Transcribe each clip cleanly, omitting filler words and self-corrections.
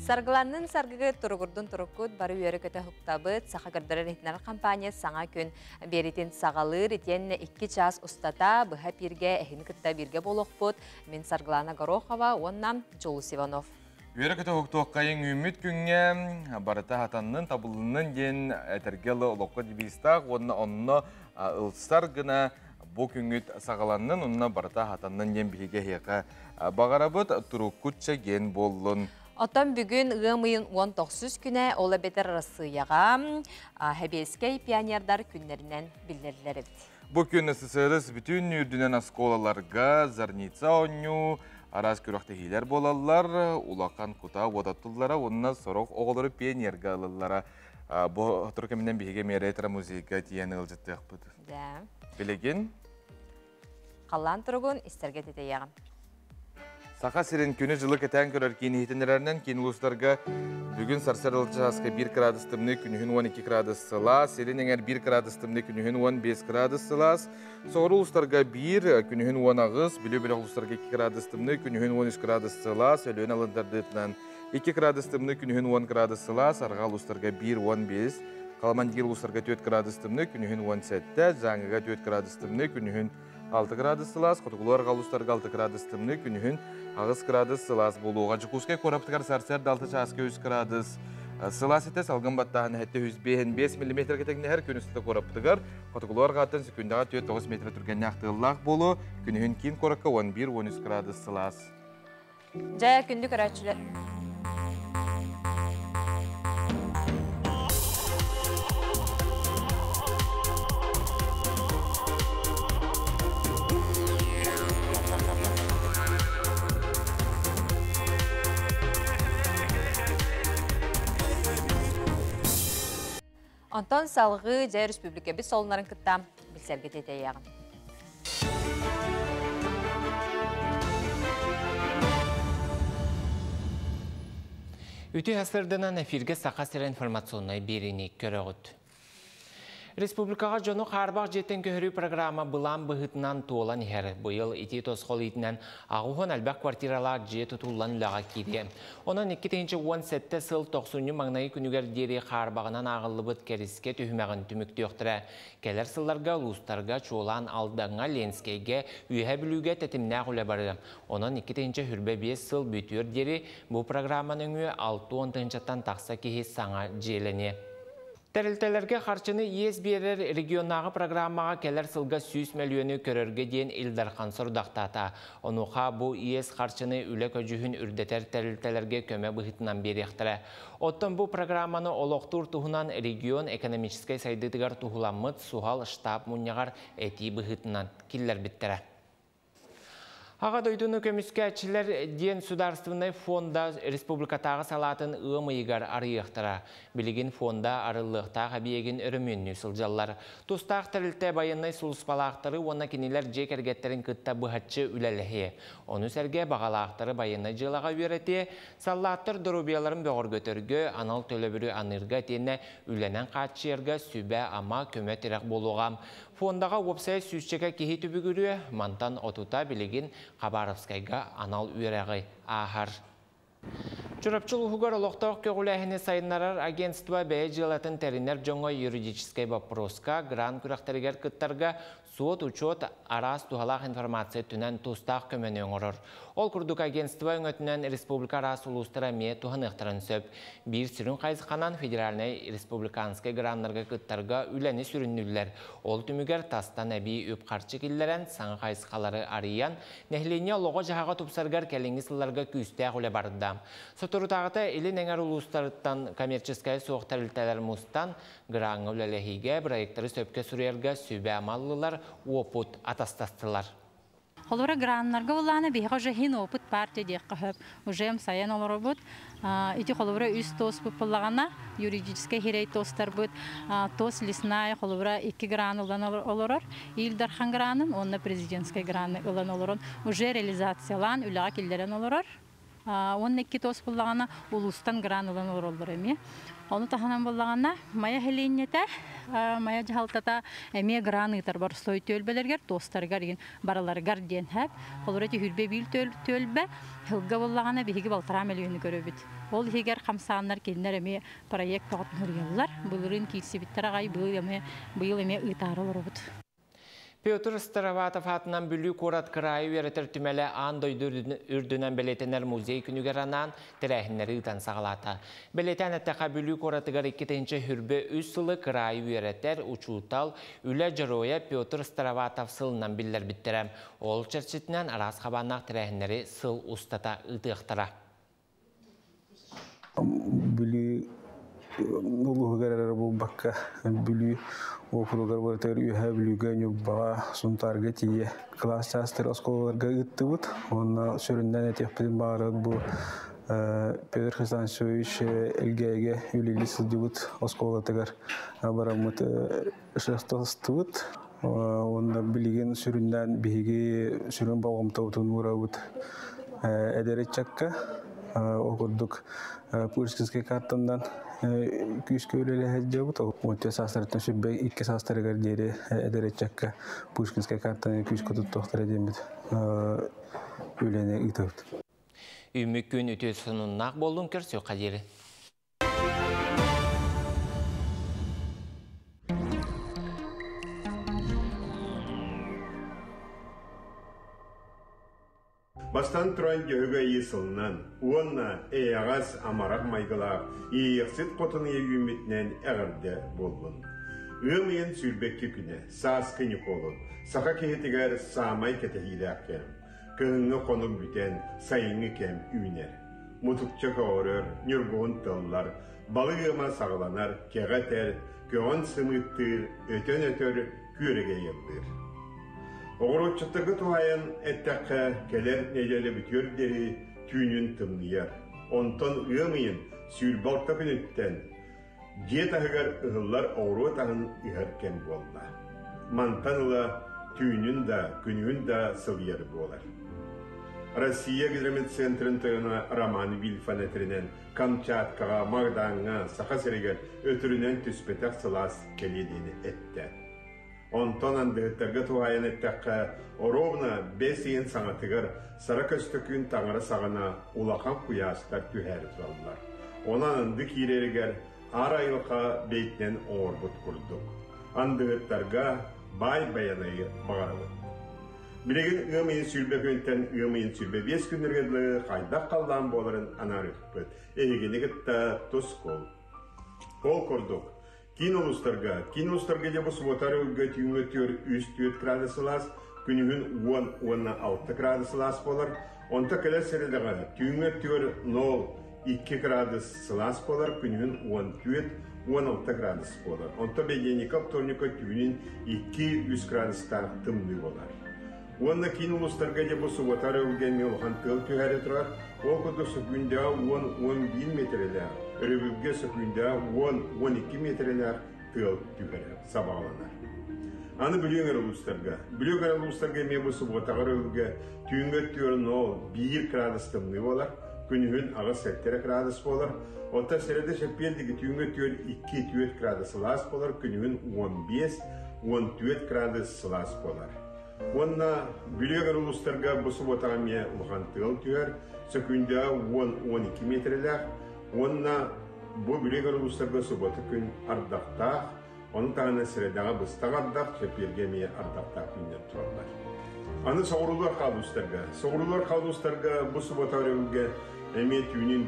Саргыланнын саргыгы туругурдун туруккут бары үөрэ-көтө уһуктабыт. Саха көрдөрөр иһитиннэрэр компания саҥа күн биэритин саҕалыыр. Итиэннэ 2 чаас устата быһа эпииргэ эһини кытта бииргэ буолуохпут. Мин Саргылана Горохова уонна Дьулус Иванов. Үөрэ-көтө уһуктуоххайыҥ үүммүт күҥҥэ барыта хатаннын, табылыннын диэн этэргэ ылы олоххо девизтаах уонна онно ылсар гына бу күҥҥүт саҕаланнын, онно барыта хатаннын диэн биһиги эһиэхэ баҕарабыт, туруккут чэгиэн буоллун. Оттон бүгүн ыам ыйын 19 күнэ, ол эбэтэр Арассыыйаҕа Сэбиэскэй пионердар күннэринэн биллэрилэр эбит. Бу күн СССР бүтүн үрдүнэн оскуолаларга Зарница оонньуу, араас күрэхтэһиилэр буолаллар, улахан кута уотаттыллара уонна сорох оҕолору пионерга ылаллара. Бу сотору кэминэн биһиги эмиэ ретро-музейга тиийэн ыалдьыттыахпыт. Да. Билигин Халлаан туругун истэргэ титэйэҕин. Саха сирин күнү-дьылы кэтээн көрөр киин иһитиннэрэринэн киин улуустарга бүгүн сарсыарда чааска 1 градус тымныы, күнүһүн 12 градус сылаас, илин эҥэр 1 градус тымныы, күнүһүн 15 градус сылаас, соҕуруу улуустарга 1, күнүһүн 18, Бүлүү бөлөх улуустарга 2 градус тымныы, күнүһүн 13 градус сылаас, Өлүөнэ алын 2 градус тымныы, күнүһүн 10 градус сылаас, арҕаа улуустарга 1, 15, Халамандир улуустарга 4 градус тымныы, күнүһүн 17, Дьааҥыга 4 градус тымныы, күнүһүн 6 градус сылаас, хотугулуу арҕаа улуустарга 6 градус тымныы, күнүһүн 8 градус сылаас буолуоҕа. Дьокуускай куораппытыгар сарсыарда 6 чааска 3 градус сылаас этэ, салгын баттааһын 705 миллиметргэ тэҥнэһэр, күн устата куораппытыгар хотугулуу арҕааттан секундаҕа 4-9 метр түргэннээх тыаллаах буолуо, күнүһүн киин куоракка 11-13 градус сылаас. Дьэ, күндү көрөөччүлэр. Онтон салгыы дьэ республикабыт солуннарын кытта билсэргэ тиэтэйиэҕим. Үтүө сарсыарданан эфиргэ Саха сирэ информационнай биэриини көрөҕүт. Республикаҕа дьону хаарбах дьиэттэн көһөрүү программа былаан быһыытынан туолан иһэр. Быйыл ити тосхол иитинэн аҕыс элбэх квартиралаах дьиэ тутуллан үлэҕэ киириэ. Онон 2017 сыл тохсунньу маҥнайгы күнүгэр диэри хаарбаҕынан ааҕыллыбыт кэрискэ түһүмэҕин түмүктүөхтэрэ. Кэлэр сылларга улуустарга чуолаан Алдаҥҥа, Ленскэйгэ, Үөһээ Бүлүүгэ тэтимнээх үлэ барыа. Онон 2025 сыл бүтүөр диэри бу программа нөҥүө 60 тыһыынчаттан тахса киһи саҥа дьиэлэниэ. Тэрилтэлэргэ харчыны иэс биэрэр регионнааҕы программаҕа кэлэр сылга 100 мөлүйүөнү көрөргө диэн Ил Дархан сорудахтаата. Онуоха бу иэс харчыны үлэ көдьүүһүн үрдэтэр тэрилтэлэргэ көмө быһыытынан биэриэхтэрэ. Оттон бу программаны олохтуур туһунан регион экономическай сайдыытыгар туһуламмыт суһал штаб мунньаҕар этии быһыытынан киллэрбиттэрэ. Аҕа дойдуну көмүскээччилэр диэн судаарыстыбаннай фонда республикатааҕы салаатын ыам ыйыгар арыйыахтара. Билигин фонда арыллыахтаах эбийиэгин өрөмүөннүү сылдьаллар. Тустаах тэрилтэ байыаннай сулууспалаахтары уонна кинилэр дьиэ кэргэттэрин кытта быһаччы үлэлэһиэ. Ону сэргэ баҕалаахтары байыаннай дьыалаҕа үөрэтиэ, саллааттар доруобуйаларын бөҕөргөтөргө, анал төлөбүрү аныырга итиэннэ үлэнэн хааччыйарга сүбэ-ама, көмө-тирэх буолуоҕа. Фондаҕа уопсайа сүүсчэкэ киһи түбүгүрүө, мантан отута билигин Хабаровскайга анал үөрэҕи ааһар. Чурапчы улууһугар олохтоох көҕүлээһини сайыннарар агентство бэйэ дьыалатын тэринэр дьоҥҥо юридическай боппуруоска, грант күрэхтэригэр кыттарга суот-учуот, араас туһалаах информация өттүнэн тустаах көмөнү оҥорор. Ол курдук агентство өҥөтүнэн республика араас улуустара эмиэ туһаныахтарын сөп. Биир сүрүн хайысханан федеральнай республиканскай граннарга кыттарга үлэни сүрүннүүллэр. Ол түмүгэр тастан эбии үп-харчы киллэрэн, саҥа хайысхалары арыйан, нэһилиэнньэ олоҕо-дьаһаҕа тупсарыгар кэлиҥҥи сылларга күүстээх үлэ барда. Соторутааҕыта Илин эҥэр улуустарыттан коммерческай суох тэрилтэлэр мустан, граҥҥа үлэлэһиигэ, бырайыактары сөпкө суруйарга сүбэ-ама ыллылар, уопут атастастылар. Холобура граннарга буллаана биһиэхэ уже хин опыт партия диэххэ сөп. Уже сайан олоробут. Ити холобура үс ТОСпут буллаҕына юридическай хирей ТОСтарбыт ТОС лесная холобура икки гран ылан олорор. Ил Дархан гранын уонна президентскай граны ылан олорон уже реализациялаан үлэҕэ киллэрэн олорор. Уонна икки ТОС буллаҕына улуустан гран ылан олороллор эмиэ. Ону таһынан буоллаҕына Майа нэһилиэнньэтэ, Майа дьаһалтата эмиэ гран ыытар боростуой түөлбэлэригэр, туостарыгар игин барыларыгар диэн хэп. Холобура түһүлбэ биир түөлбэ сылга буоллаҕына биһиги 1,5 мөлүйүөнү көрөбүт. Ол иһигэр хамсааннар кинилэр эмиэ проект тоҕотун суруйаллар. Былырыын киирсибиттэр аҕай, быйыл эмиэ ыытаары олоробут. Петр Староватов атынан Бүлүү куорат кыраайы үөрэтэр түмэлэ аан дойду үрдүнэн бэлиэтэнэр музей күнүгэр анаан тэрээһиннэри ыытан саҕалаата. Бэлиэтээн эттэххэ, Бүлүү куоратыгар 2023 сылы кыраайы үөрэтэр учуутал, үлэ дьоруойа Петр Староватов сылынан биллэрбиттэрэ. Ол чэрчитинэн араас хабааннаах тэрээһиннэри сыл устата ыытыахтара. Бүлүү улууһугар эрэ буолбакка, Бүлүү уокуругар барытыгар Үөһээ Бүлүүгэ, Ньурбаҕа, Сунтаарга тиийэ кылаас чаастары оскуолаларга ыыттыбыт. Уонна сүрүннээн этиэхпитин баҕарабыт бу Петр Хрисанфович Элгээйигэ үлэлии сылдьыбыт оскуолатыгар бараммыт шефтастыбыт. Уонна билигин сүрүннээн биһиги сүрүн болҕомтобутун уурабыт эдэр ыччакка. Ол курдук Пушкинскай картанан күүскэ үлэлэһэ сылдьабыт. 14 саастарыттан 22 саастарыгар диэри эдэр ыччакка Пушкинскай картаны күүскэ туттуохтара диэммит үлэни ыытабыт. Үүммүт күн үтүө сонуннаах буоллун, көрсүөххэ диэри. Бастан туран Дьөһөгөй Айыы сылынан уонна эйэҕэс амарах майгылаах Иэйиэхсит Хотун ыйа үүммүтүнэн эҕэрдэ буоллун. Ыам ыйын 22 күнэ, сааскы Ньукуолун, саха киһитигэр саамай кэтэһиилээх кэм. Кыһыҥҥы хонук бүтэн, сайыҥҥы кэм үүнэр. Мутукча көҕөрөр, ньургуһун тыллар, балык ыама саҕаланар, кэҕэ этэр, көҕөн сымыыттыыр, өтөн өтөр, күөрэгэй ыллыыр. Оҕуруотчуттарга туһаайан эттэххэ, кэлэр нэдиэлэ бүтүөр диэри түүнүн тымныйар. Онтон ыам ыйын 26 күнүттэн дьиэ таһыгар ыһыллар оҕуруот аһын ыһар кэм буолла. Мантан ыла түүнүн да, күнүһүн да сылыйар буолар. Россия гидрометцентрын тойоно Роман Вильфан этэринэн, Камчаткаҕа, Магадаҥҥа, Саха сиригэр өтөрүнэн түспэтэх сылаас кэлиэ диэни эттэ. Онтон андыһыттарга туһаайан эттэххэ, оруобуна бэс ыйын саҥатыгар Сара Көстөкүүн таҥара саҕана улахан куйаастар түһээри тураллар. Онон анды киирэригэр аар айылҕа бэйэтинэн оҥорбут курдук. Андыһыттарга баай байанайы баҕарабыт. Билигин ыам ыйын 20 күнтэн ыам ыйын 25 күннэргэ дылы хайдах халлаан буоларын анаарыахпыт. Эһигини кытта тускул. Ол курдук, Киин улуустарга, киин улуустарга дьэ бу субуотар ылга түүҥҥэ түөр 3-4 градус сылаас, күнүһүн 10 уонна 6 градус сылаас буолар. Онто кэлэр сэрэдэҕэ түүҥҥэ түөр 0-2 градус сылаас буолар, күнүһүн 14 16 градус буолар. Онто бэйдиэнньикэ вторникка түүнүн 2-3 градустаах тымныы буолар. Уонна киин улуустарга дьэ бу субуотар ылга эмиэ улахан тыал түһээри турар. Ол курдук сөкүүндэҕэ 10-11 миэтэрэлээх, өрөбүлгэ сөкүүндэҕэ 10-12 миэтэрэлээх тыал түһэрэ сабаҕаланар. Аны Бүлүү эҥэр улуустарга. Бүлүү эҥэр улуустарга эмиэ бу субуотаҕа өрөбүлгэ түүҥҥү өттүгэр 0-1 градус тымныы буолар, күнүһүн 8-7 градус буолар. Оттон сэрэдэ чэппиэр диэки түүҥҥү өттүгэр 2-4 градус сылаас буолар, күнүһүн 15-14 градус сылаас буолар. Уонна Бүлүү эҥэр улуустарга бу субуотаҕа эмиэ улахан тыал түһэр, сөкүүндэҕэ 10-12 миэтэрэлээх уонна бу Бүлүү эҥэр улуустарга субуота күн ардахтаах, ону таһынан сэрэдэҕэ быстах ардах, чэппиэргэ эмиэ ардахтаах күннэр тураллар. Аны соҕуруулар хаалуустарга. Соҕуруулар хаалуустарга бу субуота өрөбүлгэ эмиэ түүнүн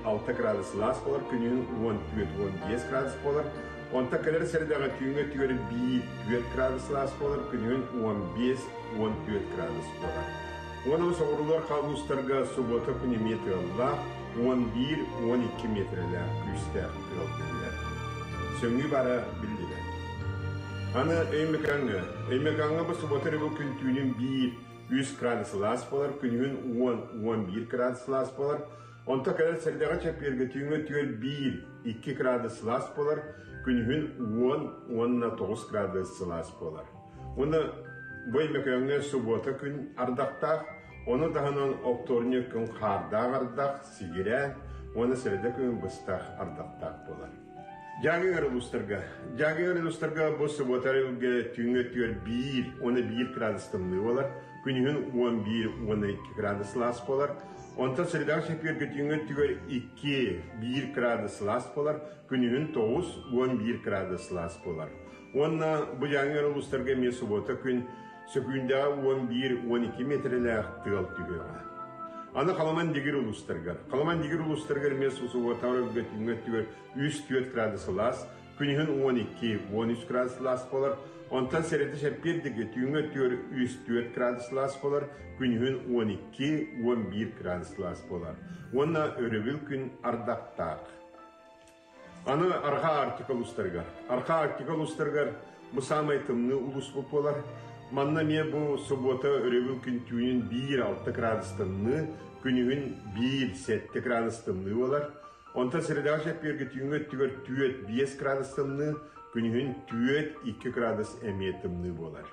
1-6 градус сылаас буолар, күнүһүн 14-15 градус буолар. Онтон кэлэр сэрэдэҕэ түүҥҥэ өттүгэр 1-4 градус сылаас буолар, күнүһүн 15-14 градус буолар. Уонна соҕуруулар хаалуустарга субуота күн эмиэ тыаллаах, 11-12 миэтэрэлээх күүстээх тыал түһэр. Сөҥүү бара биллибэт. Аны Өймөкөөҥҥө. Өймөкөөҥҥө бу субуота өрөбүл күн түүнүн 1-3 градус сылаас буолар, күнүһүн 10-11 градус сылаас буолар. Онто кэлэр сэрдэҕэ чэппиэргэ түүҥҥэ өттүгэр 1-2 градус сылаас буолар, күнүһүн 10 уонна 9 градус сылаас буолар. Уонна бу Өймөкөөҥҥө субуота күн ардахтаах, ону таһынан оптуорунньук күн хаардаах ардах, сигирээн уонна сэрэдэ күн быстах ардахтаах буолар. Дьааҥы улуустарга. Дьааҥы улуустарга бу субуота өрөбүлгэ түүҥҥү өттүгэр 1 уонна 1 градус тымныы буолар. Күнүһүн 11 уонна 2 градус сылаас буолар. Онтон средаҕа чэппиэргэ түүҥҥү өттүгэр 2 1 градус сылаас буолар. Күнүһүн 9 11 градус сылаас буолар. Уонна бу Дьааҥы улуустарга эмиэ субуота күн сөкүүндэҕэ 11-12 миэтэрэлээх тыал түһүөҕэ. Аны Халаман Дигир улуустарыгар. Халаман Дигир улуустарыгар эмиэ субуотаҕа өрөбүлгэ түүҥҥү өттүгэр 3-4 градус сылаас, күнүһүн 12-13 градус сылаас буолар. Онтон сэрэтэ чэппиэр диэки түүҥҥү өттүгэр 3-4 градус сылаас буолар, күнүһүн 12-11 градус сылаас буолар. Уонна өрөбүл күн ардахтаах. Аны Арҕаа Арктика улуустарыгар. Арҕаа Арктика улуустарыгар бу саамай тымныы улууспут буолар. Манна эмиэ бу субуота өрөбүл күн түүнүн 1-6 градус тымныы, күнүһүн 1-7 градус тымныы буолар. Онтон средаҕа чэппиэргэ түүҥҥү өттүгэр 4-5 градус тымныы, күнүһүн 4-2 градус эмиэ тымныы буолар.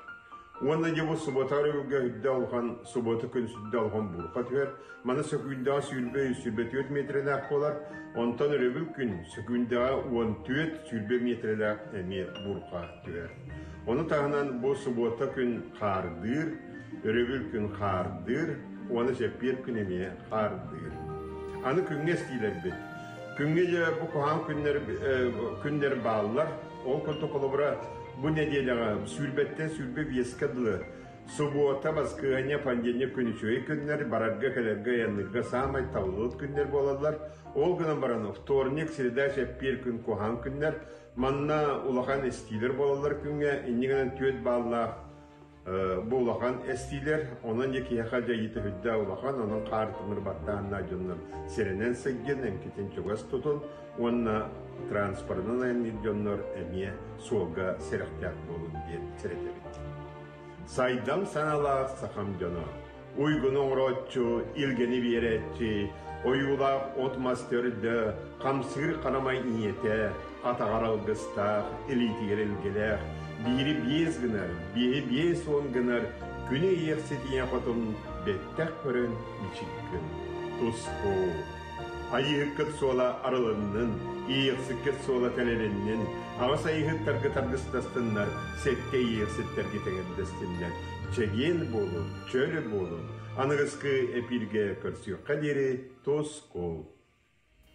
Уонна дьэ бу субуота өрөбүлгэ үрдэ улахан субуота күн сүрдэ улахан буурҕа түһэр. Маны сөкүүндэҕэ 124 миэтэрэлээх буолар. Онтон өрөбүл күн сөкүүндэҕэ 14-20 миэтэрэлээх эмиэ буурҕа түһэр. Ону таһынан бу субуота күн хаардыыр, өрөбүл күн хаардыыр, уонна чэппиэр күн эмиэ хаардыыр. Аны күҥҥэ эстиилэрбит. Күҥҥэ дьэ бу куһаҕан күннэр, күннэр бааллар. Ол курдук холобура бу нэдиэлэҕэ сүүрбэттэн 25-кэ дылы субуота, баскыһыанньа, понедельник күн үчүгэй күннэр, барарга-кэлэргэ, айанныырга саамай табыллыбыт күннэр буолаллар. Ол гынан баран вторник, среда, чэппиэр күн куһаҕан күннэр. Манна улахан эстиилэр буолаллар күҥҥэ, инньэ гынан 4 бааллаах бу улахан эстиилэр, онон дьэ киһиэхэ дьайыыта сүрдээх улахан, онон хаар тымыр баттааннаах дьоннор сэрэнэн сылдьан, эмкитин чугас тутун уонна транспорынан айанныыр дьоннор эмиэ суолга сэрэхтээх буолун диэн сэрэтэбит. Сайдам санаалаах сахам дьоно, уйгуну оҥорооччу, илгэни биэрээччи, ойуулаах от-мас төрдө, хамсыыр харамай ийэтэ, атаҕар алгыстаах, илиитигэр илгэлээх, биири биэс гынар, биэһи 50 гынар, күнү иэхсит ийэ хотун бэттэх көрөн мичик гын. Туску. Айыыһыккыт суола арылыннын, иэйэхсиккит суола тэлэлиннин, аҕыс айыыһыттаргыт аргыстастыннар, сэттэ иэйэхситтэргит эҥэрдэстиннэр. Чэгиэн буолун, чөл буолун, аныгыскы эпииргэ көрсүөххэ диэри тускул.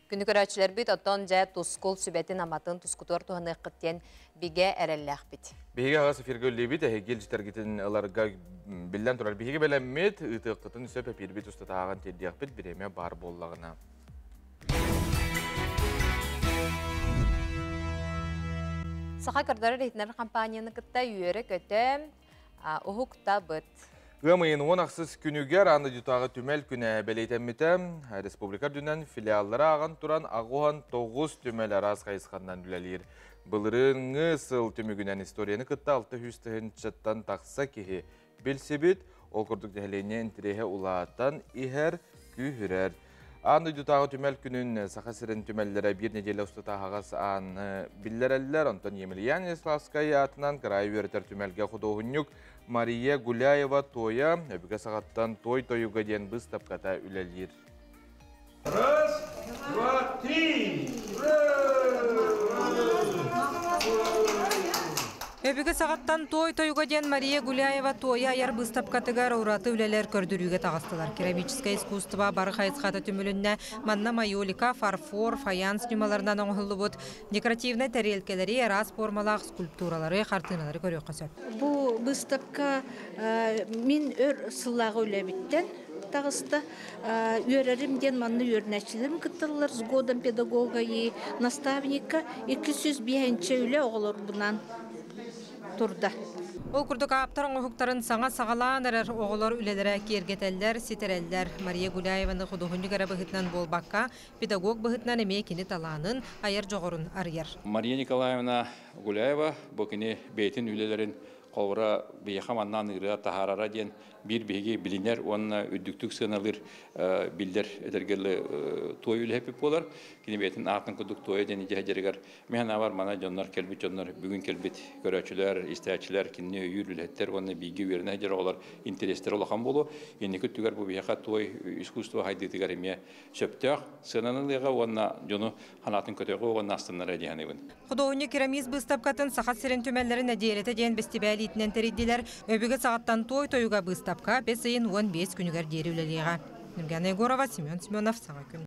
Күнү көрөөччүлэрбит оттон дьэ тускул сүбэтин-аматын тускутугар туһаныаххыт диэн бигэ эрэллээхпит. Биһиги аҕас эфиргэ үллэбит, эһиги илдьитэргитин ыларга биллэн турар. Биһиги бэлэммит, ыытыаххытын сөп эпиирбит устатааҕын тиэрдиэхпит, бириэмэ баар буоллаҕына. Саха көрдөрөр иһитиннэрэр компанияны кытта үөрэ-көтө уһуктабыт. Ыам ыйын 16 күнүгэр Аан дойдутааҕы түмэл күнэ бэлиэтэммитэ. Республика үрдүнэн филиаллары ааҕан туран 89 түмэл араас хайысханан үлэлиир. Былырыыҥҥы сыл түмүгүнэн историяны кытта 600 тыһыынчаттан тахса киһи билсибит. Ол курдук нэһилиэнньэ интэриэһэ улаатан иһэр, күүһүрэр. Аан дойдутааҕы түмэл күнүн Саха сирин түмэллэрэ биир нэдиэлэ устата аһаҕас ааны биллэрэллэр. Онтон Емельян Ярославскай аатынан кыраайы үөрэтэр түмэлгэ худуоһунньук Мария Гуляева Туойа өбүгэ саҕаттан Той тойуга диэн быыстапката үлэлиир. Раз, два, три! Өбүгэ саҕаттан Туой тойуга диэн Мария Гуляева Туойа айар быыстапкатыгар ураты үлэлэр көрдөрүүгэ таҕыстылар. Керамическое искусство бары хайысхата түмүлүннэ. Манна майолика, фарфор, фаянс ньымаларынан оҥоһуллубут декоративнай тэриэлкэлэри, араас формалаах скульптуралары, хартыыналары көрүөххэ сөп. Бу быыстапка мин өр сыллааҕы үлэбиттэн таҕыста. Үөрэрим диэн манна үөрэнээччилэрим кытталлар с годом педагога и наставника 205 үлэ оҕолорбунан турда. Ол курдук ааптар оҥоһуктарын саҥа саҕалаан эрэр оҕолор үлэлэрэ киэргэтэллэр, ситэрэллэр. Мария Гуляеваны худуоһунньук эрэ быһыытынан буолбакка, педагог быһыытынан эмиэ кини талаанын, айар дьоҕурун арыйар. Мария Николаевна Гуляева бу кини бэйэтин үлэлэрин холобура биһиэхэ манна аныыра таһаарара диэн Биир биһиги билинэр уонна үрдүктүк сыаналыыр биллэр этэргелле туой үлэһиппит буолар. Кини бэйэтин аатын курдук туойа диэн идиэ дьарыгар мин санаабар мана дьоннор кэлбит дьоннор бүгүн кэлбит көрөөччүлэр, истээччилэр, кинини өйүүр үлэһиттэр уонна бииргэ үөрэнэ сылдьар оҕолор интэриэстэрэ улахан буолуо. Инники өттүгэр бу биһиэхэ туой искусство хайдыытыгар эмиэ сөптөөх сыананы ылыаҕа уонна дьону санаатын көтөҕүө уонна астыннарыа дии саныыбын. Худуоһунньук керамист быыстапкатын Саха сирин түмэллэрин нэдиэлэтэ диэн бэстибээл иитинэн тэрийдилэр. Өбүгэ саҕаттан туой тойуга быыстапка бэс ыйын 15 күнүгэр диэри үлэлиэҕэ. Нургана Егорова, Семен Семенов, Саҥа күн.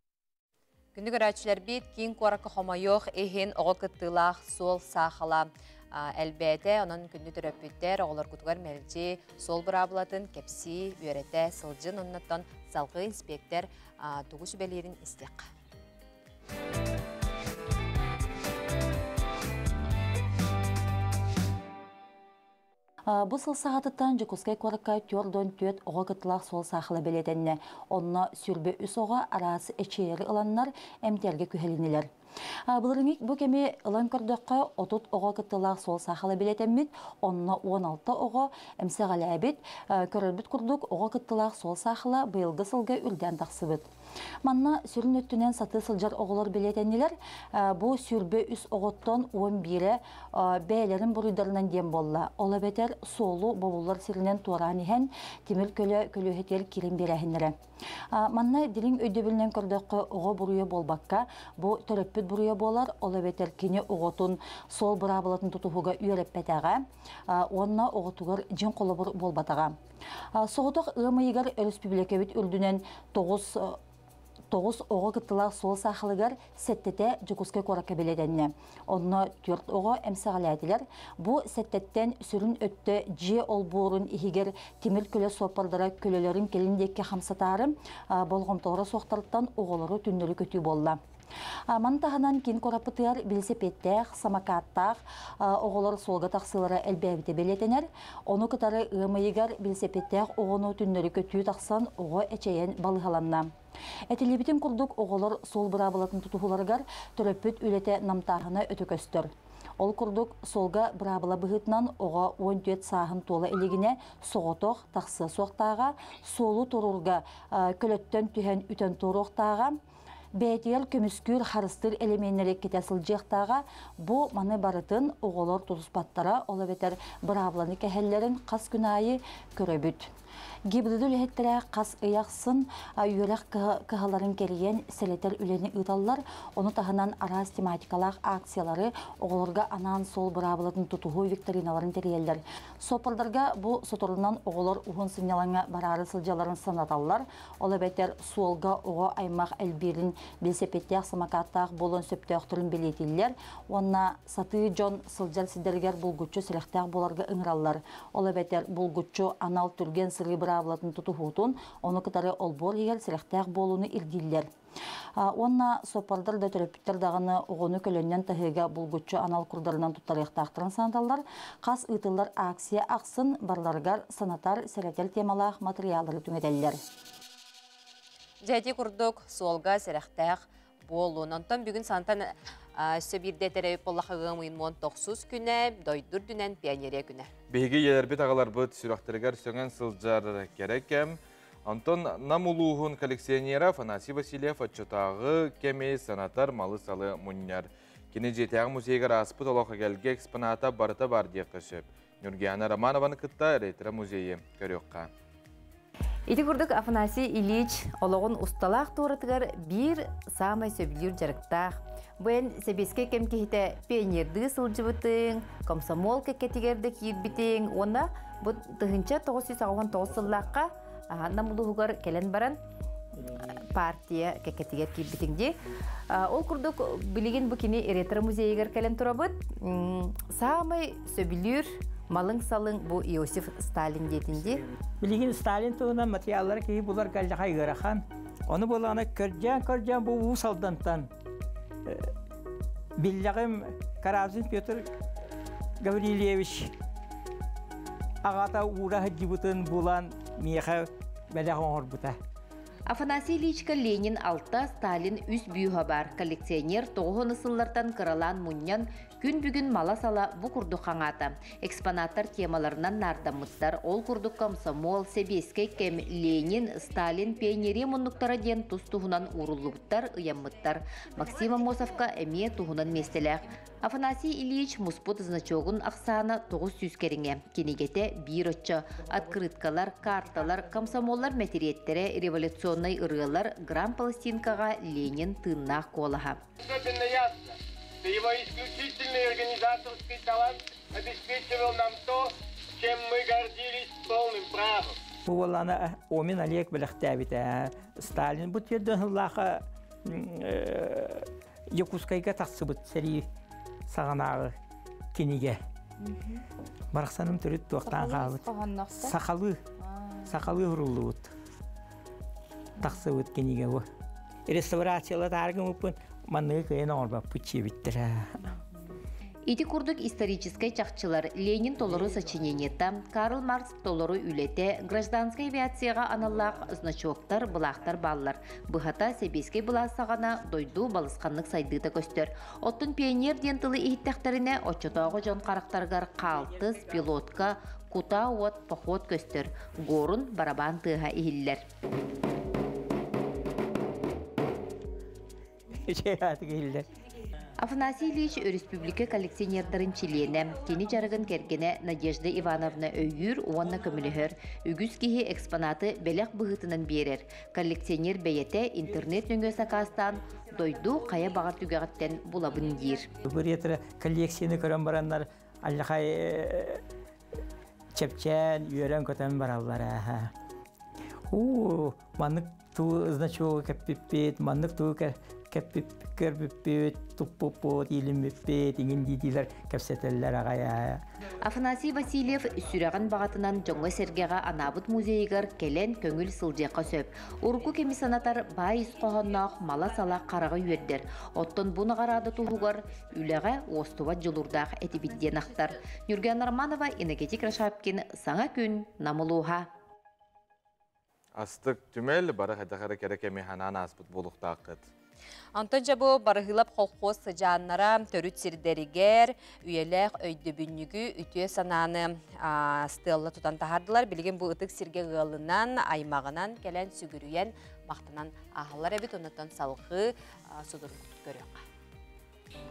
Күндү көрөөччүлэрбит, киин куоракка хомойуох иһин оҕо кыттыылаах суол саахала элбээтэ. Онон күндү төрөппүттэр оҕолоргутугар мэлдьи суол быраабылатын кэпсии, үөрэтэ сылдьын. Оннуттан салгыы инспектор тугу сүбэлиирин истиэххэ. Бу сыл саҕатыттан Дьокуускай куоракка 44 оҕо кыттылаах суол саахала бэлиэтэннэ. Онно 23 оҕо араас эчэйэри ыланнар эмтэргэ күһэлинилэр. Былырыҥҥы бу кэми ылан көрдөххө, 30 оҕо кыттылаах суол саахала бэлиэтэммит, онно 16 оҕо эмсэҕэлээбит. Көрөрбүт курдук, оҕо кыттылаах суол саахала быйылгы сылга үрдээн тахсыбыт. Манна сүрүн өттүнэн сатыы сылдьар оҕолор бэлиэтэннилэр. Бу 23 оҕоттон 11-э бэйэлэрин буруйдарынан диэн буолла. Ол эбэтэр суолу бобуллар сиринэн туораан иһэн тимир көлө көлүөһэтигэр киирэн биэрээһиннэрэ. Манна дириҥ өйдөбүлүнэн көрдөххө, оҕо буруйа буолбакка, бу төрөппүт буруйа буолар, ол эбэтэр кини оҕотун суол быраабылатын тутуһууга үөрэппэтэҕэ уонна оҕотугар дьиҥ холобур буолбатаҕа. Соҕотох ыам ыйыгар өрөспүүбүлүкэбит үрдүнэн 9 оҕо кыттылаах суол саахалыгар сэттэтэ Дьокуускай куоракка бэлиэтэннэ. Онно түөрт оҕо эмсэҕэлээтилэр. Бу сэттэттэн сүрүн өттө дьиэ олбуорун иһигэр тимир көлө суоппардара көлөлөрүн кэлин диэки хамсатаары болҕомтолоро суохтарыттан оҕолору түннэри көтүү буолла. Маны таһынан киин куораппытыгар велосипедтээх, самокаттаах оҕолор суолга тахсыылара элбээбитэ бэлиэтэнэр. Ону кытары ыам ыйыгар велосипедтээх оҕону түннэри көтүү тахсан оҕо эчэйэн балыыһаланна. Этиллибитин курдук оҕолор суол быраабылатын тутуһууларыгар төрөппүт үлэтэ намтааһына өтө көстөр. Ол курдук суолга быраабыла быһыытынан оҕо 14 сааһын туола илигинэ соҕотох тахсыа суохтааҕа, суолу туруурга көлөттөн түһэн үтэн туоруохтааҕа, бэйэтигэр көмүскүүр харыстыыр элеменнэри кэтэ сылдьыахтааҕа, бу маны барытын оҕолор тутуспаттара, ол эбэтэр быраабыланы кэһэллэрин хас күн аайы көрөбүт. ГИБДД үлэһиттэрэ хас ый ахсын үөрэх кыһаларын кэрийэн сэлэтэр үлэни ыыталлар, ону таһынан араас тематикалаах акциялары оҕолорго анаан суол быраабылатын тутуһуу викториналарын тэрийэллэр. Суоппардарга бу соторунан оҕолор уһун сынньалаҥҥа бараары сылдьалларын санаталлар, Ол эбэтэр суолга оҕо аймах элбиирин билсэпиэттээх самокаттаах буолуон сөптөөхтөрүн бэлиэтииллэр уонна сатыы дьон сылдьар сирдэригэр булгуччу сэрэхтээх буоларга ыҥыраллар. Ол эбэтэр булгуччу анал түргэн сырыы быраабылатын тутуһуутун, ону кытары олбуор иһигэр сэрэхтээх буолууну ирдииллэр. Уонна суоппардар да төрөппүттэр даҕаны оҕону көлөннөн таһыыга булгуччу анал курдарынан туттарыахтаахтарын санаталлар. Хас ыытыллар акция ахсын барыларыгар санатар, сэрэтэр темалаах матырыйааллары түҥэтэллэр. Дьэ ити курдук суолга сэрэхтээх буолун. Онтон бүгүн сантан өссө биирдэ этэрэбит буоллаха ыам ыйын 19 күнэ, дойду үрдүнэн пионерия күнэ. Биһиги ийэлэрбит аҕаларбыт сүрэхтэригэр сөҥөн сылдьар кэрэ кэм. Онтон Нам улууһун коллекционера Афанасий Васильев оччотооҕу кэми санатар малы-салы мунньар. Кини дьиэтээҕи музейыгар ааспыт олох эгэлгэ экспоната барыта баар диэххэ сөп. Нюргиана Романованы кытта ретро музейы көрүөххэ. Ити курдук Афанасий Ильич олоҕун усталаах туоратыгар биир саамай сөбүлүүр дьарыктаах. Бу эн сэбиэскэй кэм киһитэ пионердыы сылдьыбытыҥ, комсомол кэккэтигэр да киирбитиҥ уонна бу 1989 сыллаахха Нам улууһугар кэлэн баран партия кэккэтигэр киирбитиҥ дии. Ол курдук билигин бу кини ретро музейыгар кэлэн турабыт. Саамай сөбүлүүр малыҥ-салыҥ бу Иосиф Сталин диэтин дии. Билигин Сталин туһунан материаллары киһи булар галлаха ыарахан. Ону булаана көрдьээн-көрдьээн бу Уус Алдантан биллэҕим Каразин Петр Гаврильевич аҕата уура сылдьыбытын булан миэхэ бэлэх оҥорбута. Афанасий Ильичка Ленин 6, Сталин 3 бүүһэ бар. Коллекционер тоҕуһун сыллартан кыралаан мунньан, күн бүгүн мала-сала бу курдук хаҥаата. Экспонаттар темаларынан наардаммыттар. Ол курдук комсомол, сэбиэскэй кэм, Ленин, Сталин, пионерия муннуктара диэн тус-туһунан ууруллубуттар, ыйаммыттар. Максим Аммосовка эмиэ туһунан миэстэлээх. Афанасий Ильич муспут значогун ахсаана 900 кэриҥэ, кинигэтэ биир оччо. Открыткалар, карталар, комсомоллар мэтириэттэрэ, революционнай ырыалар, грамм-пластинкаҕа Ленин тыыннаах куолаһа. Особенно ясно, что его исключительный организаторский талант обеспечивал нам то, чем мы гордились полным правом. Бу буоллаҕына Омин Олег бэлэхтээбитэ. Сталин бу тиэрдэн сыллааха Якутскайга тахсыбыт сэрии саҕанааҕы кинигэ. Барахсаным төрүт туохтаан хаалбыт. Сахалыы. Сахалыы суруллубут. Тахсыбыт кинигэ бу. Реставрациялатааргы мыппын манныгы кыайан оҥорбоппут чиэбиттэрэ. Ити курдук историческай чахчылар Ленин толору сочинениета, Карл Маркс толору үлэтэ, гражданскай авиацияҕа аналлаах значоктар, былаахтар бааллар. Быһата, сэбиэскэй былаас саҕана дойду балысханнык сайдыыта көстөр. Оттон пионер диэн тылы иһиттэхтэринэ, оччотооҕу дьон харахтарыгар хаалтыс, пилотка, кутаа уот, поход көстөр, горун, барабан тыаһа иһиллэр. Иһиллэр. Афанасий Ильич өрөспүүбүлүкэ коллекционердарын чилиэнэ, кини дьарыгын кэргэнэ Надежда Ивановна өйүүр уонна көмөлөһөр. Үгүс киһи экспонаты бэлэх быһыытынан биэрэр. Коллекционер бэйэтэ интернет нөҥүө сакаастаан дойду хайа баҕар түгэҕиттэн булабын диир. Бу ретро коллекцияны көрөн бараннар аллахай чэпчээн, үөрэн-көтөн бараллар. Уу, маннык туу значогу кэппиппит, маннык туу көрбүппүт, туппуппут, иилиммиппит, иҥин диидилэр кэпсэтэллэр аҕай. Афанасий Васильев сүрэҕин баҕатынан дьоҥҥо-сэргэҕэ анаабыт музейыгар кэлэн көҥүл сылдьыахха сөп. Урукку кэми санатар баай ис хоһоонноох мала-сала хараҕы үөрдэр. Оттон бу наҕараада туһугар үлэҕэ уостубат дьулуурдаах этибит диэн ахтар. Нюргуяна Романова, Иннокентий Крашапкин, Саҥа күн, Нам улууһа. Астык түмэл бары хайдах эрэ кэрэ кэми ханаан ааспыт буолуохтааххыт. Онтон дьэ бу Барыһыылап колхоз сыдьааннара төрүт сирдэригэр үйэлээх өйдөбүнньүгү үтүө санааны стелла тутан таһаардылар. Билигин бу ытык сиргэ ыалынан, аймаҕынан кэлэн сүгүрүйэн, махтанан ааһаллар эбит. Оннуттан салҕыы судургутук көрүөххэ.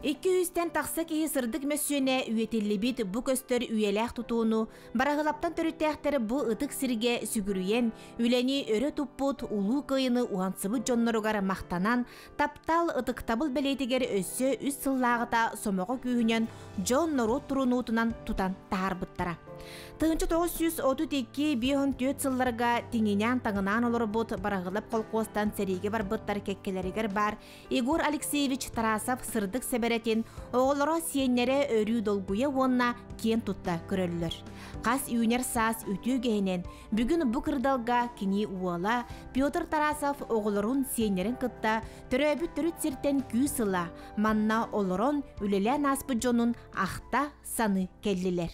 200-тэн тахса киһи сырдык мөссүөнэ үйэтиллибит бу көстөр үйэлээх тутууну Бараһылаптан төрүттээхтэр бу ытык сиргэ сүгүрүйэн, үлэни өрө туппут улуу кыайыны уһансыбыт дьонноругар махтанан, таптал ытыктабыл бэлиэтигэр өссө үс сыллааҕыта сомоҕо күүһүнэн дьон норуот турунуутунан тутан таһаарбыттара. 1932 54 сылларга тиҥинээн-таҥынаан олорбут Бараһылап колхуостан сэриигэ барбыттар кэккэлэригэр баар Егор Алексеевич Тарасов сырдык сэбэрэтин оҕолоро сиэннэрэ өрүү долгуйа уонна киэн тутта көрөллөр. Хас үүнэр саас үтүө үгэһинэн бүгүн бу кырдалга кини уола Петр Тарасов оҕолорун сиэннэрин кытта төрөөбүт төрүт сиртэн күүс ыла, манна олорон үлэлээн ааспыт дьонун ахта саны кэллилэр.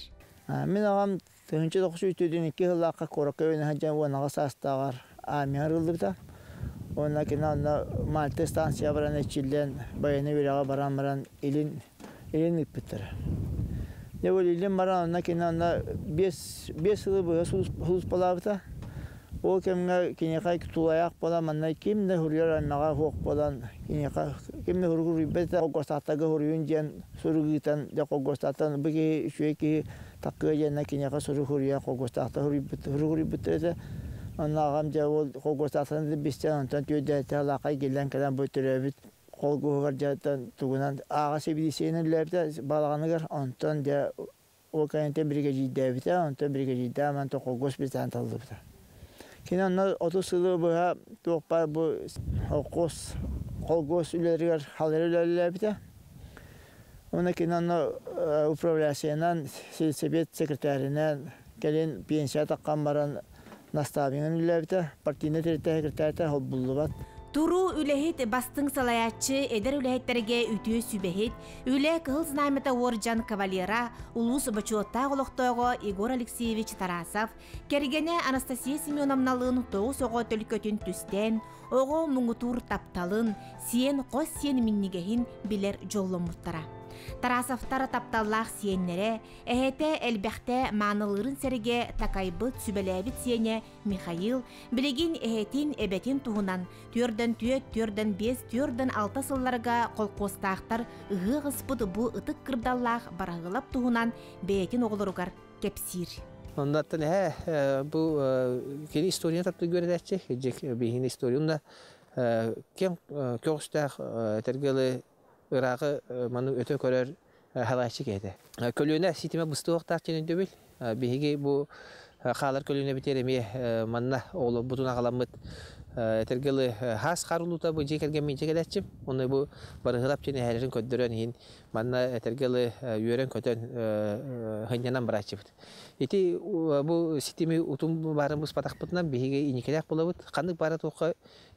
Мин аҕам 1932 сыллаахха куоракка үөрэнэ сылдьан уонаҕа саастааҕар армияҕа ырыллыбыта. Уонна кини онно Мальта станция баран эрчиллэн, байыаннай үөрэҕэ баран баран илин илин ыыппыттара. Дьэ ол илин баран онно кини онно 5 сылы быһа сулууспалаабыта. Ол кэмҥэ киниэхэ тулаайах буолан манна ким да суруйар аймаҕа суох буолан киниэхэ ким да сурук суруйбат этэ. Холкуостаахтарга суруйун диэн сурук ыытан дьэ холкуостаахтан бу киһи үчүгэй киһи Таккыа диэннэ киниэхэ сурук суруйан холкуостаахтар суруйбут сурук суруйбуттар этэ. Онно аҕам дьэ ол холкуостаахтарын билсэн онтон түөрдээтэ алаакай гиллэн кэлэн бу төрөөбүт холкуһугар дьэ тугунан ааҕа сэбилииссийэнэн үлэлээбитэ балаҕаныгар онтон дьэ ол кэнниттэн биригэдьиирдээбитэ онтон биригэдьиирдээн онтон холкуос битаан таллыбыта. Кини онно 30 сылы быһа туох баар бу холкуос холкуос үлэлэригэр халыйар үлэлээбитэ. Уонна кини онно управляющайынан, сельсовет секретарынан, кэлин пенсия таххан баран наставнигын үлэлээбитэ, партийнай тэрилтэ секретарьта холбуллубат. Туруу үлэһит, бастыҥ салайааччы, эдэр үлэһиттэргэ үтүө сүбэһит, Үлэ Кыһыл Знамята уордьан кавалера, улуус бочуоттаах олохтооҕо Егор Алексеевич Тарасов, кэргэнэ Анастасия Семеновналыын тоҕус оҕо төлкөтүн түстээн, оҕо муҥутуур тапталын, сиэн хос сиэн минньигэһин билэр дьолломмуттара. Тарасовтар тапталлаах сиэннэрэ, эһэтэ элбэхтэ маанылыырын сэргэ такайбыт, сүбэлээбит сиэнэ Михаил билигин эһэтин, эбэтин туһунан түөрдэн түөт, түөрдэн биэс, түөрдэн алта сылларга колхуостаахтар ыһыах ыспыт бу ытык кырдаллаах Бараһыылап туһунан бэйэтин оҕолоругар кэпсиир. Оннуттан эһэ бу кини историяны таптыыр үөрэтээччи, биһигини историяны да кэм көҕүстээх этэргэ ырааҕы маны өтө көрөр халааччы киһи этэ. Көлүөнэ ситимэ быстыахтаах диэн өйдөбүл. Биһиги бу хаалар көлүөнэбитигэр эмиэ манна оҕолорбутун аҕаламмыт этэргэ дылы хаас харулуута бу дьиэ кэргэммин дьиэ кэлээччим. Онно бу Барыһылап диэн эһээлэрин көрдөрөн иһин манна этэргэ дылы үөрэн-көтөн сынньанан барааччыбыт. Ити бу ситими утум баарын быспатахпытынан биһиги иникэлээх буолабыт. Ханнык баара туохха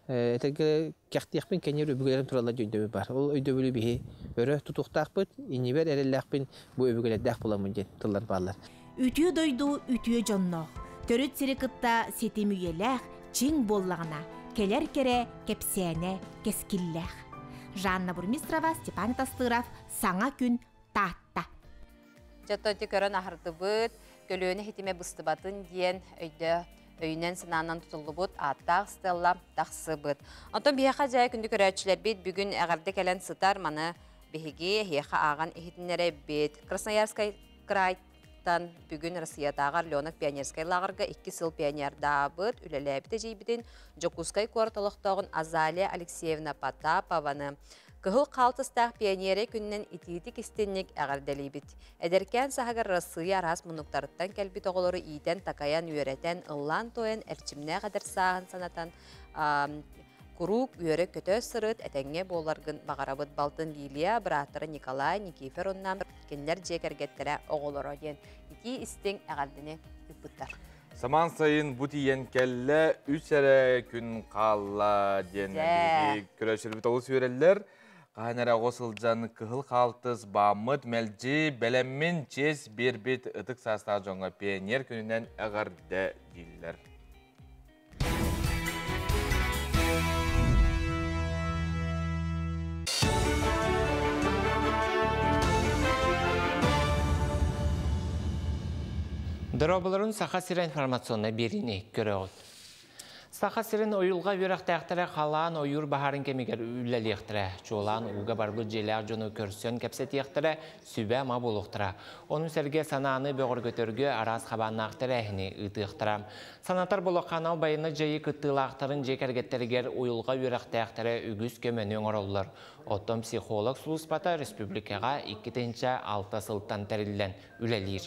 этэргэ кэхтиэхпин кэннир өбүгэлэрим тураллар диэн өйдөбүл бар. Ол өйдөбүлү биһи өрө тутуохтаахпыт, иннибэр эрэллээхпин бу өбүгэлэрдээх буоламмын диэн тыллар бааллар. Үтүө дойду үтүө дьонноох, төрүт сири кытта ситим үйэлээх, чиҥ буоллаҕына, кэлэр кэрэ кэпсээнэ кэскиллээх. Жанна Бурмистрова, Степан Тастыров, Саҥа күн, Таатта. Дьэ, ити көрөн аһардыбыт, көлүөнэ иһитимэ быстыбатын диэн өйдө өйүнэн-санаанан тутуллубут ааттаах стелла тахсыбыт. Онтон биһиэхэ дьэ күндү көрөөччүлэрбит бүгүн эҕэрдэ кэлэн сытар маны биһиги эһиэхэ ааҕан иһитиннэрэбит. Красноярскай крайтан бүгүн Россиятааҕы Орленок пионерскай лааҕырга икки сыл пионердаабыт, үлэлээбит эдьиийбитин Дьокуускай куорат олохтооҕун Азалия Алексеевна Потапованы Кыһыл хаалтыстаах пионерия күнүнэн итиитик истинник эҕэрдэлиибит. Эдэркээн саһыгар Арассыыйа араас муннуктарыттан кэлбит оҕолору иитэн-такайан, үөрэтэн, ыллаан-туойан, эрчимнээх эдэр сааһын санатан, куруук үөрэ-көтө сырыт, этэҥҥэ буоларгын баҕарабыт. Балтын Лилия, бырааттара Николай, Никифор уонна кинилэр дьиэ кэргэттэрэ оҕолоро диэн итии истиҥ эҕэрдэни ыыппыттар. Самаан сайын бу тиийэн кэллэ, үс эрэ күн хаалла диэн биһиги көрөөччүлэрбит олус үөрэллэр. Хаһан эрэ оҕо сылдьан кыһыл хаалтыс бааммыт мэлдьи бэлэммин чиэс биэрбит ытык саастаах дьоҥҥо пионер күнүнэн эҕэрдэ дииллэр. Дорооболорун Саха сирэ информационнай биэриини көрөҕүт. Саха сирин уйулҕа үөрэхтээхтэрэ халаан ойуур баһаарын кэмигэр үлэлиэхтэрэ. Чуолаан ууга барбыт дьиэлээх дьону көрсөн кэпсэтиэхтэрэ, сүбэ-ама буолуохтара. Ону сэргэ санааны бөҕөргөтөргө араас хабааннаах тэрээһини ыытыахтара. Санатар Болоханал байыаннай дьайыы кыттыылаахтарын дьиэ кэргэттэригэр уйулҕа үөрэхтээхтэрэ үгүс көмөнү оҥороллор. Оттон психолог сулууспата республикаҕа 2006 сылтан тэриллэн үлэлиир.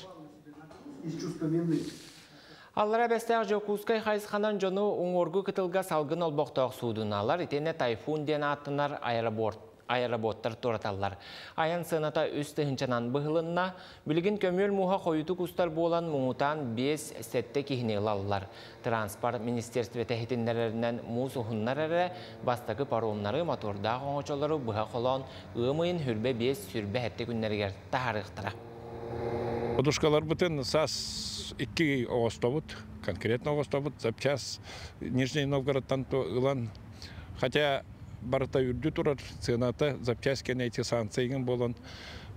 Аллара Бэстээх Дьокуускай хайысханан дьону уҥуоргу кытылга салгын олбохтоох суудуналар итиэннэ Тайфун диэн ааттанар аэропорт аэроботтар туораталлар. Айан сыаната үс тыһыынчанан быһылынна. Билигин көмүөл мууһа хойутук устар буолан муҥутаан 5-7 киһини ылаллар. Транспорт министерствота иһитиннэрэринэн муус уһуннар эрэ бастакы паромнары, мотордаах оҥочолору быһа холоон ыам ыйын хүрбэ 5 сүрбэ күннэригэр таһаарыахтара. Подушкаларбытын саас икки оҕостобут, конкретно оҕостобут, запчас Нижний Новгородтан ылан, хотя барыта үрдүү турар цената, запчасть кэнэ эти санкциягын болон,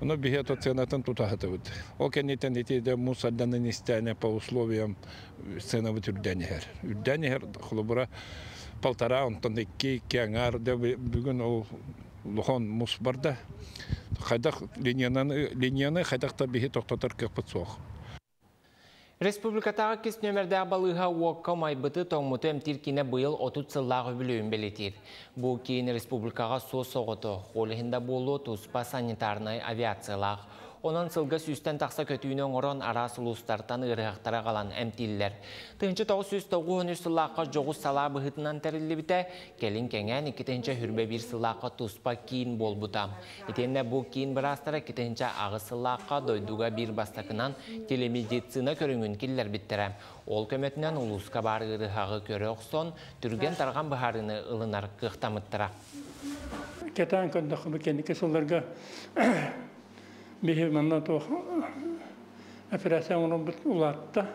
но биһи то ценатын тутаһытыбыт. Ол кэнниттэн ити де мусорданын истәне по условиям ценабыт үрдээн иһэр. Үрдээн иһэр холобура полтора, онтон икки, икки аҥаар бүгүн ол улахан муус барда. Хайдах линияны, линияны хайдах та биһи тохтотор кыахпыт суох. Республикатааҕы иккис нүөмэрдээх балыыһа уокка умайбыты тоҥмуту эмтиир киинэ быйыл 30 сыллаах үбүлүөйүн бэлиэтиир. Бу киин республикаҕа суос-соҕотох, ол иһин да буолуо туспа санитарнай авиациялаах. Онон сылга сүүстэн тахса көтүүнү оҥорон араас улуустартан ыарыһахтары аҕалан эмтииллэр. 1993 сыллаахха дьоҕус салаа быһыытынан тэриллибитэ, кэлин кэҥээн 2021 сыллаахха туспа киин буолбута. Итиэннэ бу киин быраастара 2008 сыллаахха дойдуга биир бастакынан телемедицина көрүҥүн киллэрбиттэрэ. Ол көмөтүнэн улууска баар ыарыһаҕы көрө охсон, түргэн-тарҕан быһаарыыны ылынар кыахтаммыттара. Кэтээн көрдөххө, бу кэнники сылларга биһи манна туох операция оҥорорбут улаатта.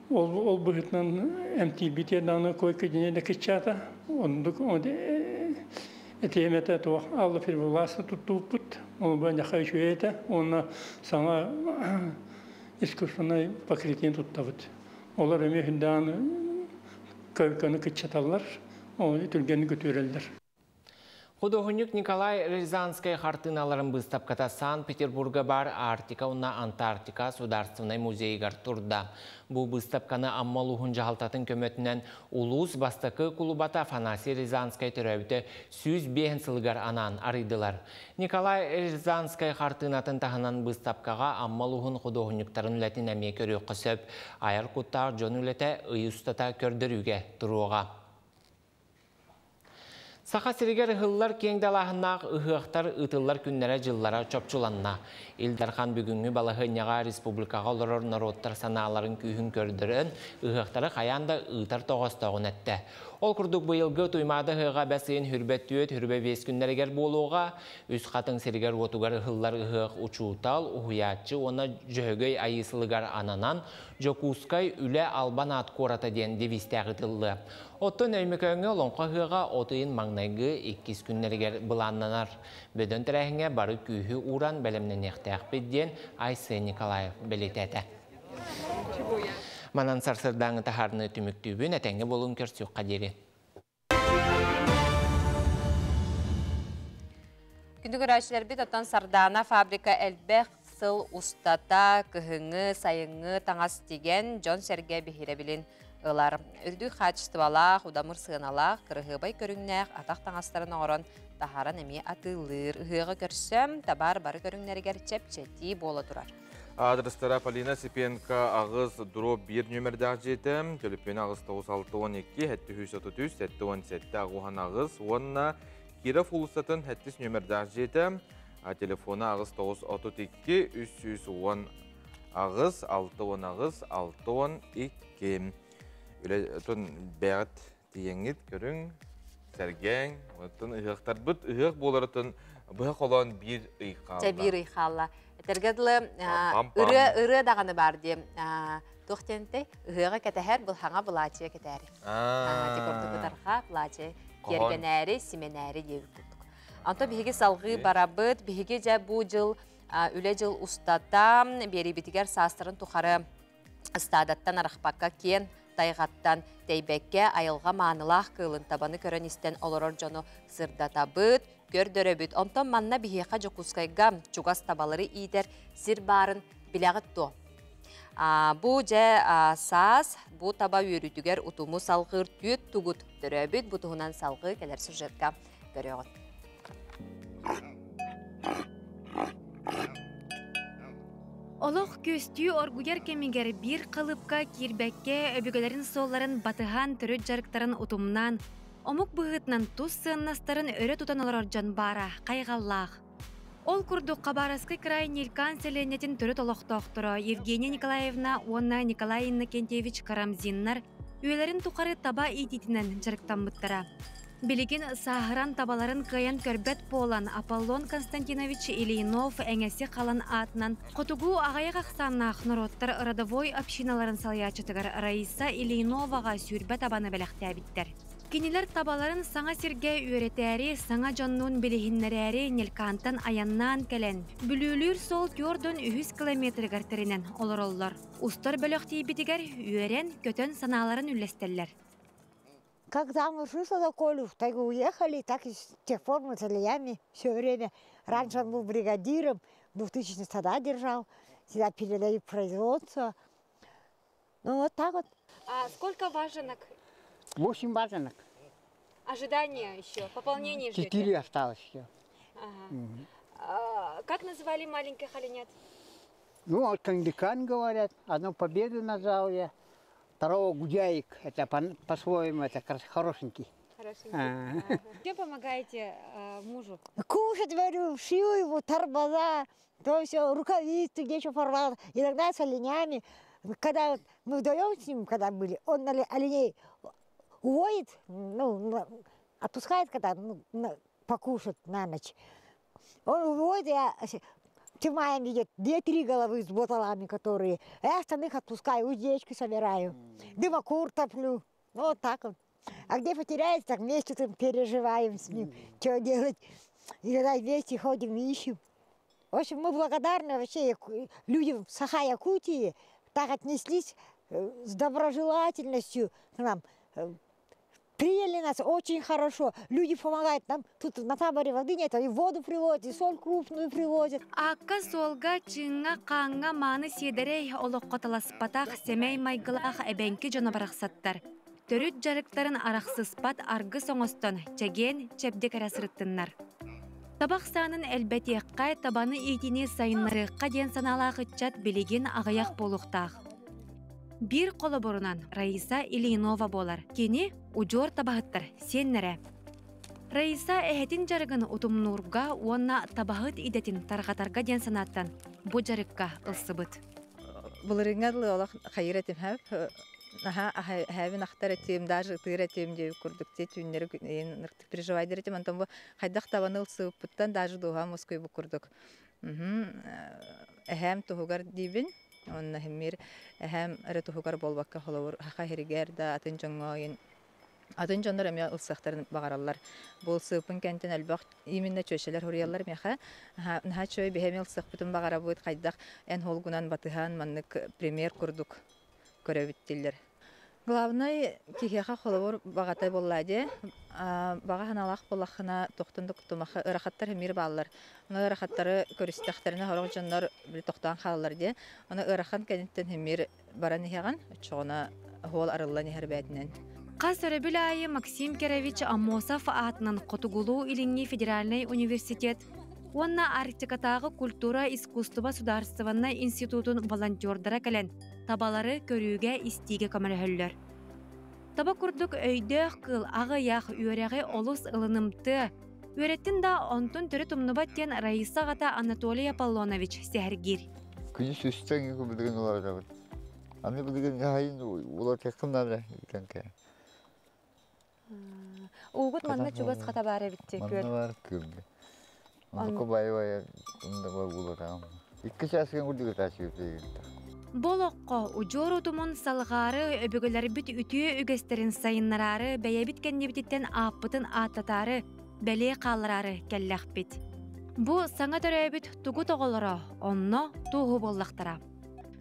Ол, ол быһыытынан эмтиирбит даҕаны койка-дьиэ да кыччаата. Оннук этиэмэтэ туох алла фибриллация туттубуппут. Ол бу үчүгэй этэ. Уонна саҥа искусственнай покрытие туттабыт. Олор эмиэ хүндээн койканы кыччаталлар, ол түргэнник үтүөрэллэр. Худуоһунньук Николай Рязанскай хартыыналарын быыстапката Санкт-Петербурга баар Арктика уонна Антарктика Сударственнай музейыгар турда. Бу быыстапканы Амма улууһун дьаһалтатын көмөтүнэн улуус бастакы кулубата Афанасий Рязанскай төрөөбүтэ 105 сылыгар анаан арыйдылар. Николай Рязанскай хартыынатын таһынан быыстапкаҕа Амма улууһун худуоһунньуктарын үлэтин эмиэ көрүөххэ сөп. Айар куттаах дьон үлэтэ ый устата көрдөрүүгэ туруоҕа. Саха сиригэр ыһыллар киэҥ далааһыннаах ыһыахтар ыытыллар күннэрэ-дьыллара чопчуланна. Ил Дархан бүгүҥҥү балаһыанньаҕа республикаҕа олорор норуоттар санааларын күүһүн көрдөрөн, ыһыахтары хайаан да ыытар тоҕоостооҕун эттэ. Ол курдук быйылгы Туймаада ыһыаҕа бэс ыйын хүрбэ түөрт, хүрбэ биэс күннэригэр буолуоҕа. Үс Хатыҥ сиригэр-уотугар ыһыллар ыһыах учуутал, уһуйааччы уонна Дьөһөгөй Айыы сылыгар ананан, Дьокуускай үлэ албан аат куората диэн девизтээх ыытыллыа. Оттон Өймөкөөҥҥө Олоҥхо ыһыаҕа от ыйын маҥнайгы иккис күннэригэр былааннанар. Бөдөҥ тэрээһиҥҥэ бары күүһү ууран бэлэмнэниэхтээхпит диэн Айсен Николаев бэлиэтээтэ. Манан сарсыардааҥы таһаарыны түмүктүүбүн, этэҥҥэ буолуҥ көрсүөххэ диэри. Күндү көрөөччүлэрбит, оттон Сардаана фабрика элбэх сыл устата кыһыҥҥы, сайыҥҥы таҥас тигэн, дьон-сэргэ биһирэбилин ылар. Үрдүк хаачыстыбалаах, удамыр сыаналаах, кырыһыабай көрүҥнээх атах таҥастарын оҥорон таһааран эмиэ атыылыыр. Ыһыаҕы көрсө, табаар бары көрүҥнэригэр чэпчэтии буола турар. Адрестара Полина Сипенко аҕыс дробь биир нүөмэрдээх дьиэтэ, төлөпүөнэ аҕыс тоҕус алта уон икки, сэттэ сүүс отут үс, сэттэ уон сэттэ аҕыс аҕыс уонна Киров уулуссатын сэттис нүөмэрдээх дьиэтэ, телефона аҕыс тоҕус отут икки, үс сүүс уон аҕыс, алта уон аҕыс, алта уон икки. Үлэ бэҕит тиийэҥҥит көрүҥ, сэргээҥ, оттон ыһыахтарбыт ыһыах буоларытын быһа холоон биир ый хаалла. Чэ биир ый хаалла. Этэргэ дылы ырыа ырыа даҕаны баар диэ. Туох диэнтэй? Ыһыаҕы кэтэһэр былхаҥа былаачыйа кэтээри. Ити курдук ытарха былаачыйа киэргэнээри, симэнээри диэбит курдук. Онто биһиги салҕыы барабыт. Биһиги дьэ бу дьыл үлэ дьыл устата биэрибитигэр саастарын тухары ыстаадаттан арахпакка киэн тайҕаттан тэйбэккэ айылҕа маанылаах кыылын табаны көрөн-истэн олорор дьону сырдатабыт, көрдөрөбүт. Онтон манна биһиэхэ Дьокуускайга чугас табалары иитэр сир баарын билэҕит дуо? Бу дьэ саас бу таба үөрүүтүгэр утуму салҕыыр түөт тугут төрөөбүт. Бу туһунан салҕыы кэлэр сюжетка көрүөҕүт. Олох күөстүү оргуйар кэмигэр биир халыпка киирбэккэ өбүгэлэрин суолларын батыһан төрүт дьарыктарын утумнаан, омук быһыытынан тус сыаннастарын өрө тутан олорор дьон баара хайҕаллаах. Ол курдук Хабаровскай край Нелькан сэлиэнньэтин төрүт олохтоохторо Евгения Николаевна уонна Николай Иннокентьевич Карамзиннар үйэлэрин тухары таба иитиитинэн дьарыктаммыттара. Билигин сааһыран табаларын кыайан көрбөт буолан Аполлон Константинович Ильинов эҥэси халан аатынан хотугу аҕыйах ахсааннаах норуоттар родовой общиналарын салайааччытыгар Раиса Ильиноваҕа сүүрбэ табаны бэлэхтээбиттэр. Кинилэр табаларын саҥа сиргэ үөрэтээри, саҥа дьоннуун билиһиннэрээри Нелькантан айаннаан кэлэн, Бүлүүлүүр суол түөрт үһүс километрыгар тэринэн олороллор. Устар бөлөх тиийбитигэр үөрэн, көтөн санааларын үллэстэллэр. Как замуж вышла за Колю, так и уехали, так и с тех пор мы с Ильями все время. Раньше он был бригадиром, 2000 стада держал, всегда передают производство. Ну вот так вот. А сколько важенок? Восемь важенок. Ожидание еще, пополнение ждете? Четыре осталось еще. Ага. Как называли маленьких оленят? Ну, Тандикан говорят, одну победу назвал я, второго Гудяик, это по-своему, это хорошенький. Хорошенький. Чем помогаете мужу? Кушать варю, шью ему тормоза, то все, рукавицы, где что порвал. Иногда с оленями. Когда вот мы вдвоем с ним, когда были, он оленей уводит, ну, отпускает, когда ну, покушать на ночь. Он уводит, я тьма идет, две-три головы с боталами, которые. А я остальных отпускаю, уздечку собираю, дымокур топлю. Вот так вот. А где потеряется, так вместе там переживаем с ним, что делать. И когда вместе ходим, ищем. В общем, мы благодарны вообще людям Саха-Якутии, так отнеслись с доброжелательностью к нам. Приняли нас очень хорошо. Люди помогают нам. Тут на таборе воды нет, и воду привозят, и соль крупную привозят. Аакка-суолга чыыҥҥа-хааҥҥа мааны сиэдэрэй олоххо таласпатах сэмэй майгылаах эбэҥки дьоно барахсаттар. Төрүт дьарыктарын арахсыспат аргыс оҥостон, чэгиэн, чэбдик эрэ сырыттыннар. Таба ахсаанын элбэтиэххэ, табаны иитини сайыннарыахха диэн санаалаах ыччат билигин аҕыйах буолуохтаах. Биир холобурунан Раиса Ильинова буолар. Кини удьуор табаһыттар сиэннэрэ. Раиса эһэтин дьарыгын утумнуурга уонна табаһыт идэтин тарҕатарга диэн санааттан бу дьарыкка ылсыбыт. Былырыыҥҥа дылы олох хайыр этим хэп наһаа эһээбин ахтар этим, даже ытыыр этим диэбит курдук те түүннэри переживайдыр этим, онтон бу хайдах табаны ылсыбыппыттан даже дууһам мускуйбут курдук. Эһээм туһугар диибин, уонна химмир эһээм эрэ туһугар буолбакка холобур хаха иһиригэр да атын дьоҥҥо атын дьоннор эмиэ ылсыахтарын баҕараллар. Бу ылсыыппын кэнтэн элбэх именно чүөчэлэр суруйаллар миэхэ. Наһаа үчүгэй биһи эмиэ ылсыахпытын баҕарабыт, хайдах эн холгунан батыһан маннык пример курдук көрөбүт дииллэр. Главнай киһиэхэ холобур баҕата буоллаа дии. Баҕа санаалаах буоллаххына тохтон да куттумаха ыарахаттар эмиэ бааллар. Ону ыарахаттары көрүстэхтэринэ сорох дьоннор били тохтоон хаалаллар дии. Ону ыарахан кэнниттэн эмиэ баран иһэҕин, оччоҕуна оһуол арыллан иһэр бээтинэн. Хас өрөбүл аайы Максим Керович Аммосов аатынан Хотугулуу-Илиҥҥи федеральнай университет уонна Арктикатааҕы культура искусство судаарыстыбаннай институтун волонтердара кэлэн табалары көрүүгэ-истиигэ көмөлөһөллөр. Таба курдук өйдөөх кыыл аҕыйах үөрэҕи олус ылынымтыа, үөрэттин да онтун төрүт умнубат диэн Раиса аҕата Анатолий Аполлонович сэһэргиир. Күнүс үстэн билигин уларытабыт. Аны билигин хаһайын уларытыаххын наада итэнкэ. Уугут манна чугас хата баар эбит күөл. Манна бар күөлгэ. Онтука бай-бай онда улатаҕым. Икки чаас курдук ытааччы Бу олоххо удьуор утумун салҕаары, өбүгэлэрбит үтүө үгэстэрин сайыннараары, бэйэбит кэннибититтэн ааппытын ааттатаары, бэлиэ хааллараары кэллэхпит. Бу саҥа төрөөбүт тугут оҕолоро онно туоһу буоллахтара.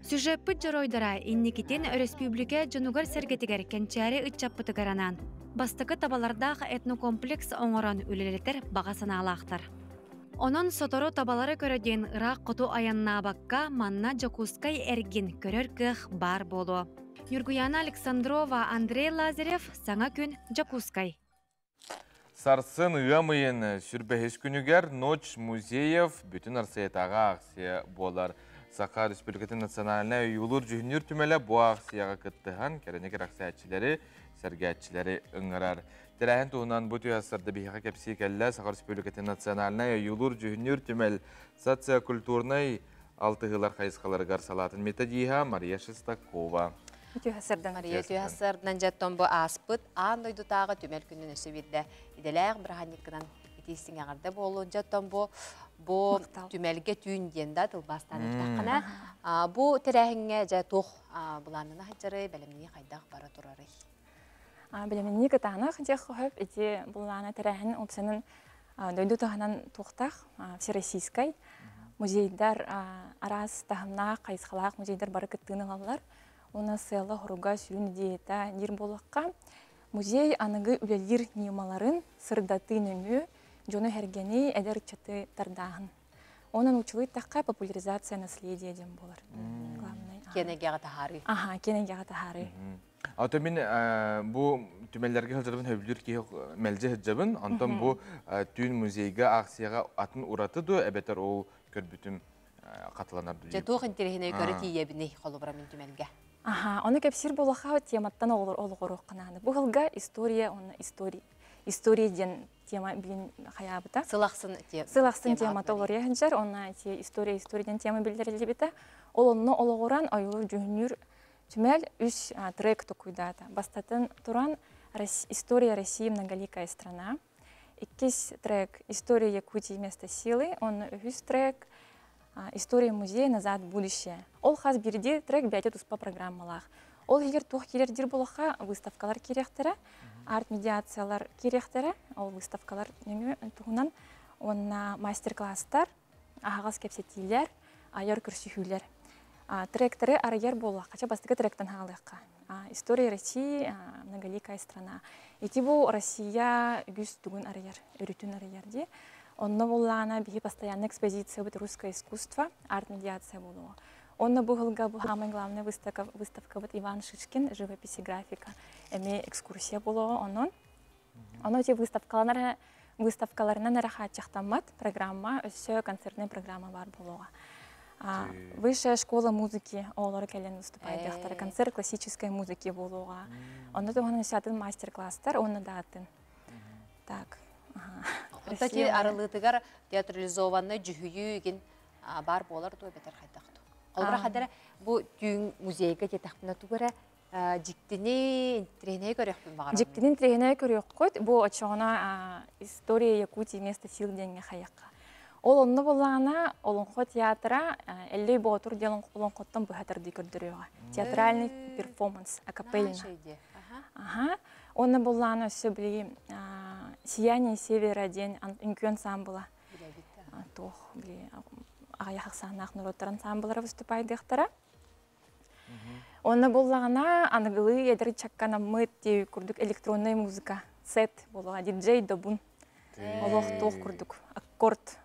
Сюжеппыт дьоруойдара инникитин өрөспүүбүлүкэ дьонугар-сэргэтигэр кэнчээри ыччаппытыгар анаан бастакы табалардаах этнокомплекс оҥорон үлэлэтэр баҕа санаалаахтар. Онон сотору табалары көрө диэн ыраах хоту айаннаабакка манна Дьокуускай эргин көрөр кыах баар буолуо. Ньургуяна Александрова, Андрей Лазарев, Саҥа күн, Дьокуускай. Сарсын ыам ыйын сүрбэһис күнүгэр Ночь музеев бүтүн Арсыйатааҕы аахсыйа буолар. Саха Республикатын национальнай ойуулуур-дьүһүннүүр түмэлэ бу аахсыйаҕа кыттыһан кэрэни кэрэхсээччилэри, сэргээччилэри ыҥырар. Тэрээһин туһунан бу түһэсэрдэ биһиэхэ кэпсии кэллэ Саха Республикатын национальнай ойуулуур-дьүһүннүүр түмэл социокультурнай алтыһыылар хайысхаларыгар салаатын методиһа Мария Шестакова. Мария Түһэсэрдэн дьэттон бу ааспыт аан дойдутааҕы түмэл күнүн өссө биирдэ идэлээх бырааһынньыккынан итиистиҥ эҕэрдэ буоллун. Дьэттон бу бу түмэлгэ түүн диэн да тылбаастаан эттэххинэ бу тэрээһиҥҥэ дьэ туох былааннана сылдьарый, бэлэмнии хайдах бара турарый? Бэлэмнии кытаанах диэх хоһоп ити былаана тэрээһин опсанын дойду таһынан туохтаах всероссийскай музейдар араас таһымнаах хайысхалаах музейдар бары кыттыыны ылаллар. Уонна сыала хоруга сүрүн идеята диир буоллахха музей аныгы үлэлиир ньымаларын сырдатыы нөҥүө дьону сэргэни эдэр ыччаты тардааһын. Онон учулуй тахха популяризация наследия диэн буолар. Главное. Киэн эйгэҕэ таһаарыы. Аха, киэн эйгэҕэ таһаарыы. Ото мин бу түмэллэргэ сылдьарбын сөбүлүүр киһи мэлдьи сылдьабын. Онтон бу түүн музейга акцияҕа атын ураты дуо эбэтэр ол көрбүтүм хатыланар Дьэ туох интэриэһинэй көрө тиийэбиний холобура мин түмэлгэ? Аха, ону кэпсиир буоллахха тематтан оҕолор олоҕоруохханааны. Бу сылга история уонна история история диэн тема билин хайаабыта. Сыл ахсын Сыл ахсын темата олоруйа сылдьар, онно история история диэн тема биллэриллибитэ. Ол онно олоҕуран ойуулур дьүһүннүүр түмэл үс трек токуйдаата. Бастатын туран «История России многоликая страна». Иккис трек «История Якутии место силы». Онно үһүс трек «История музея назад в будущее». Ол хас бирди трек бэйэтэ туспа программалаах. Ол иһигэр туох киирэр диир буоллахха, выставкалар киириэхтэрэ, арт-медиациялар киириэхтэрэ, ол выставкалар нөҥүө туһунан уонна мастер-класстар, аһаҕас кэпсэтиилэр, айар көрсүһүүлэр. Тректэри арыйар буоллахха, чэ бастакы тректэн хаалыахха. История России, многоликая страна. Ити бу Россия үгүс тугун арыйар, өрүтүн арыйар дии. Онно буоллаҕына биһи постоянная экспозициябыт русское искусство, арт-медиация буолуо. Онно бу сылга бу самый главный выставка, выставкабыт Иван Шишкин живопись и графика. Эмиэ экскурсия буолуоҕа онон. Ону ити выставкалар выставкаларынан эрэ хааччахтаммат программа, өссө концертная программа баар буолуоҕа. Высшая школа музыки оҕолоро кэлэн выступайдыахтара, концерт классической музыки буолуоҕа. Онно туһунан өссө атын мастер-класстар уонна да атын. Так. Онто ти арылыытыгар театрализованный дьүһүйүү игин баар буолар дуо бэтэр хайдах дуу? Холобура хадара бу түүн музейга диэтэхпинэ тугу эрэ дьиктини интириэһинэйи көрүөхпүн баҕарабын. Дьиктини интириэһинэйи көрүөххүт. Бу оччоҕуна История Якутии место сил диэҥҥэ хайыахха. Ол онно буоллаҕына Олоҥхо театра Эллэй Боотур диэн олоҥхоттон быһа тардыы көрдөрүөҕэ. Театральный перформанс акапельно. Аха. Онно буоллаҕына өссө били Сияние севера диэн үҥкүү ансаамбыла туох били аҕыйах ахсааннаах норуоттар ансаамбылара выступайдыахтара. Онно буоллаҕына аныгылыы эдэр ыччакканаммыт дии курдук электронная музыка сет буолуоҕа диджей добун олох туох курдук аккорд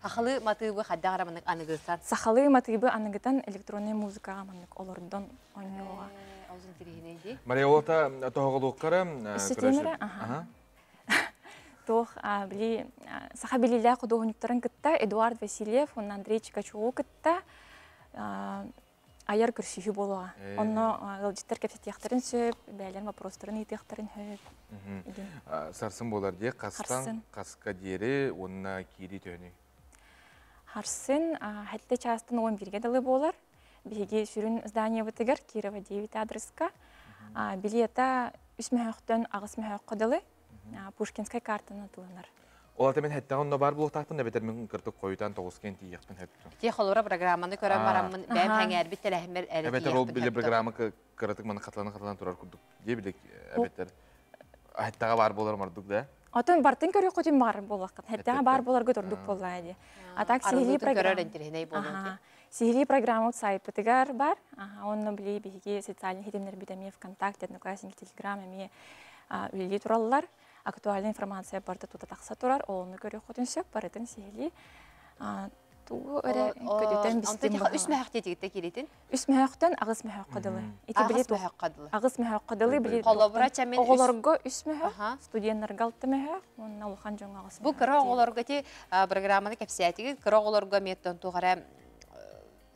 Сахалыы матыыбы хайдах эрэ маннык аныгытан Сахалыы матыыбы аныгытан электронная музыкаҕа маннык олордон оонньуоҕа. Олус интириэһинэй дии. Мария Олта тоһоҕолуоххара Өссө аха. Туох били саха билиилээх худуоһунньуктарын кытта Эдуард Васильев уонна Андрей Чикачеву кытта айар көрсүһүү буолуоҕа. Онно ыалдьыттар кэпсэтиэхтэрин сөп, бэйэлэрин вопростарын ыытыахтарын сөп. Сарсын буолар дии, хастан хаска диэри уонна киирии төһөнүй? Харсын хэтте чаастан 11-ге дылы буолар. Биһиги сүрүн зданиебытыгар Кирова 9 адреска. Билета үс мөһөхтөн аҕыс мөһөххө дылы Пушкинскай картаны атыланар. Ол ата мен хэттэҕин онно баар буолуохтаахпын эбэтэр мин кыртык хойутаан тоҕус кэн тиийиэхпин сөптүм. Ти холура программаны көрөн бараммын бэйэм хэҥээрбит тэлэһиммэр эрэ Эбэтэр ол били программа кыратык маны хатылана хатылана турар курдук дии били эбэтэр хэттэҕэ баар буолар мордук да. Отон бартын көрүөххүтүн баҕар буоллаххын. Хэттэҕэ баар буоларгыт ордук буоллаа дии. А так сиһилии программа көрөр интириһинэй буолуо. Сиһилии программа сайпытыгар бар. Онно били биһиги социальный хитимнэрбит эмиэ ВКонтакте, Одноклассники, Телеграм эмиэ үлэлии тураллар. Актуальная информация барыта тута тахса турар. Ону көрүөххүтүн сөп, барытын сиһилии тугу эрэ көтүтэн бистим. Үс мөһөх диэтигитте киритин? Үс мөһөхтөн аҕыс мөһөххө дылы. Ити били мөһөххө дылы. Аҕыс мөһөххө дылы били. Холобура чамин оҕолорго үс мөһөх, студеннарга алта мөһөх, уонна улахан дьоҥҥо аҕыс. Бу кыра оҕолорго ти программаны кэпсээтигит, кыра оҕолорго меттон туох эрэ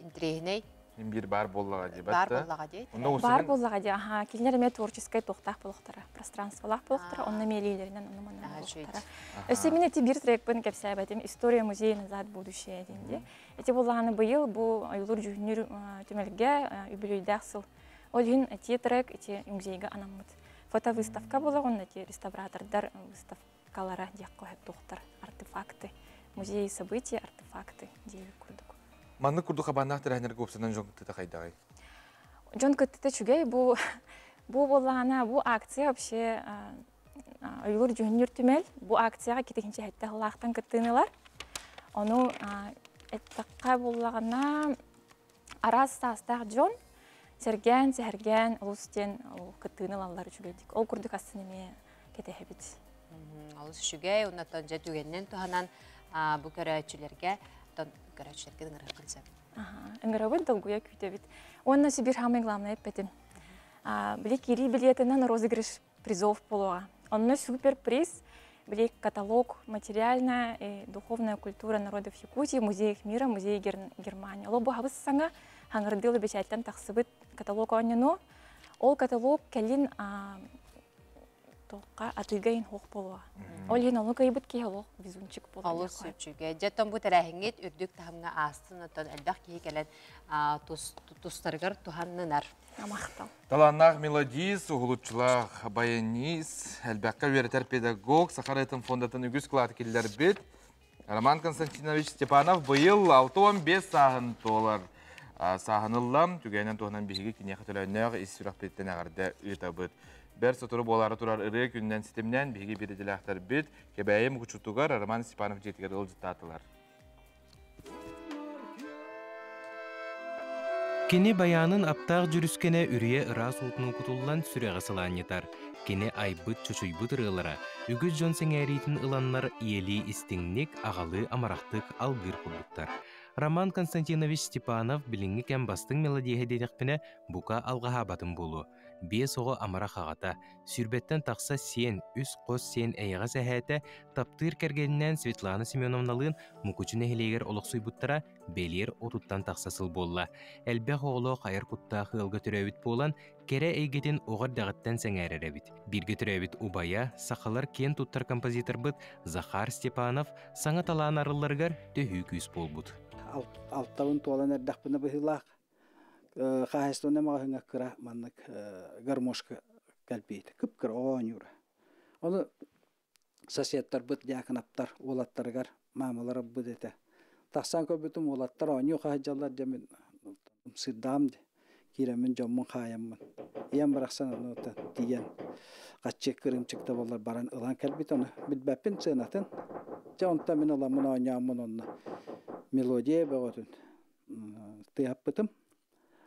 интириэһинэй Биир баар буоллаҕа дии. Баар буоллаҕа дии. Баар буоллаҕа дии. Аха, кинилэр эмиэ творческай туохтаах буолуохтара, пространстволаах буолуохтара, онно эмиэлиилэринэн онно манна буолуохтара. Өссө мин ити биир трекпын кэпсээбэтим «История музея назад будущее» диэн дии. Ити буоллаҕына быйыл бу ойуулуур дьүһүннүүр түмэлгэ үбүлүөйдээх сыл. Ол иһин ити трек ити музейга анаммыт. Фотовыставка буолар, онно ити реставратордар выставкалара диэххэ туохтар артефакты. Музей событий, артефакты диэбит курдук. Маннык курдук хабааннаах тэрээһиннэргэ уопсанан дьон кыттыта хайдаҕый? Дьон кыттыта үчүгэй. Бу бу буоллаҕына бу акция вообще ойуулур дьүһүннүүр түмэл бу акцияҕа китихинчи хэттэ сыллаахтан кыттыынылар. Ону эттэххэ буоллаҕына араас саастаах дьон сэргээн, сэһэргээн олус диэн кыттыыны ылаллар үчүгэйдик. Ол курдук астын эмиэ кэтэһэбит. Олус үчүгэй, оннотон дьэ түгэнинэн туһанан бу көрөөччүлэргэ көрөөччүлэргэ ыҥырыаххын сөп. Ыҥырабыт, долгуйа күүтэбит. Уонна Сибирь самый главное эппэтим. Били кири билетинен розыгрыш призов буолуоҕа. Онно супер приз били каталог «Материальная и духовная культура народов Якутии, музеев мира, музей Германии». Ол бу хабыс саҥа хаҥырдыыл бэчээттэн тахсыбыт каталог оонньону. Ол каталог кэлин тоққа атыыга ин хоох буолуо. Ол иһин ону кыйбыт киһи олох везунчик буолуо. Олус үчүгэй. Дьэ, бу тэрээһиҥҥит үрдүк таһымҥа аастын, оттон элбэх киһи кэлэн тустарыгар туһаннынар. Махтал. Талааннаах мелодист, уһулуччулаах баянист, элбэххэ үөрэтэр педагог, Саха ырыатын фондатын үгүс кылааты киллэрбит Роман Константинович Степанов быйыл 65 сааһын туолар. Сааһын ыллам, түгэнэн туһунан биһиги киниэхэ төлөөннөөх ис сүрэхпититтэн эҕэрдэ ыытабыт. Бэр сотору буолаары турар ырыа күнүнэн ситимнээн биһиги биирдилээхтэрбит Кэбээйи Мукучутугар Роман Степанов дьиэтигэр ыалдьыттаатылар. Кини байаанын аптаах дьүрүскэнэ үрүйэ ыраас уутунуу кутуллан сүрэҕи сылаанньытар. Кини айбыт, чочуйбут ырыалара үгүс дьон сэҥээриитин ыланнар ийэлии истиҥник, аҕалыы амарахтык алгыыр курдуктар. Роман Константинович Степанов билиҥҥи кэм бастыҥ мелодиһа диэтэхпинэ, бука алҕаһаабатым буолуо. Биэс оҕо амарах аҕата, сүүрбэттэн тахса сиэн, үс хос сиэн эйэҕэс эһээтэ, таптыыр кэргэнинээн Светлана Семеновналыын Мукучу нэһилиэгэр олохсуйбуттара бэлиэр отуттан тахса сыл буолла. Элбэх оҕолоох айар куттаах ыалга төрөөбүт буолан, кэрэ эйгэтин оҕо эрдэҕиттэн сэҥээрэр эбит. Бииргэ төрөөбүт убайа, сахалар киэн туттар композиторбыт Захар Степанов саҥа талаан арылларыгар төһүү күүс буолбут. Алтабын туолан эрдэхпинэ быһыылаах хаһаайыстыбаннай маҕаһыыҥҥа кыра маннык гармошка кэлбиит. Кып-кыра оонньуура. Ону соседтарбыт Дьаакынаптар уолаттарыгар маамалар ылбыт этэ. Тахсан көрбүтүм уолаттар оонньуу хаһыдьаллар дьэ мин сырдаам дии. Киирэммин дьоммун хаайаммын. Ийэм барахсан ону тиийэн хаччы кырыымчык да буоллар баран ылан кэлбит ону билбэппин сыанатын. Дьэ онтон мин ыламмын оонньооммун онно мелодия бөҕөтүн тыаһаппытым.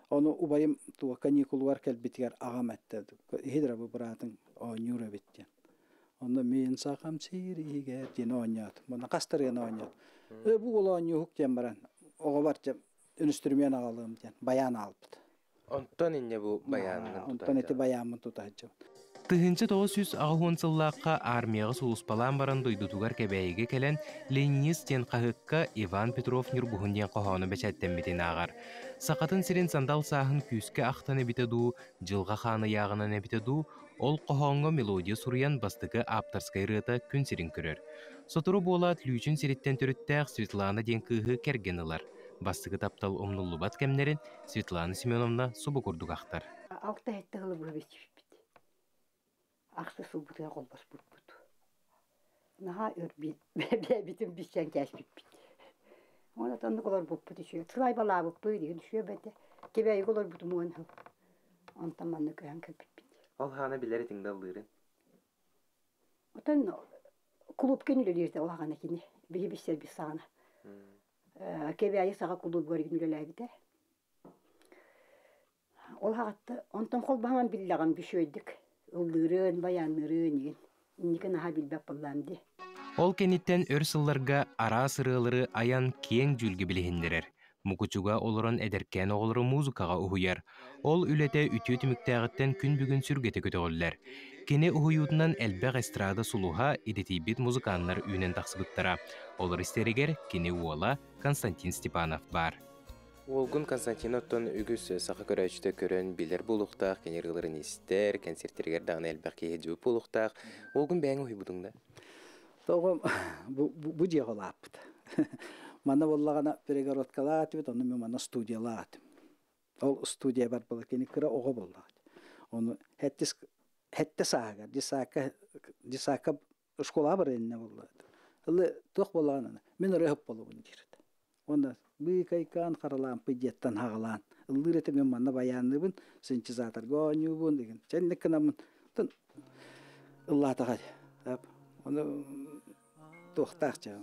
Ону убайым туга каникулугар кэлбитигэр аҕам эттэ иһидэр бу быраатыҥ оонньуур эбит диэн. Онно мин сахам сиир иһигэр диэн оонньоотум. Муна хастарыан оонньоот. Э бу уол оонньууһук диэн баран оҕобор үнүстүрүмүөн аҕалыам диэн байаан аалбыт. Онтон инньэ бу байаанын Онтон ити байааммын тута сылдьабын. 1980 сыллаахха армияҕа сулууспалаан баран дойдутугар Кэбээйигэ кэлэн Ленинист диэн хаһыакка Иван Петров Ньургуһун диэн хоһооно бэчээттэммитин ааҕар. Сахатын сирин сандал сааһын күүскэ ахтан эбитэ дуу, дьылҕа хаан ыйааҕынан эбитэ дуу, ол хоһооҥҥо мелодия суруйан бастакы ааптарскай ырыата күн сирин көрөр. Сотору буолаат Лүүчүн сириттэн төрүттээх Светлана диэн кыыһы кэргэн ылар. Бастакы таптал умнуллубат кэмнэрин Светлана Семеновна субу курдук ахтар. Алта сэттэ сылы быһа билсибиппит. Ахсыс сылбытыгар холбоспуппут. Наһаа өр бэйэбитин билсэн кээспиппит. Уонна оннук олорбуппут үчүгэй. Сылайбалаабыппыт иһин үчүгэй бэрдэ. Кэбээйигэ олорбутум уон сыл. Онтон манна көһөн кэлбиппит. Ол хаана билэр этиҥ да ыллыырын? Отон клубка үлэлиирдэ улахан кини. Биһи билсэрбит саҕана. Кэбээйи саҕа кулуубугар үлэлээбитэ. Ол аҕатта онтон холбоһон биллэҕим үчүгэйдик ыллыырын, байаанныырын игин. Инники наһаа билбэт буоллаам дии. Ол кэнниттэн өр сылларга араас ырыалары айан киэҥ дьүүлгэ билиһиннэрэр. Мукучуга олорон эдэркээн оҕолору музыкаҕа уһуйар. Ол үлэтэ үтүө түмүктээҕиттэн күн бүгүн сүргэтэ көтөҕүллэр. Кини уһуйуутунан элбэх эстрада сулуһа, идэтийбит музыканнар үүнэн тахсыбыттара. Олор истэригэр кини уола Константин Степанов баар. Уолгун Константин оттон үгүс саха көрөөччүтэ көрөн билэр буолуохтаах, кини ырыаларын истэр, кэнсиэртэригэр даҕаны элбэх киһи дьыбыт буолуохтаах. Уолгун бэйэҥ уһуйбутуҥ да? Тоҕо бу дьиэҕэ улааппыт. Манна буоллаҕына перегородкалаатыбыт, онно мен манна студиялаатым. Ол студия бар буола кини кыра оҕо буоллаҕа. Ону хэттис хэттэ сааһыгар десака десака школаҕа барар иннинэ буолла. Ылы туох буоллаҕына мин ырыаһыт буолабын диир этэ. Уонна быыкайкаан харалаампый диэттэн хаҕалаан ыллыыр этэ мен манна байаанныыбын, синтезаторга оонньуубун деген. Чэнник гынаммын ыллаатаҕа Ону туохтаах чэ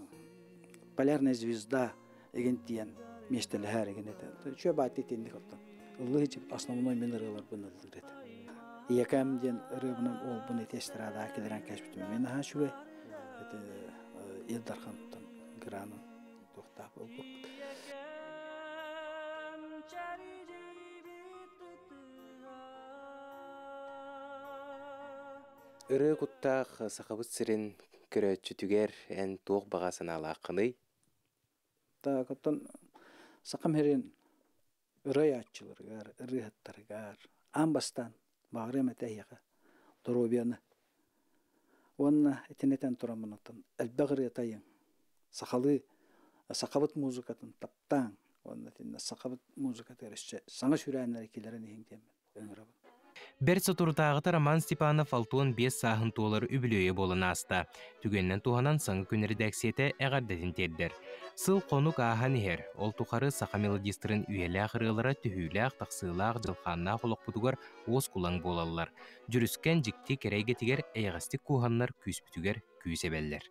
полярная звезда игин тиийэн миэстэлэһэр игин этэ. Үчүгэй баайты итинник оттон. Ыллыы основной мин ырыаларбын ыллыыр этэ. Ийэкэм диэн ырыабынан уолбун ити эстрадаҕа киллэрэн кээспитим. Мин наһаа үчүгэй. Ити Ил Дархантан гранын туохтаах буолбуппут. Ырыа куттаах Сахабыт сирин көрөөччүтүгэр эн туох баҕа санаалааххыный? Так, оттон сахам сирин ырыааччыларыгар, ырыаһыттарыгар аан бастаан баҕарыам этэ эһиэхэ доруобуйаны. Уонна итини этэн тураммын оттон элбэх ырыата айыҥ. Сахалыы сахабыт музыкатын таптааҥ уонна итиннэ сахабыт музыкатыгар өссө саҥа сүүрээннэри киллэрэн иһиҥ диэммин ыҥырабын. Бэрт соторутааҕыта Роман Степанов 65 сааһын туолар үбүлүөйэ буолан ааста. Түгэнинэн туһанан саҥа күн эрэдээксийэтэ эҕэрдэтин тиэрдэр. Сыл-хонук ааһан иһэр, ол тухары саха мелодистарын үйэлээх ырыалара түһүүлээх-тахсыылаах дьылҕааннаах олохпутугар уоскулаҥ буолаллар. Дьүрүскэн дьикти кэрэ эйгэтигэр эйэҕэстик кууһаннар күүспүтүгэр күүс эбэллэр.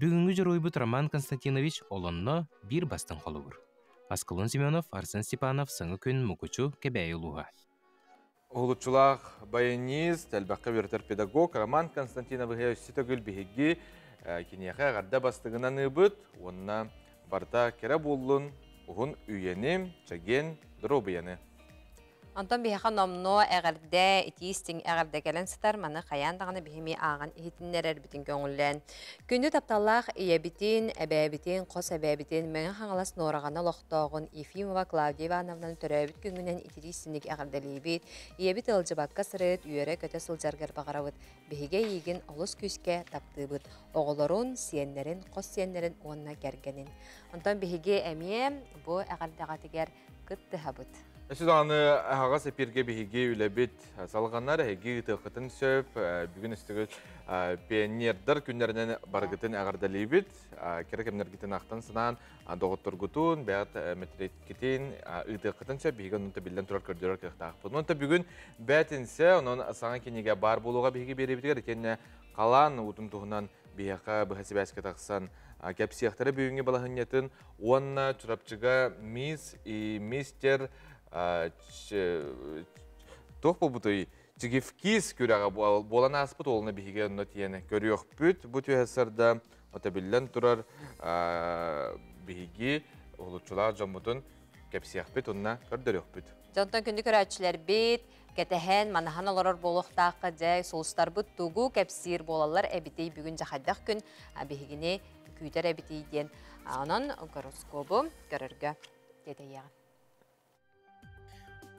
Бүгүҥҥү дьоруойбут Роман Константинович олонно биир бастыҥ холобур. Аскалон Семенов, Арсен Степанов, Саҥа күн, Мукучу, Кэбээйи улууһа. Уһулуччулаах баянист, элбэххэ үөрэтэр педагог Роман Константиновиһы өссө төгүл биһиги киниэхэ эҕэрдэ бастыгынан ыыбыт уонна барыта кэрэ буоллун, уһун үйэни, чэгиэн доруобуйаны. Онтон биһиэхэ номнуо эҕэрдэ, итии-истиҥ эҕэрдэ кэлэн сытар, маны хайаан даҕаны биһими ааҕан иһитиннэрэрбитин көҥүллээн. Күндү тапталлаах ийэбитин, эбээбитин, хос эбээбитин Мэҥэ Хаҥалас Нуораҕана олохтооҕун Ефимова Клавдия Ивановнаны төрөөбүт күҥҥүнэн итирии-истиҥник эҕэрдэлиибит. Ийэбит ыалдьыбакка сырыт, үөрэ-көтө сылдьаргар баҕарабыт. Биһиги эйиигин олус күүскэ таптыыбыт. Оҕолорун, сиэннэрин, хос сиэннэрин уонна кэргэнин. Онтон биһиги эмиэ бу эҕэрдэҕитигэр кыттыһабыт. Өссө даҕаны аһаҕас эпииргэ биһиги үлэбит салҕанар, эһиги ыытыаххытын сөп. Бүгүн өстөгүл пионердар күннэринэн барыгытын эҕэрдэлиибит. Кэрэ кэмнэргитин ахтан санаан доҕотторгутун, бэйэт мэтириэткитин ыытыаххытын сөп. Биһиги онон биллэн турар көрдөрөр кыахтаахпыт. Онон бүгүн бээтинсэ, онон саҥа кинигэ баар буолуоҕа биһиги биэриибитигэр итиэннэ халаан уутун туһунан биһиэхэ быһа сибээскэ тахсан кэпсиэхтэрэ бүгүҥҥү балаһынньатын уонна Чурапчыга мисс и мистер туох буолбутуй Чигивкис күрэҕэ буолан ааспыт уолуна биһиги онно тиийэн көрүөхпүт бу түһэ сарда отобиллэн турар биһиги уһулуччулаах дьоммутун кэпсиэхпит уонна көрдөрүөхпүт. Дьонтон күндү көрөөччүлэрбит кэтэһэн, манаһан олорор буолуохтаахха дьэ сулустарбыт тугу кэпсиир буолаллар эбитий бүгүн дьахайдах күн биһигини күүтэр эбитий диэн онон гороскобу көрөргө тиэтэйиэҕин.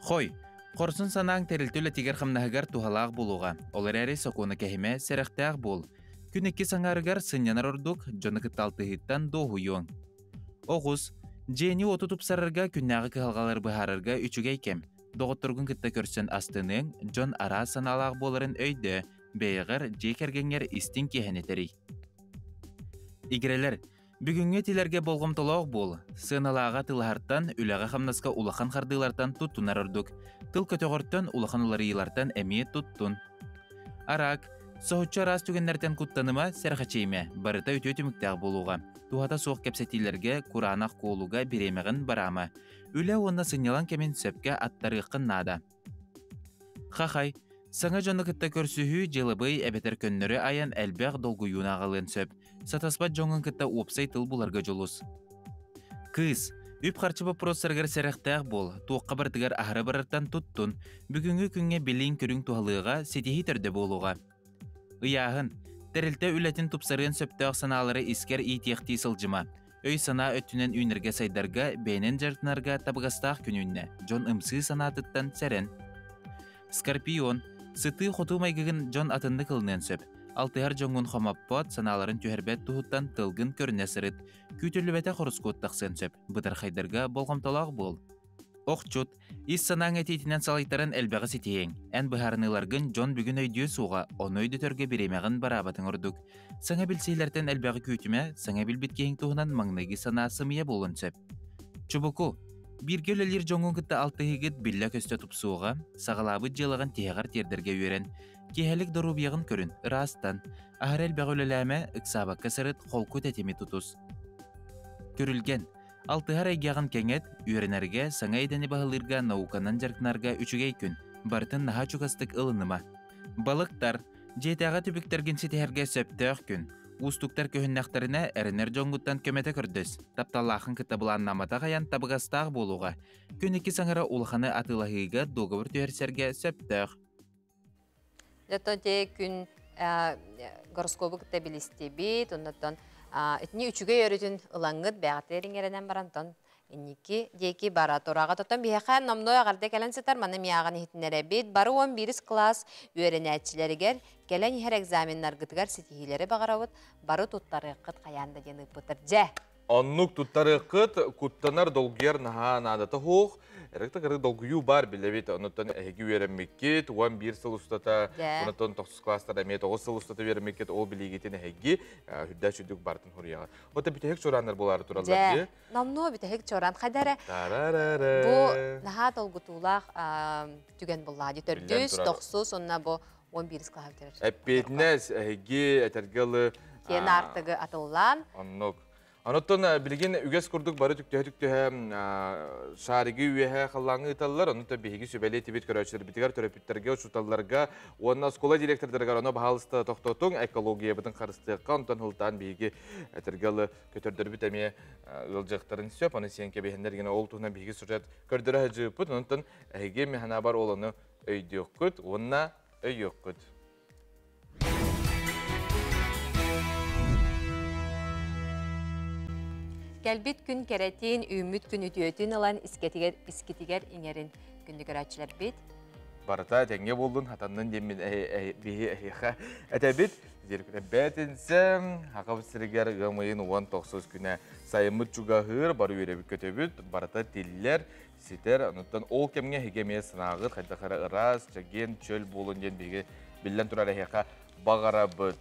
Хой, хорсун санааҥ тэрилтэ үлэтигэр хамнаһыгар туһалаах буолуоҕа. Ол эрээри сокуону кэһимэ, сэрэхтээх буол. Күн икки саҥарыгар сынньанар ордук, дьону кытта алтыһыыттан дуоһуйуоҥ. Оҕус, дьиэни-уоту тупсарарга күннээҕи кыһалҕалары быһаарарга үчүгэй кэм. Доҕотторгун кытта көрсөн астыныаҥ, дьон араас санаалаах буоларын өйдөө, бэйэҕэр, дьиэ кэргэҥҥэр истиҥ киэһэни тэрий. Игирэлэр, бүгүҥҥү этиилэргэ болҕомтолоох буол. Сыаналааҕа тылаһартан, үлэҕэ-хамнаска улахан хардыылартан туттунар ордук. Тыл көтөҕөртөн, улахан уларыйыылартан эмиэ туттун. Араак, соһуччу араас түгэннэртэн куттаныма, сэргэхсийимэ, барыта үтүө түмүктээх буолуоҕа. Туһата суох кэпсэтиилэргэ, кураанах куолуга бириэмэҕин бараама. Үлэ уонна сынньалаҥ кэмин сөпкө аттарыаххын наада. Хахай, саҥа дьону кытта көрсүһүү дьыалабыай эбэтэр көннөрү айан элбэх долгуйууну аҕалыан сөп. Сатаспат дьоҥҥун кытта уопсай тыл буларга дьулус. Кыыс, үп-харчы боппуруостарыгар сэрэхтээх буол, туохха барытыгар аһара барартан туттун. Бүгүҥҥү күҥҥэ билииҥ-көрүҥ туһалыаҕа, ситиһии төрдө буолуоҕа. Ыйааһын. Тэрилтэ үлэтин тупсарыан сөптөөх санаалары искэр иитиэхтии сылдьыма. Өй-санаа өттүнэн үүнэргэ-сайдарга, бэйэнэн дьарыктанарга табыгастаах күн үүннэ. Дьон ымсыы санаатыттан сэрэн. Скорпион. Сытыы-хотуу майгыгын дьон атыннык ылыныан сөп. Алтыһар дьоҥҥун хомоппот, санааларын түһэрбэт туһуттан тылгын көрүнэ сырыт. Күүтүллүбэтэх ороскуот тахсыан сөп. Бытархайдарга болҕомтолоох буол. Охчут, ис санааҥ этиитинэн салайтаран элбэҕи ситиһиэҥ. Эн быһаарыныыларгын дьон бүгүн өйдүө суоҕа, ону өйдөтөргө бириэмэҕин бараабатыҥ ордук. Саҥа билсиилэртэн элбэҕи күүтүмэ, саҥа билбит киһиҥ туһунан маҥнайгы санаа сымыйа буолуон сөп. Чубуку, бииргэ үлэлиир дьоҥҥун кытта алтыһыыгыт биллэ-көстө тупсуоҕа, саҕалаабыт дьыалаҕын тиһэҕэр тиэрдэргэ үөрэн. Киэһэлик доруобуйаҕын көрүн, ыраастан. Аһары элбэҕи үлэлээмэ, ыксаабакка сырыт, холку тэтими тутус. Күрүлгэн, Алтыһар эйгэҕин кэҥэт, үөрэнэргэ, саҥа идэни баһылыырга, науканан дьарыктанарга үчүгэй күн. Барытын наһаа чугастык ылыныма. Балыктар, дьиэтээҕи түбүктэргин ситиһэргэ сөптөөх күн. Уустуктар көһүннэхтэринэ, эрэнэр дьоҥҥуттан көмөтө көрдөс. Тапталлааххын кытта былааннааматах айан табыгастаах буолуоҕа. Күн икки саҥара улаханы атыылаһыыга, дуогабар түһэрсэргэ сөптөөх. Дьэ, күн Гороскобу кытта билистибит, оннотон итини үчүгэй өрүтүн ылаҥҥыт бэҕэтигэр иҥэрэнэн барантон инники диэки бара тураҕа. Тотон биһиэхэ номнуо эҕэрдэ кэлэн сытар, маны миэҕин иһитиннэрэбит. Бары 11 класс үөрэнээччилэригэр кэлэн иһэр экзаменнаргытыгар ситиһиилэри баҕарабыт, бары туттарыаххыт хайаан да диэн ыыппыттар. Дьэ! Оннук туттарыаххыт, куттанар, долгуйар наһаа наадата суох. Эрэгтэ кыры долгуйуу бар билэбит. Онуттан эһиги үөрэммиккит, 11 сыл устата, онуттан 9 класстар эмиэ 9 сыл устата үөрэммиккит, ол билигитин эһиги үрдэ сүдүк бартын хуруйаҕа. Ота бүтэһик чурааннар буолаары тураллар дии. Номнуо бүтэһик чураан хайдара. Бу наһаа долгутуулаах түгэн буллаа дии. Төрдүс, тохсус, онна бу 11 класс бүтэрэр. Эппиэтинэс эһиги этэргэ ылы. Киэн аартыгы атыллаан. Оннук. Онуттан билигин үгэс курдук бары түктөһө-түктөһө шариги үөһэ халлааҥҥа ыыталлар. Онуттан биһиги сүбэлии тибит көрөөччүлэрбитигэр, төрөппүттэргэ, учууталларга уонна оскуола директордарыгар ону баһаалыста тохтотуҥ, экологиябытын харыстыахха. Онтон һылтаан биһиги этэргэ ылы көтөрдөрбүт эмиэ ыалдьыахтарын сөп. Аны сиэн кэбиһэннэр гина ол туһунан биһиги сюжет көрдөрө сылдьыбыппыт. Онтон эһиги механабар ол ону өйдүөххүт уонна өйүөххүт. Кэлбит күн кэрэтин, үүммүт күн үтүөтүн ылан искетигэр, искитигэр иҥэрин күндү көрөөччүлэрбит. Барыта тэҥҥэ буоллун, хатаннын диэммин биһи эһиэхэ этэбит. Бээтинсэ, Хакабыт сиригэр ыам ыйын 19 күнэ сайыммыт чугаһыыр, бары үөрэбит көтөбүт, барыта тиллэр, ситэр. Онуттан ол кэмҥэ эһиги эмиэ санааҕыт хайдах эрэ ыраас, чэгиэн, чөл буолун диэн биһиги биллэн турар эһиэхэ баҕарабыт.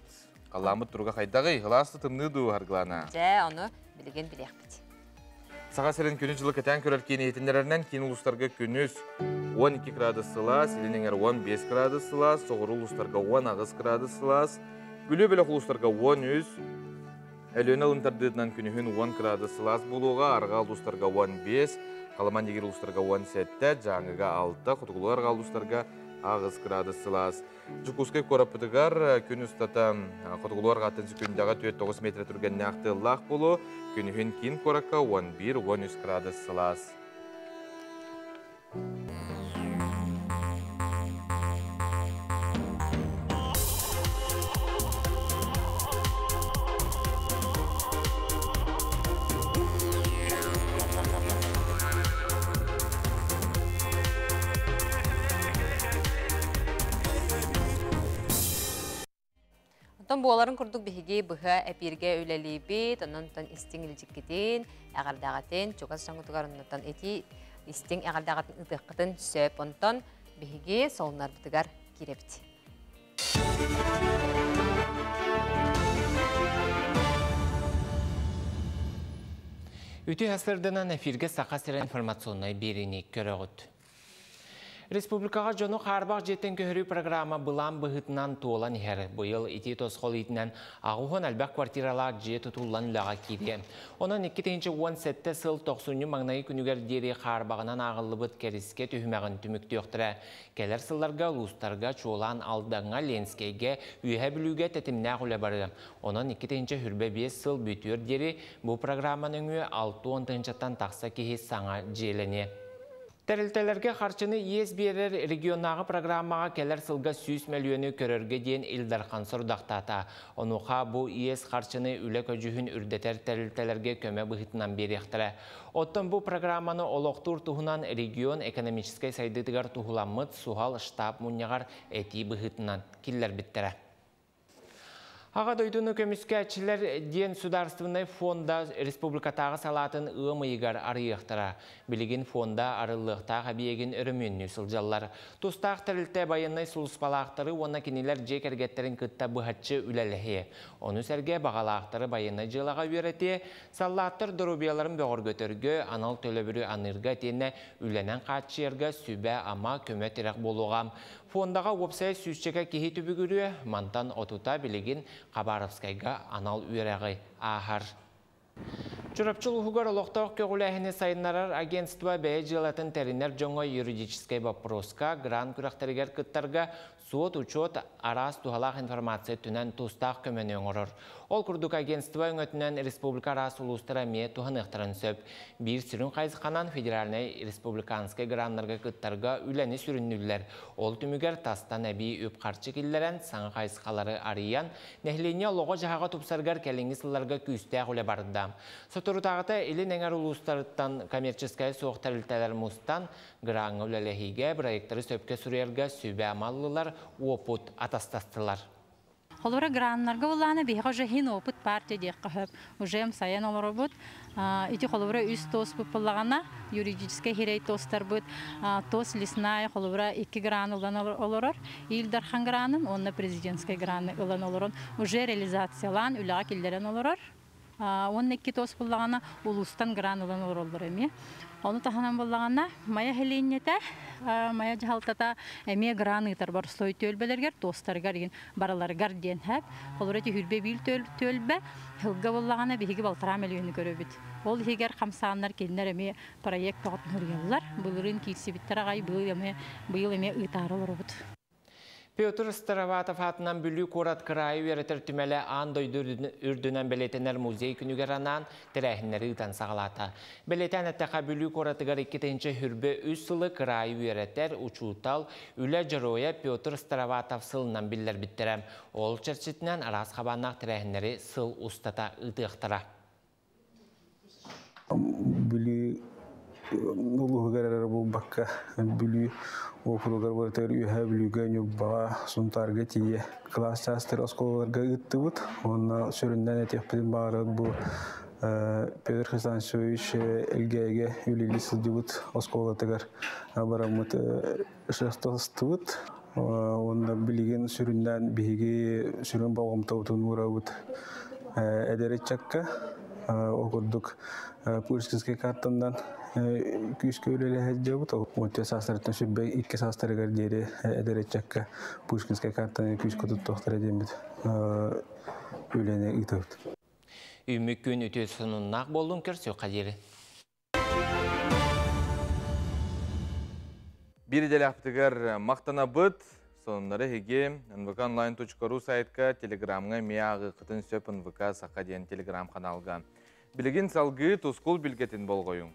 Халлааммыт туруга хайдаҕый? Ылаас тымныы дуу, Аргылана? Дьэ, ону билигин билиэхпит. Саха сирин күнү-дьылы кэтээн көрөр киин иһитиннэрэринэн киин улуустарга күнүс 12 градус сылаас, илин эҥэр 15 градус сылаас, соҕуруу улуустарга 18 градус сылаас, Бүлүү бөлөх улуустарга 13, Өлүөнэ алын тардыытынан күнүһүн 10 градус сылаас буолуоҕа, арҕаа улуустарга 15, Халыман дигир улуустарга 17, Дьааҥыга 6, хотугулуу арҕаа улуустарга 8 градус сылаас. Дьокуускай куораппытыгар күн устата хотугулуу арҕааттан секундаҕа 4-9 метр түргэннээх тыаллаах буолуо, күнүһүн киин куоракка 11-13 градус сылаас. Онтон буоларын курдук биһиги быһа эпииргэ үлэлиибит, онон истиҥ илдьиккитин, эҕэрдэҕитин, чугас дьоҥҥутугар оннуттан ити истиҥ эҕэрдэҕитин ыытыаххытын сөп. Онтон биһиги солуннарбытыгар киирэбит. Үтүө сарсыарданан эфиргэ Саха сирэ информационнай биэриини көрөҕүт. Республикаҕа дьону хаарбах дьиэттэн көһөрүү программа былаан быһыытынан туолан иһэр. Быйыл ити тосхол иитинэн аҕыс элбэх квартиралаах дьиэ тутуллан үлэҕэ киириэ. Онон 2017 сыл тохсунньу маҥнайгы күнүгэр диэри хаарбаҕынан ааҕыллыбыт кэрискэ түһүмэҕин түмүктүөхтэрэ. Кэлэр сылларга улуустарга чуолаан Алдаҥҥа, Ленскэйгэ, Үөһээ Бүлүүгэ тэтимнээх үлэ барыа. Онон 2025 сыл бүтүөр диэри бу программа нөҥүө 60 тыһыынчаттан тахса киһи саҥа дьиэлэниэ. Тэрилтэлэргэ харчыны иэс биэрэр регионнааҕы программаҕа кэлэр сылга 100 мөлүйүөнү көрөргө диэн Ил Дархан сорудахтаата. Онуоха бу иэс харчыны үлэ көдьүүһүн үрдэтэр тэрилтэлэргэ көмө быһыытынан биэриэхтэрэ. Оттон бу программаны олохтуур туһунан регион экономическай сайдыытыгар туһуламмыт суһал штаб мунньаҕар этии быһыытынан киллэрбиттэрэ. Аҕа дойдуну көмүскээччилэр диэн Судаарыстыбаннай фонда республикатааҕы салаатын ыам ыйыгар арыйыахтара. Билигин фонда арыллыахтаах эбийиэгин өрөмүөннүү сылдьаллар. Тустаах тэрилтэ байыаннай сулууспалаахтары уонна кинилэр дьиэ кэргэттэрин кытта быһаччы үлэлэһиэ. Ону сэргэ баҕалаахтары байыаннай дьыалаҕа үөрэтиэ, саллааттар доруобуйаларын бөҕөргөтөргө, анал төлөбүрү аныырга итиэннэ үлэнэн хааччыйарга сүбэ-ама көмө-тирэх буолуоҕа. Фондаҕа уопсайа сүүсчэкэ киһи түбүгүрүө, мантан отута билигин Хабаровскайга анал үөрэҕи ааһар. Чурапчы улууһугар олохтоох көҕүлээһини сайыннарар агентство бэйэ дьыалатын тэринэр дьоҥҥо юридическай боппуруоска, грант күрэхтэригэр кыттарга суот-учуот, араас туһалаах информация өттүнэн тустаах көмөнү оҥорор. Ол курдук агентство өҥөтүнэн республика араас улуустара эмиэ туһаныахтарын сөп. Биир сүрүн хайысханан федеральнай республиканскай граннарга кыттарга үлэни сүрүннүүллэр. Ол түмүгэр тастан эбии үп-харчы киллэрэн, саҥа хайысхалары арыйан, нэһилиэнньэ олоҕо-дьаһаҕа тупсарыгар кэлиҥҥи сылларга күүстээх үлэ барда. Соторутааҕыта Илин эҥэр улуустарыттан коммерческайа суох тэрилтэлэр мустан, граҥҥа үлэлэһиигэ, бырайыактары сөпкө суруйарга сүбэ-ама ыллылар, уопут атастастылар. Холобура, граннарга буллаана биһиэхэ уже хин опыт партия диэххэ сөп. Уже сайан олоробут. Ити холобура үс тос буллаҕына юридическай хирей тостарбыт тос лесная холобура икки гран ылан олорор. Ил Дархан гранын уонна президентскай граны ылан олорон уже реализациялаан үлэҕэ киллэрэн олорор. Уонна икки тос буллаҕына улуустан гран ылан олороллор эмиэ. Ону таһынан буллаҕына Майа нэһилиэнньэтэ, Майа дьаһалтата эмиэ гран ыытар боростуой түөлбэлэригэр, туостарыгар игин барыларыгар диэн хэп. Холобура түһүлбэ биир түөлбэ сылга буллаҕына биһиги балтараа мөлүйүөнү көрөбүт. Ол иһигэр хамсааннар кинилэр эмиэ проект тоҕотун суруйаллар. Былырыын киирсибиттэр аҕай быйыл эмиэ быйыл эмиэ ыытаары олоробут. Петр Староватов аатынан Бүлүү куорат кыраайы үөрэтэр түмэлэ аан дойду үрдүнэн бэлиэтэнэр музей күнүгэр анаан тэрээһиннэри ыытан саҕалаата. Бэлиэтээн эттэххэ, Бүлүү куоратыгар 2023 сылы кыраайы үөрэтэр, учуутал, үлэ дьоруойа Петр Староватов сылынан биллэрбиттэрэ. Ол чэрчитинэн араас хабааннаах тэрээһиннэри сыл устата ыытыахтара. Бүлүү улууһугар эрэ буолбакка, Бүлүү уокуругар барытыгар Үөһээ Бүлүүгэ, Ньурбаҕа, Сунтаарга тиийэ кылаас чаастары оскуолаларга ыыттыбыт. Уонна сүрүннээн этиэхпитин баҕарабыт бу Петр Хрисанфович Элгээйигэ үлэлии сылдьыбыт оскуолатыгар бараммыт шефтастыбыт. Уонна билигин сүрүннээн биһиги сүрүн болҕомтобутун уурабыт эдэр ыччакка. Ол курдук Пушкинскай картанан күүскэ үлэлэһэ сылдьабыт. Отче саастарыттан сүрбэ икки саастарыгар диэри эдэр ыччакка Пушкинскай картаны күүскэ туттуохтара диэммит үлэни ыытабыт. Үүммүт күн үтүө сонуннаах буоллун көрсүөххэ диэри. Биир идэлээхпитигэр махтанабыт. Сонуннары эһиги nvkonline.ru сайтка, телеграмҥа эмиэ ааҕыаххытын сөп НВК Саха диэн телеграм-ханаалга. Билигин салгыы Тускул билгэтин болҕойуҥ.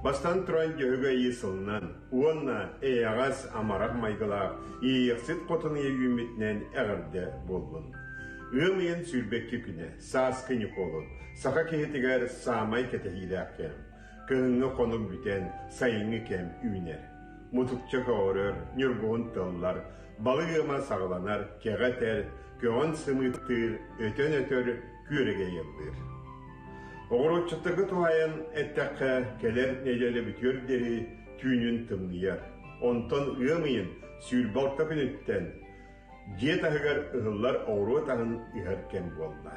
Бастан туран Дьөһөгөй Айыы сылынан уонна эйэҕэс амарах майгылаах Иэйиэхсит Хотун Ыйа үүммүтүнэн эҕэрдэ буоллун! Ыам ыйын сүүрбэкки күнэ, сааскы Ньукуолун, саха киһитигэр саамай кэтэһиилээх кэм. Кыһыҥҥы хонук бүтэн, сайыҥҥы кэм үүнэр. Мутукча көҕөрөр, ньургуһун тыллар, балык ыама саҕаланар, кэҕэ этэр, көҕөн сымыыттыыр, өтөн өтөр, күөрэгэй ыллыыр. Оҕуруотчуттарга туһаайан эттэххэ, кэлэр нэдиэлэ бүтүөр диэри түүнүн тымныйар. Онтон ыам ыйын 26 күнүттэн дьиэ таһыгар ыһыллар оҕуруот аһын ыһар кэм буолла.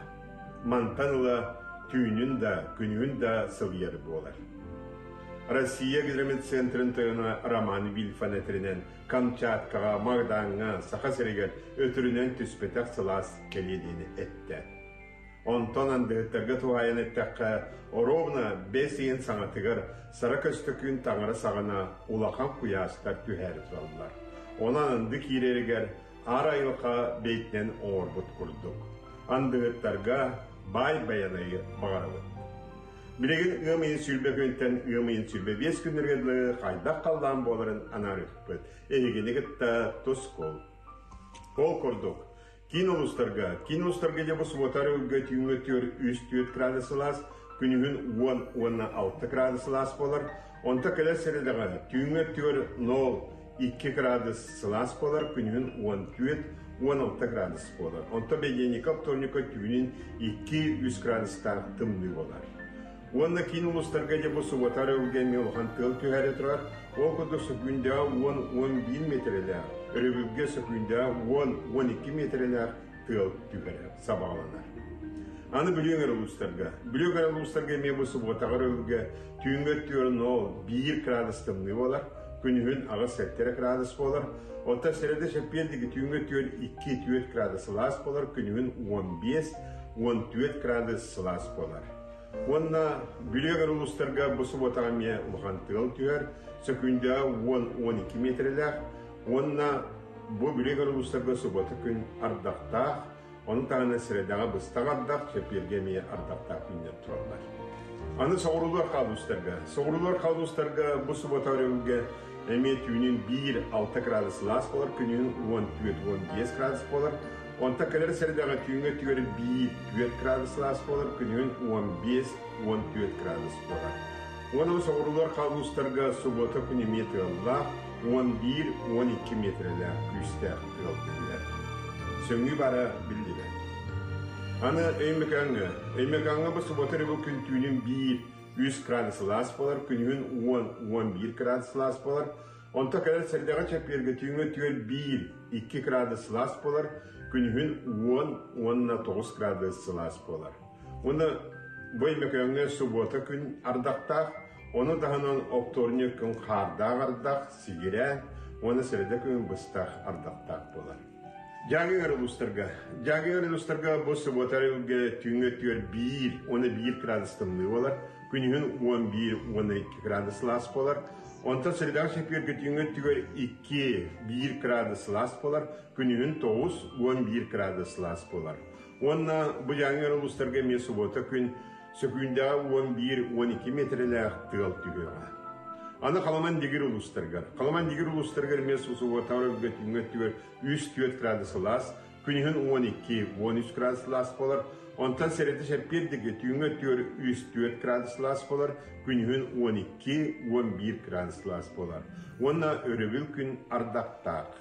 Мантан ыла түүнүн да, күнүһүн да сылыйар буолар. Россия гидрометцентрын тойоно Роман Вильфан этэринэн, Камчаткаҕа, Магадаҥҥа, Саха сиригэр өтөрүнэн түспэтэх сылаас кэлиэ диэни эттэ. Онтон андыһыттарга туһаайан эттэххэ, оруобуна бэс ыйын саҥатыгар Сара Көстөкүүн таҥара саҕана улахан куйаастар түһээри тураллар. Онон анды киирэригэр аар айылҕа бэйтинэн оҥорбут курдук. Андыһыттарга баай байанайы баҕарабыт. Билигин ыам ыйын 20 күнтэн ыам ыйын 25 күннэргэ дылы хайдах халлаан буоларын анаарыахпыт. Эһигини кытта тускул. Ол курдук, Киин улуустарга, киин улуустарга дьэ бу субуота арыгыга түүҥҥэ өттүгэр 3-4 градус сылаас, күнүһүн 10 уонна 6 градус сылаас буолар. Онто кэлэр сэрэдэҕэ түүҥҥэ өттүгэр 0-2 градус сылаас буолар, күнүһүн 14 16 градус буолар. Онто бэнидиэнньиккэ вторникка түүнүн 2-3 градустаах тымныы буолар. Уонна киин улуустарга дьэ бу субуота арыгыга эмиэ улахан тыал түһээри турар. Ол курдук сөкүүндэҕэ 10-11 миэтэрэлээх, өрөбүлгэ сөкүүндэҕэ 10-12 миэтэрэлээх тыал түһэрэ сабаҕаланар. Аны Бүлүү эҥэр улуустарга. Бүлүү эҥэр улуустарга эмиэ бу субуотаҕа өрөбүлгэ түүҥҥү өттүгэр 0-1 градус тымныы буолар. күнүһүн 8-7 градус буолар. Оттон сэрэдэ чэппиэрдиги түүҥҥэ түөр 2-4 градус сылаас буолар, күнүһүн 15-14 градус сылаас буолар. Уонна Бүлүү улуустарга бу субуотаҕа эмиэ улахан тыал түһэр, сөкүүндэҕэ 10-12 миэтэрэлээх. Уонна бу Бүлүү улуустарга субуота күн ардахтаах, ону таһынан сэрэдэҕэ быстах ардах, чэппиэргэ эмиэ ардахтаах күннэр тураллар. Аны соҕуруулар хаалуустарга. Соҕуруулар хаалуустарга бу субуота өрөбүлгэ эмиэ түүнүн 1-6 градус сылаас буолар, күнүһүн 14-15 градус буолар. Онтон кэлэр сэрэдэҕэ түүҥҥэ түгэр 1-4 градус сылаас буолар, күнүһүн 15-14 градус буолар. Уонна соҕуруулар хаалуустарга субуота күн эмиэ тыаллаах, 11-12 миэтэрэлээх күүстээх тыал түһэр. Сөҥүү бара биллибэт. Аны Өймөкөөҥҥө. Өймөкөөҥҥө бу субуота өрөбүл күн түүнүн 1-3 градус сылаас буолар, күнүһүн 10-11 градус сылаас буолар. Онто кэлэр сэрдэҕэ чэппиэргэ түүҥҥэ түөр 1-2 градус сылаас буолар, күнүһүн 10-9 градус сылаас буолар. Уонна бу Өймөкөөҥҥө субуота күн ардахтаах, ону таһынан оптуорунньук күн хаардаах ардах, сигирээн уонна сэрэдэ күн быстах ардахтаах буолар. Дьааҥы улуустарга. Дьааҥы улуустарга бу субуота өрөбүлгэ түүҥҥэ түөр 1 уонна 1 градус тымныы буолар, күнүһүн 11 уонна 2 градус сылаас буолар. Онтон сэрэдэҕэ чэппиэргэ түүҥҥэ өттүгэр 2 1 градус сылаас буолар, күнүһүн 9 11 градус сылаас буолар. Уонна бу Дьааҥы улуустарга эмиэ субуота күн сөкүүндэҕэ 11-12 миэтэрэлээх тыал түһүөҕэ. Аны Халаман Дигир улуустарыгар. Халаман Дигир улуустарыгар эмиэ субуота өрөбүлгэ түүҥҥэ өттүгэр 3-4 градус сылаас, күнүһүн 12-13 градус сылаас буолар. Онтон сэрэдэ чэппиэрдиги түүҥҥэ өттүгэр 3-4 градус сылаас буолар, күнүһүн 12-11 градус сылаас болар. Уонна өрөбүл күн ардахтаах.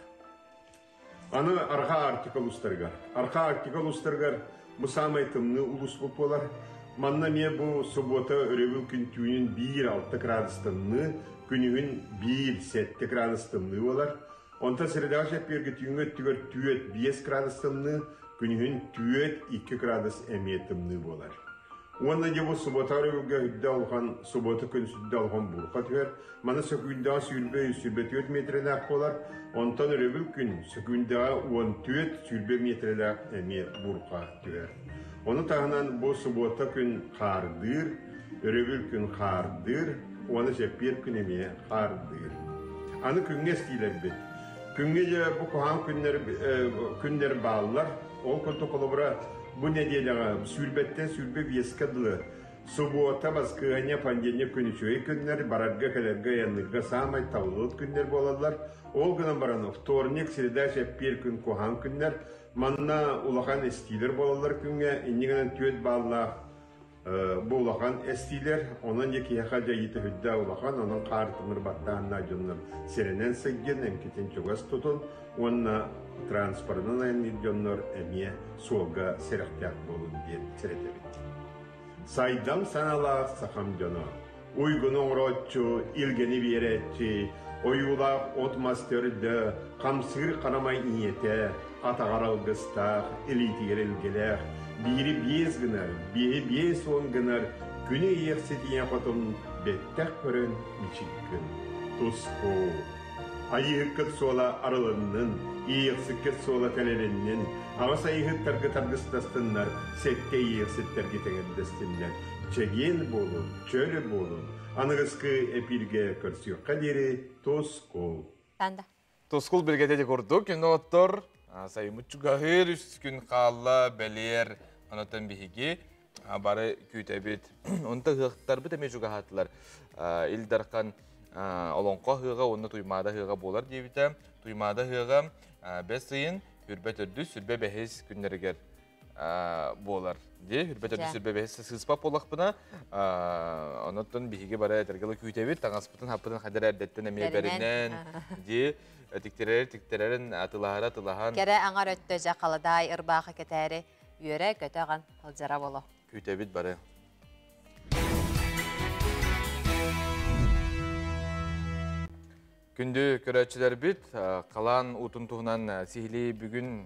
Аны Арҕаа Арктика улуустарыгар. Арҕаа Арктика улуустарыгар бу саамай тымныы улууспут буолар. Манна эмиэ бу субуота өрөбүл күн түүнүн 1-6 градус тымныы, күнүһүн 1-7 градус тымныы буолар. Онтон сэрэдэҕэ чэппиэргэ түүҥҥү өттүгэр 4-5 градус тымныы, күнүһүн 4-2 градус эмиэ тымныы буолар. Уонна дьэ бу субуота өрөбүлгэ үрдэ улахан субуота күн сүрдэ улахан буурҕа түһэр. Маны сөкүүндэҕэ сүүрбэ 124 миэтэрэлээх буолар. Онтон өрөбүл күн сөкүүндэҕэ 14 20 миэтэрэлээх эмиэ буурҕа түһэр. Ону таһынан бу субуота күн хаардыыр, өрөбүл күн хаардыыр, уонна чэппиэр күн эмиэ хаардыыр. Аны күҥҥэ эстиилэрбит. Күҥҥэ дьэ бу куһаҕан күннэр, күннэр бааллар. Ол курдук холобура бу нэдиэлэҕэ сүүрбэттэн 25-кэ дылы субуота, баскыһыанньа, понедельник күн үчүгэй күннэр, барарга-кэлэргэ, айанныырга саамай табыллыбыт күннэр буолаллар. Ол гынан баран вторник, среда, чэппиэр күн куһаҕан күннэр. Манна улахан эстиилэр буолаллар күҥҥэ, инньэ гынан 4 бааллаах бу улахан эстиилэр, онон дьэ киһиэхэ дьайыыта сүрдээх улахан, онон хаар тымыр баттааһыннаах дьоннор сэрэнэн сылдьын, эмкитин чугас тутун уонна транспорынан айанныыр дьоннор эмиэ суолга сэрэхтээх буолун диэн сэрэтэбит. Сайдам санаалаах сахам дьоно, уйгуну оҥорооччу, илгэни биэрээччи, ойуулаах от-мас төрдө, хамсыыр харамай ийэтэ, атаҕар алгыстаах, илиитигэр илгэлээх, биири биэс гынар, биэһи 50 гынар, күнү иэхсит ийэ хотун бэттэх көрөн мичик гын. Туску. Айыыһыккыт суола арылыннын, иэйэхсиккит суола тэлэлиннин, аҕыс айыыһыттаргыт аргыстастыннар, сэттэ иэйэхситтэргит эҥэрдэстиннэр. Чэгиэн буолун, чөл буолун. Аныгыскы эпииргэ көрсүөххэ диэри Тускул. Танда. Тускул билгэтэ курдук, күн сайыммыт чугаһыыр үс күн хаалла, бэлиэр, онотон биһиги бары күүтэбит. Онто ыһыахтарбыт эмиэ чугаһаатылар. Ил Дархан Олоҥхо ыһыаҕа уонна Туймаада ыһыаҕа буолар диэбитэ. Туймаада ыһыаҕа бэс ыйын сүрбэ төрдүс, сүрбэ бэһис күннэригэр буолар. Дии, сүрбэ төрдүс, сүрбэ бэһис сыыспат буоллахпына, онон биһиги бары этэргэ күүтэбит, таҥаспытын хаппытын хадыр эрдэттэн эмиэ бэринэн, дии, тиктэрэр тиктэрэрин атылаһара атылаһан. Кэрэ аҥар өттө дьэ халадаай ырбаахы кэтээри үөрэ көтөҕөн сылдьара боло. Күүтэбит бары. Күндү көрөөччүлэрбит, халаан уутун туһунан сиһилии бүгүн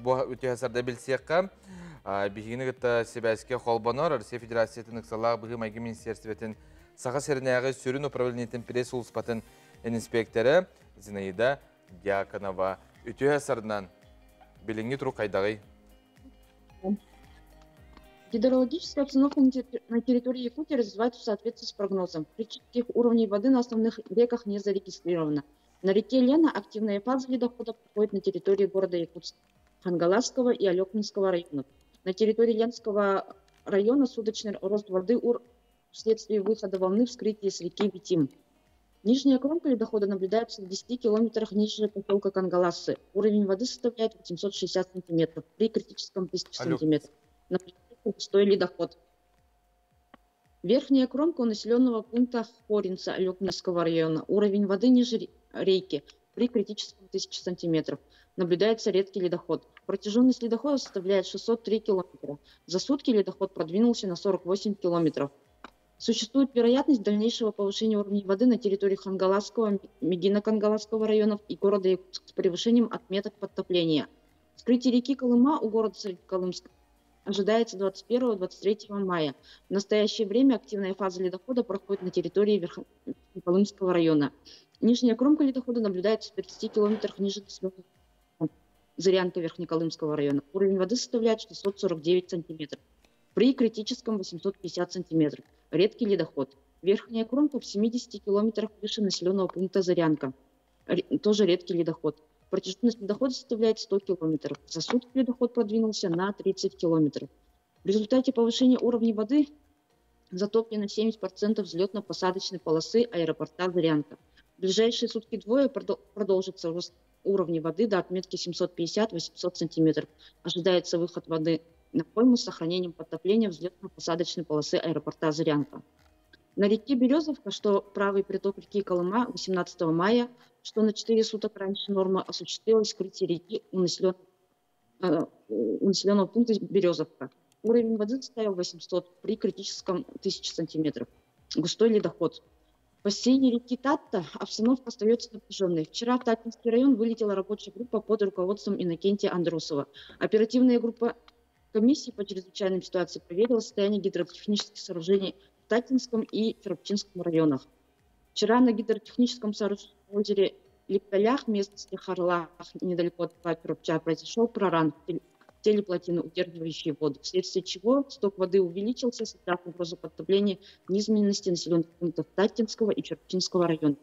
бу үтүө сарда билсиэххэ. Биһигини кытта сибээскэ холбонор Россия Федерациятын ыксалаах быһыы-майгы министиэристибэтин Саха сиринээҕи сүрүн управлениетын пресс-сулууспатын инспектора Зинаида Дьяконова. Үтүө сарынан билиҥҥи турук хайдаҕый? Гидрологическая обстановка на территории Якутии развивается в соответствии с прогнозом. Критических уровней воды на основных реках не зарегистрировано. На реке Лена активная фаза ледохода проходит на территории города Якутска, Хангаласского и Алекминского районов. На территории Ленского района суточный рост воды вследствие выхода волны вскрытия с реки Витим. Нижняя кромка ледохода наблюдается в 10 километрах ниже поселка Кангалассы. Уровень воды составляет 860 сантиметров при критическом 1000 сантиметров. Наблюдается густой ледоход. Верхняя кромка у населенного пункта Хоринца Алекминского района. Уровень воды ниже рейки при критическом 1000 сантиметров. Наблюдается редкий ледоход. Протяженность ледохода составляет 603 километра. За сутки ледоход продвинулся на 48 километров. Существует вероятность дальнейшего повышения уровня воды на территории Хангаласского, Мегино-Кангаласского районов и города Якутск с превышением отметок подтопления. Вскрытие реки Колыма у города Среднеколымск ожидается 21-23 мая. В настоящее время активная фаза ледохода проходит на территории Верхнеколымского района. Нижняя кромка ледохода наблюдается в 30 километрах ниже населенного пункта Зырянка Верхнеколымского района. Уровень воды составляет 649 сантиметров. При критическом 850 сантиметров. Редкий ледоход. Верхняя кромка в 70 километрах выше населенного пункта Зырянка. Тоже редкий ледоход. Протяженность ледохода составляет 100 километров. За сутки ледоход продвинулся на 30 километров. В результате повышения уровня воды затоплено 70% взлетно-посадочной полосы аэропорта Зырянка. В ближайшие сутки двое продолжится рост уровня воды до отметки 750-800 сантиметров. Ожидается выход воды на пойму с сохранением подтопления взлетно-посадочной полосы аэропорта Зырянка. На реке Березовка, что правый приток реки Колыма, 18 мая, что на 4 суток раньше нормы, осуществилось вскрытие реки у населенного пункта Березовка. Уровень воды составил 800 при критическом 1000 сантиметров. Густой ледоход. В бассейне реки Татта обстановка остается напряженной. Вчера в Таттинский район вылетела рабочая группа под руководством Иннокентия Андросова. Оперативная группа комиссии по чрезвычайным ситуациям проверила состояние гидротехнических сооружений в Таттинском и Чурапчинском районах. Вчера на гидротехническом сооружении в озере Липтолях, местности Харлах, недалеко от Чурапча, произошел проран в теле плотины, удерживающей воду, вследствие чего сток воды увеличился, создав угрозу подтопления низменности населенных пунктов Таттинского и Чурапчинского района.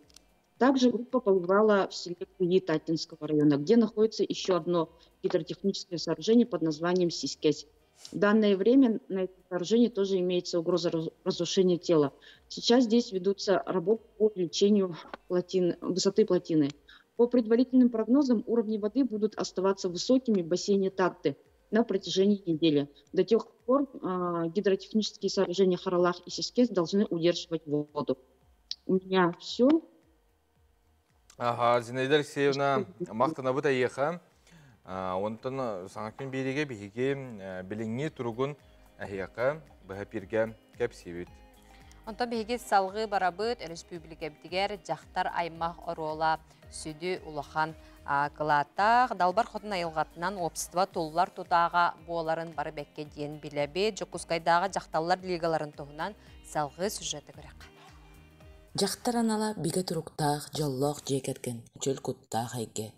Также группа побывала в селе Куи Таттинского района, где находится еще одно гидротехническое сооружение под названием Сиськесь. В данное время на этом сооружении тоже имеется угроза разрушения тела. Сейчас здесь ведутся работы по увеличению высоты плотины. По предварительным прогнозам, уровни воды будут оставаться высокими в бассейне Татты на протяжении недели. До тех пор гидротехнические сооружения Харалах и Сиськес должны удерживать воду. У меня все. Ага, Зинаида Алексеевна, махтанабыт эйиэхэ. Онтон саҥа күн биэриигэ биһиги билиҥҥи туругун эһиэхэ быһа эпииргэ кэпсиибит. Онтон биһиги салгыы барабыт өрөспүүбүлүкэбитигэр дьахтар аймах оруола сүдү улахан кылааттаах далбар хотун айылҕатынан уопсастыба туллар тутааҕа буоларын бары бэккэ диэн билэбит. Дьокуускайдааҕы дьахталлар лигаларын туһунан салгыы сюжеты көрөххө. Дьахтар анала бигэ туруктаах, дьоллоох дьиэ кэргэн, чөл куттаах эйгэ.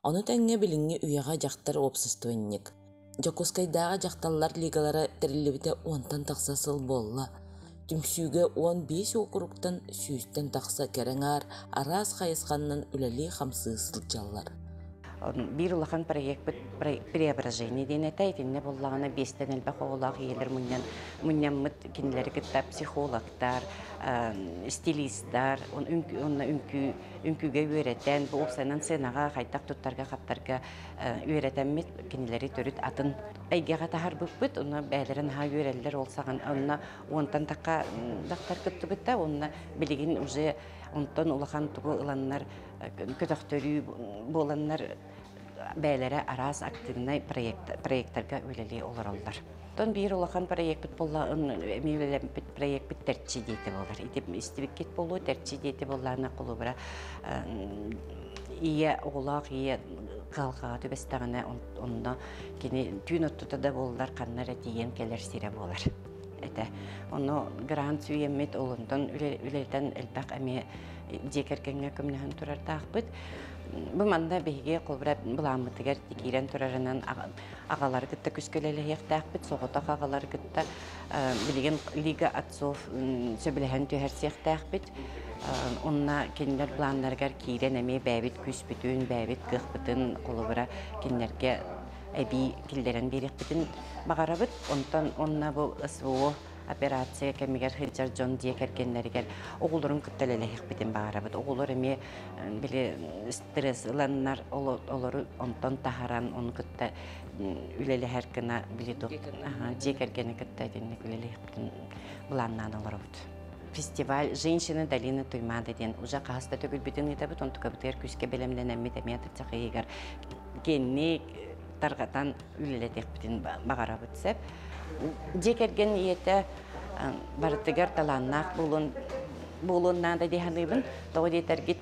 Ону тэҥэ билиҥҥи үйэҕэ дьахтар уопсастыбанньык. Дьокуускайдааҕы дьахталлар лигалара тэриллибитэ уонтан тахса сыл буолла. Түмсүүгэ 15 уокуруктан сүүстэн тахса кэрэ аҥаар араас хайысханнан үлэлии-хамсыы сылдьаллар. Биир улахан проекпыт преображение диэн этэ. Итиннэ буоллаҕына биэстэн элбэх оҕолоох ийэлэр мунньан мунньаммыт кинилэри кытта психологтар, стилистар, онно үҥкүү үҥкүүгэ үөрэтэн, бу уопсайынан сценаҕа хайдах туттарга-хаптарга үөрэтэммит кинилэри төрүт атын эйгэҕэ таһарбыппыт. Онно бэйэлэрэ наһаа үөрэллэр ол саҕан онно уонтан тахха дахтар кыттыбыта. Онно билигин уже онтон улахан тугу ыланнар көтөхтөрүү буоланнар бэйэлэрэ араас активнай проекттарга үлэлии олороллор. Оттон биир улахан проекпит буолла эмиэ үлэлэммит проекпит Тэрчи диэти буолар. Ити истибиккит буолуо Тэрчи диэти буоллаана холобура ийэ оҕолоох ийэ кыһалҕаҕа түбэстэҕинэ онно кини түүн оттута да буоллар ханна эрэ тиийэн кэлэр сирэ буолар. этэ. Ону грант сүүйэммит, олонтон үлэлэтэн элбэх эмиэ дьиэ кэргэҥҥэ көмөлөһөн турардаахпыт. Бу манна биһиги холобура былааммытыгар киирэн турарынан аҕалары кытта күскөлэлэһиэхтээхпит, соҕотох аҕалары кытта билигин Лига отцов сөбүлэһэн түһэрсиэхтээхпит. Онно кинилэр планнарыгар киирэн эмиэ бэйэбит күүспүтүн, бэйэбит кыахпытын холобура кинилэргэ эбии киллэрэн биэриэхпитин баҕарабыт. Онтон онно бу СВО операция кэмигэр сылдьар дьон дьиэ кэргэннэригэр оҕолорун кытта үлэлэһиэхпитин баҕарабыт. Оҕолор эмиэ били стресс ыланнар олору онтон таһаран ону кытта үлэлэһэр гына били дьиэ кэргэни кытта итинник үлэлэһиэхпитин былааннаан олоробут. Фестиваль «Женщины долины Туймаада» диэн уже хаһыс да төгүлбүтүн ыытабыт, онтукабытыгар күүскэ бэлэмнэнэммит эмиэ атырдьах ыйыгар киэҥник тарҕатан үлэлэтиэхпитин баҕарабыт сөп. Дьиэ кэргэн ийэтэ барытыгар талааннаах буолуон буолуон наада дии саныыбын. Тоҕо диэтэргит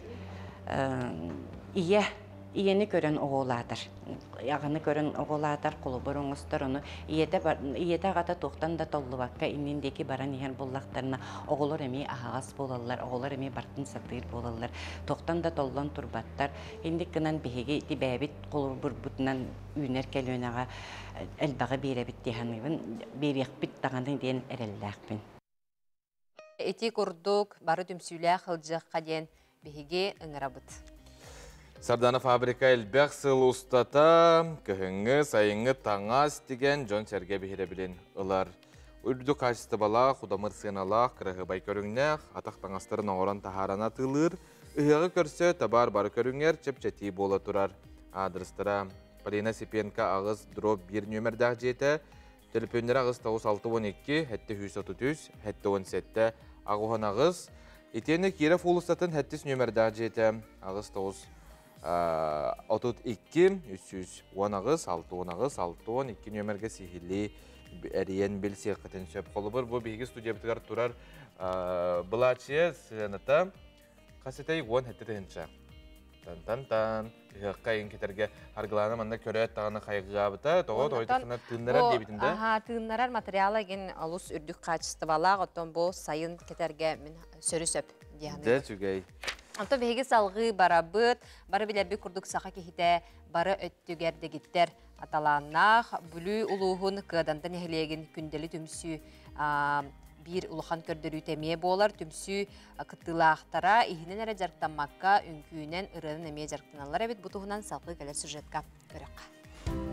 ийэ ийэни көрөн оҕолаатар. Аҕаны көрөн оҕолаатар, холобур оҥостор, ону ийэтэ ийэтэ аҕата туохтан да толлубакка иннин диэки баран иһэр буоллахтарына, оҕолор эмиэ аһаҕас буолаллар, оҕолор эмиэ бартын сатыыр буолаллар, туохтан да толлон турбаттар. Инник гынан биһиги тибээбит холобурбутунан үүнэр көлүөнэҕэ элбэҕи биэрэбит дии саныыбын, биэриэхпит даҕаны диэн эрэллээхпин. Ити курдук бары түмсүүлээх ылдьыахха диэн биһиги ыҥырабыт. Сардана фабрика элбэх сыл устата кыһыҥҥы, сайыҥҥы таҥас тигэн дьон-сэргэ биһирэбилин ылар. Үрдүк хаачыстыбалаах, удамыр сыаналаах, кыраһыабай көрүҥнээх, атах таҥастарын оҥорон таһааран атыылыыр, ыһыаҕы көрсө табаар бары көрүҥэр чэпчэтии буола турар. Аадырыстара Полина Сипенко аҕыс дроп биир нүөмэрдээх дьиэтэ, төлөпүөннэрэ аҕыс тоҕус алта уон икки, сэттэ сүүс отут үс, сэттэ уон сэттэ, аҕыс уон аҕыс. Итиэннэ Киров уулуссатын сэттис нүөмэрдээх дьиэтэ аҕыс тоҕус отут икки, үс сүүс уон аҕыс, алта уон аҕыс, алта уон икки нүөмэргэ сиһилии эрийэн билсиэххитин сөп. Холобур, бу биһиги студиябытыгар турар былаачыйа сыаната хас этэй уон сэттэ тыһыынча. Тан-тан-тан, ыһыахха иҥ кэтэргэ Аргылаана манна көрөөт даҕаны хайгыгаабыта, тоҕо тоҕо тыыннарар диэбитин да? Аха, тыыннарар материала эгин олус үрдүк хаачыстыбалаах, оттон бу сайын кэтэргэ мин сөрү сөп диэн. Дьэ, үчүгэй. Онтон биһиги салҕыы барабыт, бары билэрбит курдук саха киһитэ бары өттүгэр дэгиттэр талааннаах Бүлүү улууһун Кыаданта нэһилиэгин Күндэли түмсүү биир улахан көрдөрүүтэ эмиэ буолар. Түмсүү кыттыылаахтара иһинэн эрэ дьарыктаммакка, үҥкүүнэн, ырыанан эмиэ дьарыктаналлар эбит. Бу туһунан салгыы кэлэр сюжетка көрөххө.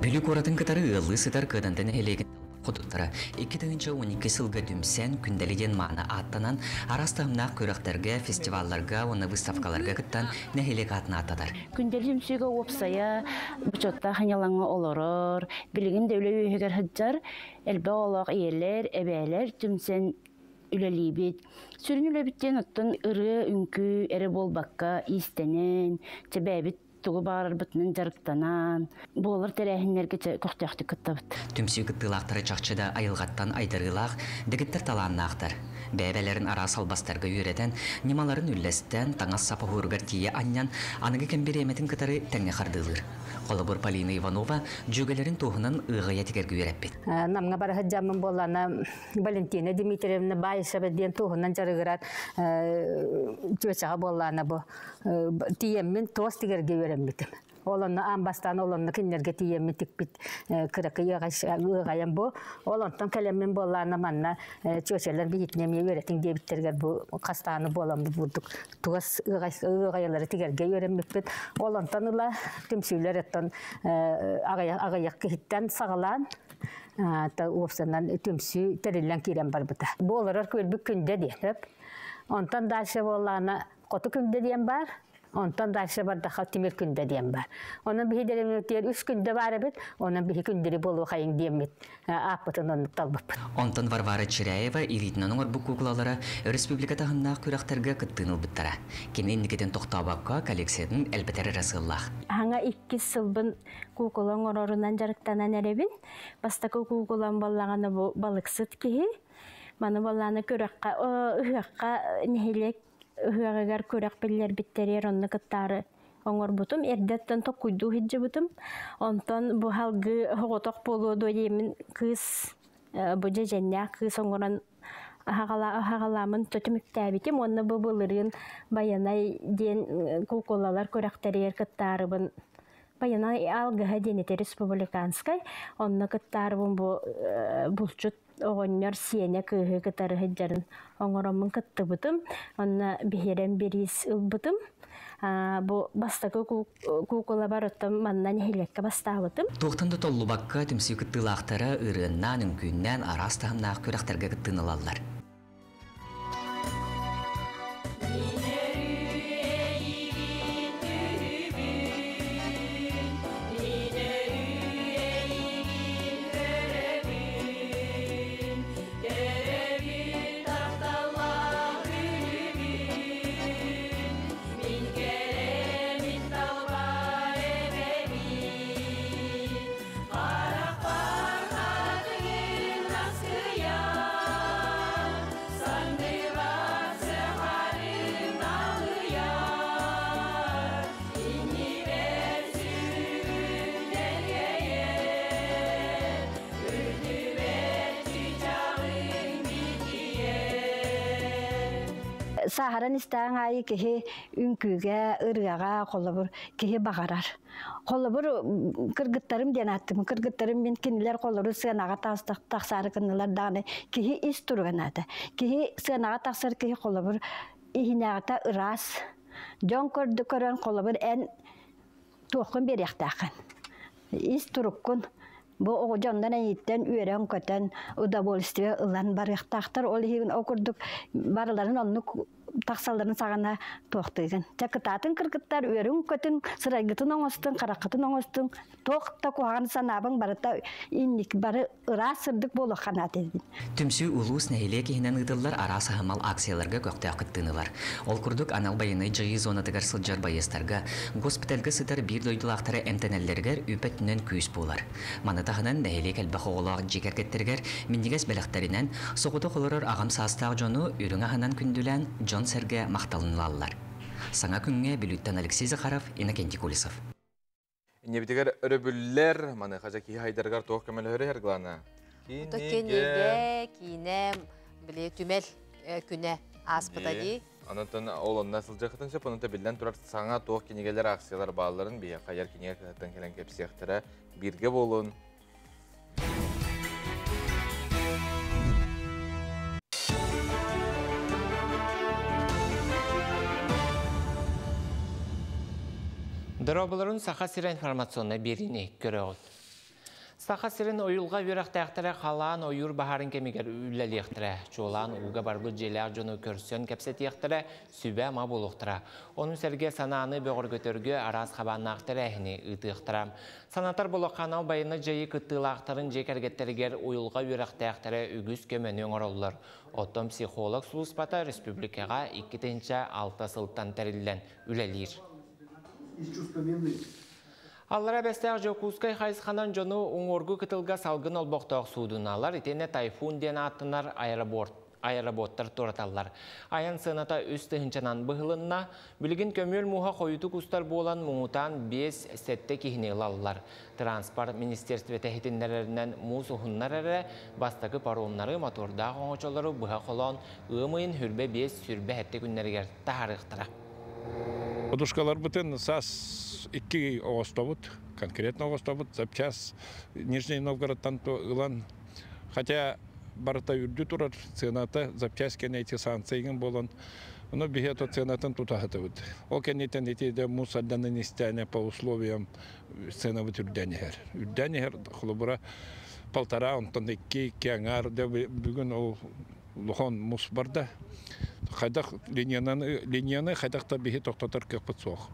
Бүлүү куоратын кытары ыаллыы сытар Кыаданта нэһилиэгин хотуттара 2012 сылга түмсэн, Күндэли диэн мааны ааттанан, араас таһымнаах күрэхтэргэ, фестивалларга уонна выставкаларга кыттан нэһилиэк аатын ааттатар. Күндэли түмсүүгэ уопсайа бочуоттаах ньалаҥҥа олорор, билигин да үлэ үөһүгэр сылдьар элбэх оҕолоох ийэлэр, эбээлэр түмсэн үлэлиибит. Сүрүн үлэбиттэн оттон ырыа, үҥкүү эрэ буолбакка иистэнэн, чэбээбит тугу баҕарарбытынан дьарыктанан, буолар тэрээһиннэргэ көхтөөхтүк кыттабыт. Түмсүү кыттыылаахтара чахчы да айылҕаттан айдарыылаах, дэгиттэр талааннаахтар. Бэйэ-бэйэлэрин араас албастарга үөрэтэн, ньымаларын үллэстэн, таҥас-сап оһуоругар тиийэ анньан, аныгы кэм бириэмэтин кытары тэҥҥэ хардыылыыр. Холобур, Полина Иванова дьүөгэлэрин туоһунан ыаҕайа тигэргэ үөрэппит. Намҥа бара сылдьаммын буоллаана Валентина Дмитриевна Баишева диэн туоһунан дьарыгырар чүөчэҕэ буоллаана бу тиийэммин туос тигэргэ үөрэммитим. Ол онно аан бастаан ол онно кинилэргэ тиийэммин тикпит кыракый ыаҕайам бу. Ол онтон кэлэммин буоллаана манна чүөчэлэр биһитинэ эмиэ үөрэтиҥ диэбиттэригэр бу хастааны буолан бурдук тугас ыаҕайалары тигэргэ үөрэммиппит. Ол онтон ыла түмсүүлэр оттон аҕыйах киһиттэн саҕалаан уопсанан түмсүү тэриллэн киирэн барбыта. Бу олорор күөлбүт күндэ диэн сөп. Онтон дальше буоллаана хоту күндэ диэн баар. Онтон дальше бардаха тимир күндэ диэн бар. Онон биһи дэриэбинэтигэр үс күндэ баар эбит. Онон биһи күндэри буолуохайыҥ диэммит ааппытын оннук талбыппыт. Онтон Варвара Чиряева илиитинэн оҥорбут куукулалара өрөспүүбүлүкэ таһымнаах күрэхтэргэ кыттыыны ылбыттара. Кини инникитин тохтообокко коллекциятын элбэтэр эрэ сыаллаах. Хаҥа иккис сылбын куукула оҥорорунан дьарыктанан эрэбин. Бастакы куукулам буоллаҕына бу балыксыт киһи. Маны буоллаҕына күрэххэ, ыһыахха нэһилиэк ыһыаҕыгар күрэх биллэрбиттэригэр онно кыттаары оҥорбутум. Эрдэттэн токкуйдуу сылдьыбытым. Онтон бу салгыы соҕотох буолуо дуо диэммин кыыс Бу дьэдьэннээх кыыс оҥорон аһаҕаламмын түмүктээбитим уонна бу былырыын Байанай диэн куукулалар күрэхтэригэр кыттаарыбын Байанай алгыһа диэн ити республиканскай онно кыттаарыбын бу булчут оҕонньор сиэнэ кыыһы кытары сылдьарын оҥороммун кыттыбытым онно биһирэм бириис ылбытым. Бу бастакы куукулабар оттон манна нэһилиэккэ бастаабытым. Туохтан да толлубакка түмсүү кыттыылаахтара ырыаннаан, үҥкүүннээн араас таһымнаах күрэхтэргэ кыттыыны ылаллар. Сааһыран истэҕиҥ аайы киһи үҥкүүгэ, ырыаҕа холобур киһи баҕарар. Холобур кыргыттарым диэн ааттым. Кыргыттарым мин кинилэр холобур сыанаҕа тахсаары гыннылар даҕаны киһи ис туруга наада. Киһи сыанаҕа тахсар киһи холобур иһинээҕитэ ыраас. Дьон көрдө көрөн холобур эн туоххун биэриэхтээххин. Ис туруккун бу оҕо дьоннор эйиттэн үөрэн-көтөн удовольствие ылан барыахтаахтар. Ол иһин ол курдук барыларын оннук тахсалларын саҕана туохтыыгын. Чэ кытаатын кыргыттар үөрүҥ-көтүҥ, сырайгытын оҥостуҥ, хараххытын оҥостуҥ, туох да куһаҕан санаабыҥ барыта инник бары ыраас сырдык буолуохха наада эбит. Түмсүү улуус нэһилиэк иһинэн ыытыллар араас аһымал акцияларга көхтөөх кыттыыны ылар. Ол курдук, анал байыаннай дьайыы зонатыгар сылдьар байыастарга, госпитальга сытар биир дойдулаахтара эмтэнэллэригэр үп өттүнэн күүс буолар. Маны таһынан, нэһилиэк элбэх оҕолоох дьиэ кэргэттэригэр минньигэс бэлэхтэринэн, соҕотох олорор аҕам саастаах дьону үрүҥ аһынан күндүлээн, дьон-сэргэ махталын ылаллар. Саҥа күҥҥэ Бүлүүттэн Алексей Захаров, Иннокентий Колесов. Иннибитигэр өрөбүллэр, маныаха дьэ киһи хайдарыгар туох көмөлөһөрүй Эрглана? Кинигэ, киинэ, били түмэл күнэ ааспыта дии. Онон ол онно сылдьыахытын сөп, онон биллэн турар саҥа туох кинигэлэр, акциялар баалларын биһиэхэ хайар кинигэ кыһаттан кэлэн кэпсиэхтэрэ. Бииргэ буолун. Дорооболорун Саха сирэ информационнай биэриини көрөҕүт. Саха сирин уйулҕа үөрэхтээхтэрэ халаан ойуур баһаарын кэмигэр үлэлиэхтэрэ. Чуолаан ууга барбыт дьиэлээх дьону көрсөн кэпсэтиэхтэрэ, сүбэ-ама буолуохтара. Ону сэргэ санааны бөҕөргөтөргө араас хабааннаах тэрээһини ыытыахтара. Санатар буолуохха, анал байыаннай дьайыы кыттыылаахтарын дьиэ кэргэттэригэр уйулҕа үөрэхтээхтэрэ үгүс көмөнү оҥороллор. Оттон психолог сулууспата республикаҕа 2006 сылтан тэриллэн үлэлиир. Аллара Бэстээх Дьокуускай хайысханан дьону уҥуоргу кытылга салгын олбохтоох суудуналар итиэннэ Тайфун диэн ааттанар аэроботтар туораталлар. Айан сыаната үс тыһыынчанан быһылынна. Билигин көмүөл мууһа хойутук устар буолан муҥутаан 5-7 киһини ылаллар. Транспорт министерствота иһитиннэрэринэн муус уһуннар эрэ бастакы паромнары, мотордаах оҥочолору быһа холоон ыам ыйын хүрбэ 5-сүрбэ күннэригэр таһаарыахтара. Подушкаларбытын саас икки оҕостобут, конкретно оҕостобут, запчас Нижний Новгородтан ылан, хотя барыта үрдү турар цената, запчасть кэнэ эти санкция болон, но биһи это ценатын тутаһытыбыт. Ол кэнниттэн ити де мусорданын истэне по условиям ценабыт үрдээн иһэр. Үрдээн иһэр, холобура полтора, онтон икки, икки аҥаар, бүгүн ол улахан муус барда. Хайдах линияны, линияны хайдах да биһи тохтотор кыахпыт суох.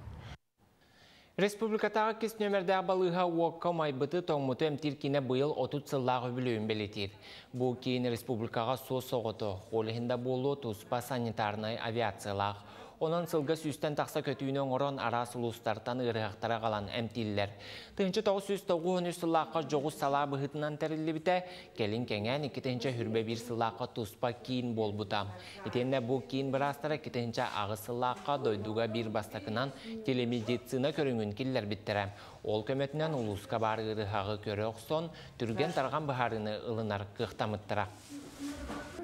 Республикатааҕы иккис нүөмэрдээх балыыһа уокка умайбыты тоҥмуту эмтиир киинэ быйыл 30 сыллаах үбүлүөйүн бэлиэтиир. Бу киин республикаҕа суос-соҕотох, ол иһин да буолуо туспа санитарнай авиациялаах. Онон сылга сүүстэн тахса көтүүнү оҥорон араас улуустартан ыарыһахтары аҕалан эмтииллэр. 1993 сыллаахха дьоҕус салаа быһыытынан тэриллибитэ, кэлин кэҥээн 2021 сыллаахха туспа киин буолбута. Итиэннэ бу киин быраастара 2008 сыллаахха дойдуга биир бастакынан телемедицина көрүҥүн киллэрбиттэрэ. Ол көмөтүнэн улууска баар ыарыһаҕы көрө охсон, түргэн-тарҕан быһаарыыны ылынар кыахтаммыттара.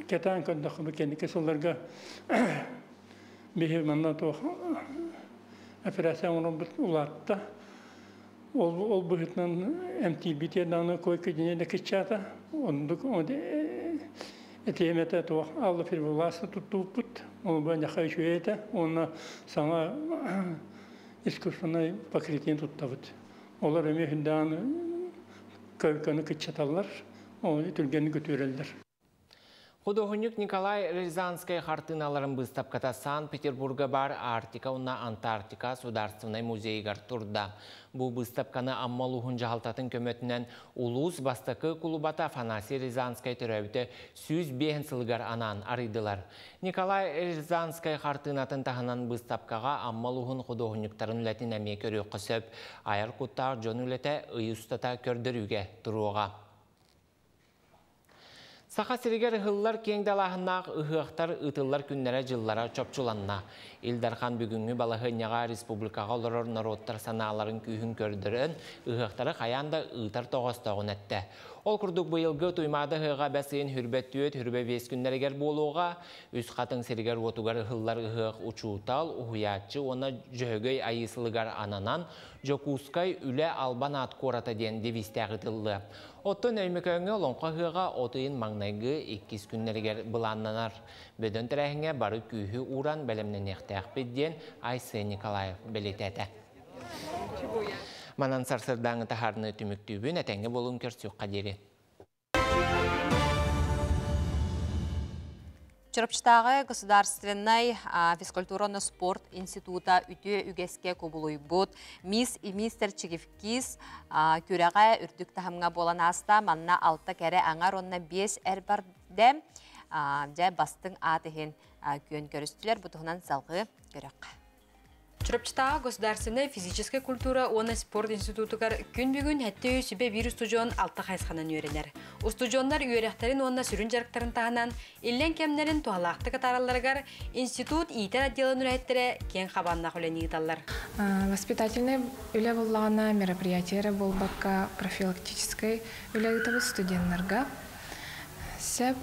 Кэтээн көрдөххө, бу кэнники сылларга биһи манна туох операция оҥоробут улаатта. Ол, ол быһыытынан эмтиирбит даҕаны койка-дьиҥэ да кыччаата. Оннук этиэм этэ туох алла фибриласты туттубуппут. Ол бу ньаха үчүгэй этэ. Уонна саҥа искусственнай покрытие туттабыт. Олор эмиэ хүндээн койканы кыччаталлар, ол түргэнник үтүөрэллэр. Худуоһунньук Николай Рязанскай хартыыналарын быыстапката Санкт-Петербурга баар Арктика уонна Антарктика Сударственнай музейыгар турда. Бу быыстапканы Амма улууһун дьаһалтатын көмөтүнэн улуус бастакы кулубата Афанасий Рязанскай төрөөбүтэ 105 сылыгар анаан арыйдылар. Николай Рязанскай хартыынатын таһынан быыстапкаҕа Амма улууһун худуоһунньуктарын үлэтин эмиэ көрүөххэ сөп. Айар куттаах дьон үлэтэ ый устата көрдөрүүгэ туруоҕа. Саха сиригэр ыһыллар киэҥ далааһыннаах ыһыахтар ыытыллар күннэрэ-дьыллара чопчуланна. Ил Дархан бүгүҥҥү балаһыанньаҕа республикаҕа олорор норуоттар санааларын күүһүн көрдөрөн, ыһыахтары хайаан да ыытар тоҕоостооҕун эттэ. Ол курдук быйылгы Туймаада ыһыаҕа бэс ыйын хүрбэ түөрт, хүрбэ биэс күннэригэр буолуоҕа. Үс Хатыҥ сиригэр-уотугар ыһыллар ыһыах учуутал, уһуйааччы уонна Дьөһөгөй Айыы сылыгар ананан, Дьокуускай Үлэ албан аат куората диэн девизтээх ыытыллыа. Оттон Өймөкөөҥҥө Олоҥхо ыһыаҕа от ыйын маҥнайгы иккис күннэригэр былааннанар. Бөдөҥ тэрээһиҥҥэ бары күүһү ууран бэлэмнэниэхтээхпит диэн Айсен Николаев бэлиэтээтэ. Манан сарсыардааҥы таһаарыны түмүктүүбүн, этэҥҥэ буолуҥ көрсүөххэ диэри. Чурапчытааҕы государственнай физкультура уонна спорт института үтүө үгэскэ кубулуйбут Мисс и мистер Чигивкис күрэҕэ үрдүк таһымҥа буолан ааста. Манна алта кэрэ аҥар уонна биэс эр бардэ. Дьэ бастыҥ аат иһин күөн көрүстүлэр. Бу туһунан салҕыы көрөххө. Чурапчытааҕы государственнай физическэй культура уонна спорт институтугар күн бүгүн сэттэ сүбэ биир устудьуон алта хайысханан үөрэнэр. Устудьуоннар үөрэхтэрин уонна сүрүн дьарыктарын таһынан иллэҥ кэмнэрин туһалаахтык атааралларыгар институт иитэр отделын үлэһиттэрэ киэҥ хабааннаах үлэни ыыталлар. Воспитательнай үлэ буоллаҕына мероприятие эрэ буолбакка профилактическай үлэ ыытабыт студеннарга. Сөп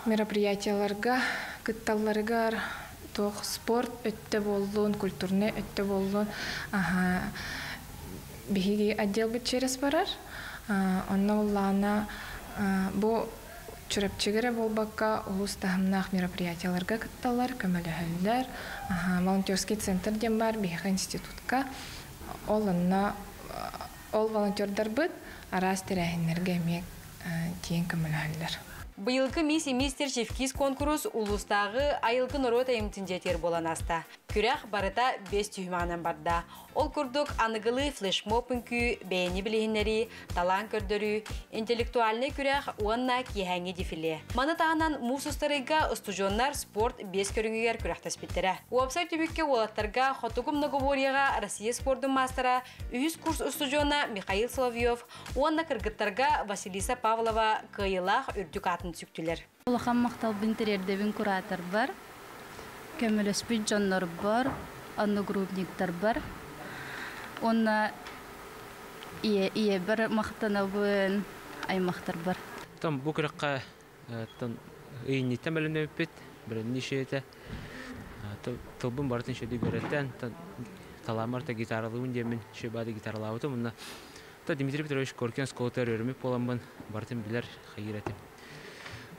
мероприятияларга кытталларыгар туох спорт өттө буоллун, культурнай өттө буоллун биһиги отделбыт через барар. Онно уллаана бу Чурапчыга эрэ буолбакка улус таһымнаах мероприятияларга кытталлар, көмөлөһөллөр. Волонтерский центр диэн бар биһиэхэ институтка. Ол онно ол волонтердарбыт араас тэрээһиннэргэ эмиэ тиийэн көмөлөһөллөр. Быйылгы Мисс и мистер Чевкис конкурус улуустааҕы айылгы норуот айымтын дьиэтигэр буолан ааста. Күрэх барыта бэс түһүмэҕинэн барда. Ол курдук аныгылыы флешмоб үҥкүү, бэйэни билиһиннэрии, талаан көрдөрүү, интеллектуальнай күрэх уонна киэһээҥҥи дефиле. Маны таһынан муус устарыйга устудьуоннар спорт биэс көрүҥүгэр күрэхтэспиттэрэ. Уопсай түмүккэ уолаттарга Хотугу многоборьеҕа Россия спордун маастара үһүс курс устудьуона Михаил Соловьев уонна кыргыттарга Василиса Павлова кыайыылаах үрдүк аатын сүктүлэр. Улахан махталбын тириэрдэбин кураторбар, көмөлөспүт дьоннорбор, одногруппниктарбар уонна ийэбэр махтанабын, аймахтарбар. Там бу күрэххэ ыйынньыттан бэлэмнэммиппит, бэлэмнии ишиэтэ. Тылбын барытын шөдү үөрэтэн, талаамар та гитаралыыбын диэммин шөбаады гитаралаабытым. Онно та Дмитрий Петрович Коркин оскуолатыгар үөрэммит буоламмын барытын билэр хайыыр этим.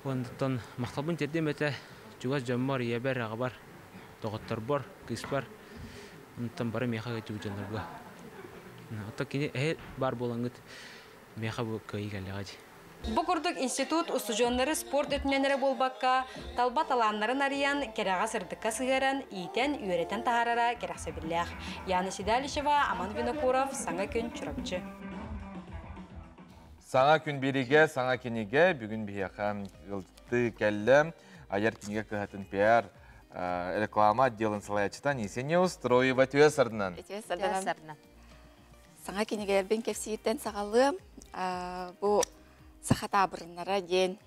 Онтон махталбын тиэрдиэм этэ чугас дьоммор, ийэбэр, аҕабар, доҕотторбор, кыыспар, онтон бары миэхэ ыытыы дьоннорго. Оттон кини эһи баар буолаҥҥыт миэхэ бу кыайыы кэллэҕэ дии. Бу курдук институт устудьуоннары спорт өттүнэн эрэ буолбакка, талба талааннарын арыйан, кэрэҕэ-сырдыкка сыһыаран, иитэн, үөрэтэн таһаарара кэрэхсэбиллээх. Яна Седалищева, Аман Винокуров, Саҥа күн, Чурапчы. Саҥа күн биригэ, саҥа кинигэ бүгүн биһиэхэ ылты кэллэ. Айар кинигэ кыһатын пиар реклама отделын салайааччыта Анисия Неустроева үтүө сарынан. Үтүө сарынан. Саҥа кинигэлэрбин кэпсииртэн саҕалыам. Бу саха таабырыннара диэн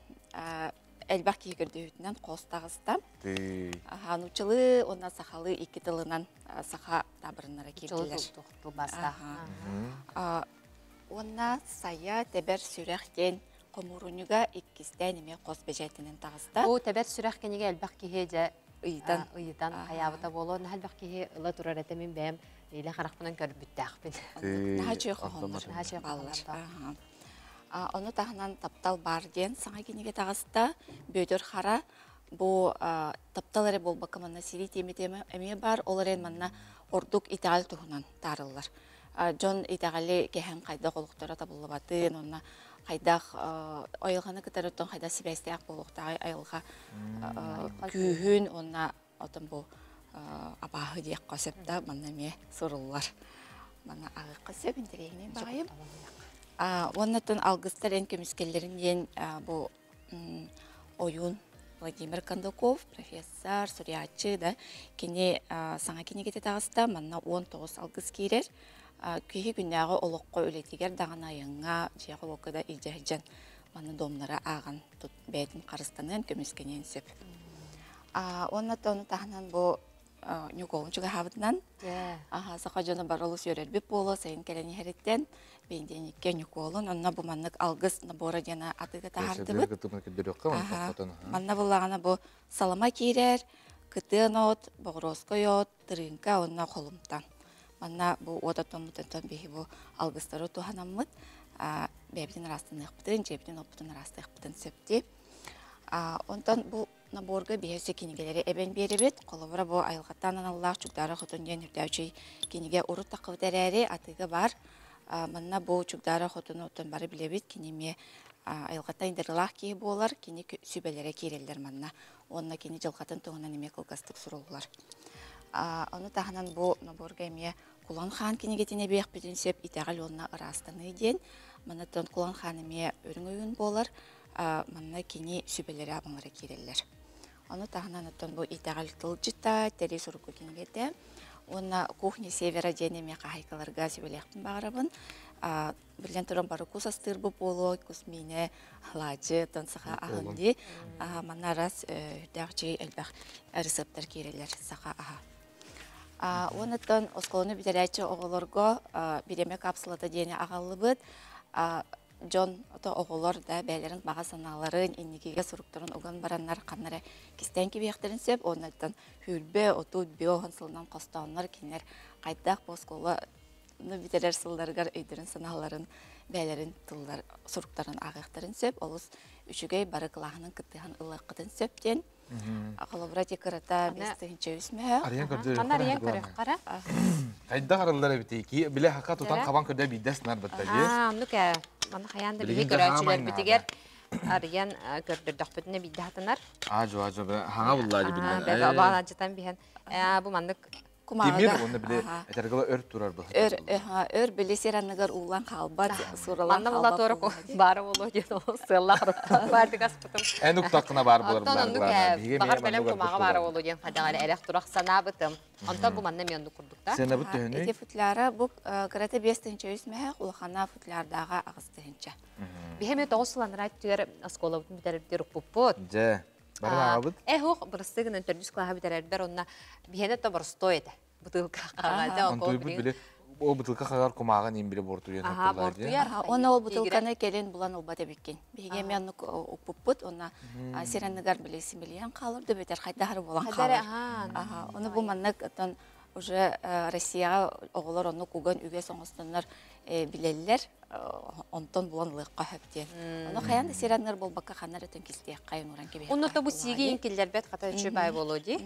элбэх киһи көрдөһүүтүнэн хос таҕыста. Нууччалыы уонна сахалыы икки тылынан саха таабырыннара киирдилэр. Уонна Сайа тэбэр сүрэх диэн хомуурунньуга иккистээн эмиэ хос бэчээтинэн таҕыста. Бу тэбэр сүрэх кинигэ элбэх киһи дьэ ыйытан ыйытан хайаабыта буолуо. Наһаа элбэх киһи ыла турар этэ мин бэйэм илэ харахпынан көрбүттээхпин. Наһаа үчүгэй хоһооннор бааллар. Ону таһынан Таптал баар диэн саҥа кинигэ таҕыста. Бүөтүр Хара бу таптал эрэ буолбакка манна сирии тиэмэтэ эмиэ баар. Ол эрэн манна ордук итэҕэл туһунан таарыллар. Дьон итэҕэли кэһэн хайдах олохторо табыллыбатын, уонна хайдах айылҕаны кытары оттон хайдах сибээстээх буолуохтааҕый айылҕа күүһүн уонна отон бу абааһы диэххэ сөп да манна эмиэ суруллар. Манна ааҕыахха сөп интэриэһинэй баҕайы. Уонна алгыстар эн көмүскэллэрин диэн бу ойуун Владимир Кондаков, профессор, суруйааччы да, кини саҥа кинигэтэ таҕыста, манна 19 алгыс киирэр. Киһи күннээҕи олоххо үлэтигэр даҕаны айаҥҥа, дьиэҕэ-уокка да илдьэ сылдьан манна домнара ааҕан тут бэйэтин харыстаныан, көмүскэниэн сөп. Уонна ону таһынан бу Ньукуолун чугаһаабытынан саха дьоно бары олус үөрэрбит буолуо сайын кэлэн иһэриттэн бэнидиэнньиккэ Ньукуолун онно бу маннык алгыс набора диэн атыыга таһаардыбыт. Манна буллаҕына бу салама киирэр, кытыан от, боҕуруоскай от, тырыыҥка уонна холумтан. Манна бу уот оттоммутунтан биһи бу алгыстары туһанаммыт бэйэбитин ырастаныахпытын, дьиэбитин оппутун ыраастыахпытын сөп дии. Онтон бу Наборга биһиэхэ кинигэлэри эбэн биэрэбит. Холобура, бу айылҕаттан аналлаах Чугдаара Хотун диэн үрдээччи кинигэ урут таххыбыт эрээри, атыыга баар. Манна бу Чугдаара Хотуну оттон бары билэбит. Кини эмиэ айылҕаттан ыйдарыылаах киһи буолар. Кини сүбэлэрэ киирэллэр манна. Уонна кини дьылҕатын туһунан эмиэ кылгастык суруллар. Ону таһынан бу наборга эмиэ Кулан Хаан кинигэтин эбиэхпитин сөп итэҕэл уонна ыраастаныы диэн. Манна Кулан Хаан эмиэ үрүҥ ойуун буолар. Манна кини сүбэлэрэ абалара киирэллэр. Ону таһынан оттон бу итэҕэл тылдьыта, тэрий суруку кинигэтэ уонна кухня севера диэн эмиэ хаһайкаларга сүбэлиэхпин баҕарабын. Биллэн туран бары кус астыырбыт буолуо, кус миинэ, алаадьы, оттон саха аһын дии. Манна арас үрдээх чэй элбэх рецептэр киирэллэр саха аһа. Уонна оскуоланы бүтэрээччи оҕолорго бириэмэ капсулата диэни аҕаллыбыт. Дьон ото оҕолор да бэйэлэрин баҕа санааларын, инникигэ суруктарын уган бараннар ханна эрэ кистээн кэбиһиэхтэрин сөп. Уонна хүүрбэ, отут, биоһун сылынан хостооннор кинилэр хайдах бу оскуоланы бүтэрэр сылларыгар өйдөрүн санааларын, бэйэлэрин тыллар суруктарын ааҕыахтарын сөп. Олус үчүгэй бары кылааһынан кыттыһан ылыаххытын сөп диэн. Холобура ти кырата 5300 мөһө. Арыйан көрдөрүөххэ. Ханна арыйан көрүөххэ. Хайдах арыллар эбитий? Ки биле хака тутан хабан көрдө биирдэс нар бытта дии. Аа, оннук ээ. Маны хайаан да биһи көрөөччүлэрбитигэр арыйан көрдөрдөхпүтүнэ биирдэ хатанар. Аажу, аажу, хаҥа буллаа дии биллэн. Бэбэ обаан адьытан биһэн. Бу маннык Тимир уонна били этэргила өр турар быһа. Өр өр били сир анныгар уулан хаалбат, сууралан Манна була туора баара болуо диэн ол сыаллаах баардык аспытым. Эн уктаккына баар болар Оттон оннук баҕар бэлэм кумааҕы баара болуо диэн хайдаҕа эрэх турах санаабытым. Онтон бу манна эмиэ оннук курдук да. Сыанабыт төһөнүй? Ити футляра бу кырата 5 тыһыынча 3 мөһөх, улахана футлярдааҕа 8 тыһыынча. Биһи эмиэ 9 сыл анараа өттүгэр оскуолабытын бүтэрэрбитигэр укпуппут. Дьэ, бары аҕабыт. Эһуох бырастыгынан төрдүс кылааһы бүтэрэрбэр онно биһиэнэ то боростой этэ. Бутылка хаҕата. Онтуйбут били ол бутылка хаҕар кумааҕын иин били бортуйан. Аха, бортуйар. Онно ол бутылканы кэлин булан ылбат эбиккин. Биһиги эмиэ оннук укпуппут, онно сир анныгар били симилийэн хаалар да бэтэр хайдахары буолан хаалар. Аха, ону бу маннык оттон уже Россияҕа оҕолор оннук уган үгэс оҥостоннор билэллэр, онтон булан ылыахха сөп диэн. Ону хайаан да сир анныгар буолбакка ханна эрэ өтөн кистиэххэ ууран кэбиһиэххэ. Онно бу сииги киллэрбэт хата үчүгэй баай буолуо дии.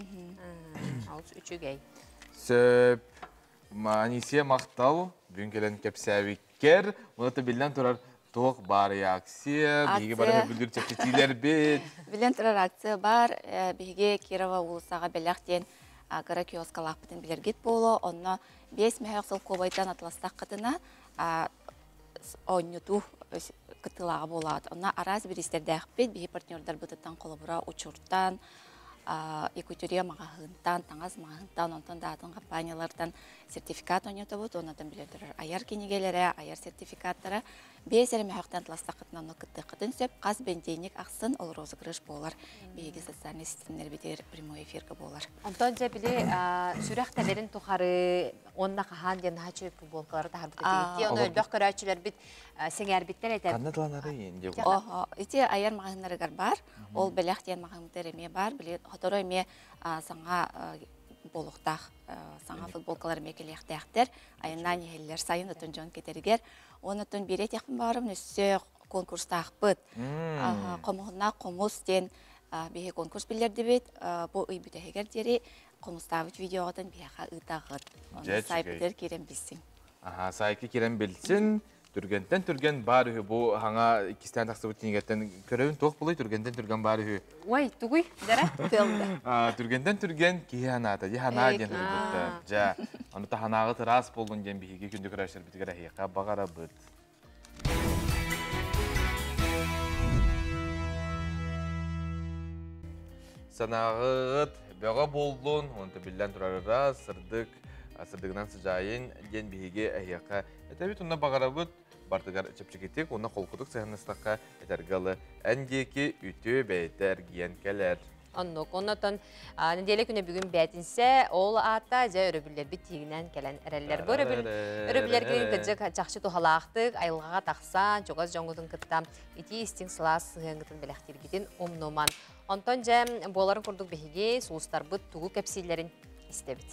Олус үчүгэй. Сөп. Анисия махтал. Бүгүн кэлэн кэпсээбиккэр. Уонна биллэн турар туох баар акция, биһиги бары бүлүр чэпчэтиилэрбит. Билэн турар акция бар, биһиги Кирова уулуссаҕа бэлэх диэн кыра киоскалаахпытын билэргит буолуо. Онно 5 мөһөөх солкуобайтан атыластаххытына оонньутуу кыттыылааҕа буолаат. Онно араас бириистердээхпит, биһи партнердарбытыттан холобура учуртан, Якутия маҕаһыынтан, таҥас маҕаһыынтан, онтон да атын компаниялартан сертификат оонньотобут, оннотон билэр турар айар кинигэлэрэ, айар сертификаттара Биэс эрэ мөһөхтөн тыластаххытына онно кыттыаххытын сөп. Хас бэнидиэнньик ахсын ол розыгрыш буолар. Биһиги социальнай ситимнэрбитигэр прямой эфирга буолар. Онтон дьэ били сүрэх тэбэрин тухары уонна хаһаан диэн наһаа үчүгэй футболкалары таһаарбыт этигит. Ону элбэх көрөөччүлэрбит сэҥээрбиттэр этэ. Ханна тыланары диye Ити айар маҕаһыыннарыгар баар. Ол бэлэх диэн маҕаһыынтар эмиэ баар. Били хоторо эмиэ саҥа буолуохтаах саҥа футболкалар эмиэ кэлиэхтээхтэр. Айаннаан иһэллэр сайын отон дьон кэтэригэр. Онон биир этиэхпин баҕарабын өссө конкурстаахпыт. Хомуһуннаах хомус диэн биһи конкурс биллэрдибит. Бу ый бүтэһигэр диэри хомустаабыт видеоҕытын биһиэхэ ыытаҕыт. Онно сайтыгар киирэн билсиҥ. Аха, сайтка киирэн билсин. Түргэнтэн түргэн баар үһү бу хаҥа иккистээн тахсыбыт кинигэттэн көрөбүн туох булуй түргэнтэн түргэн баар үһү. Ой, тугуй? Дара? Тыалда. Түргэнтэн түргэн киһи ханаата, дьэ ханаа диэн суруйбуттар. Дьэ, ону таһанааҕы ыраас буоллун диэн биһиги күндү көрөөччүлэрбитигэр эһиэхэ баҕарабыт. Санааҕыт бөҕө буоллун, онто биллэн турар ыраас, сырдык, сырдыгынан сыдьаайын диэн биһиги эһиэхэ этэбит уонна баҕарабыт бардыгар чэпчэкитик уонна холкутук сыһыаннастахха этэргэ ылы эн диэки үтүө бэйэтэ эргийэн кэлэр. Оннук. Оннотон неделя күнэ бүгүн бээтинсэ, ол аата дьэ өрөбүллэрбит тиигинэн кэлэн эрэллэр. Бу өрөбүл өрөбүллэргин кырдьык чахчы туһалаахтык, айылҕаҕа тахсан, чугас дьоҥҥутун кытта итии истиҥ сылаас сыһыаҥҥытын бэлэхтииргитин умнуман. Онтон дьэ буоларын курдук биһиги сулустарбыт тугу кэпсииллэрин истэбит.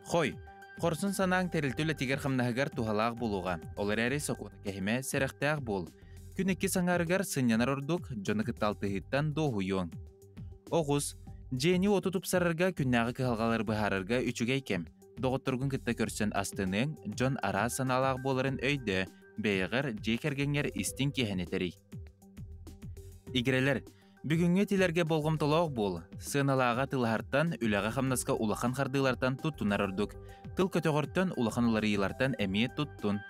Хой, хорсун санааҥ тэрилтэ үлэтигэр-хамнаһыгар туһалаах буолуоҕа. Ол эрээри сокуону кэһимэ, сэрэхтээх буол. Күн иккис аҥаарыгар сынньанар ордук, дьону кытта алтыһыыттан дуоһуйуоҥ. Оҕус, дьиэни-уоту тупсарарга, күннээҕи кыһалҕалары быһаарарга үчүгэй кэм. Доҕотторгун кытта көрсөн астыныаҥ, дьон араас санаалаах буоларын өйдөө, бэйэҕэр, дьиэ кэргэҥҥэр истиҥ киэһэни тэрий. Игирэлэр, Бүгүҥҥү этилэргэ болҕомтолоох буол, сыаналааҕа тылаһартан, үлэҕэ-хамнаска улахан хардыылартан туттунар ордук. Тыл көтөҕөртөн, улахан уларыйыылартан эмиэ туттун.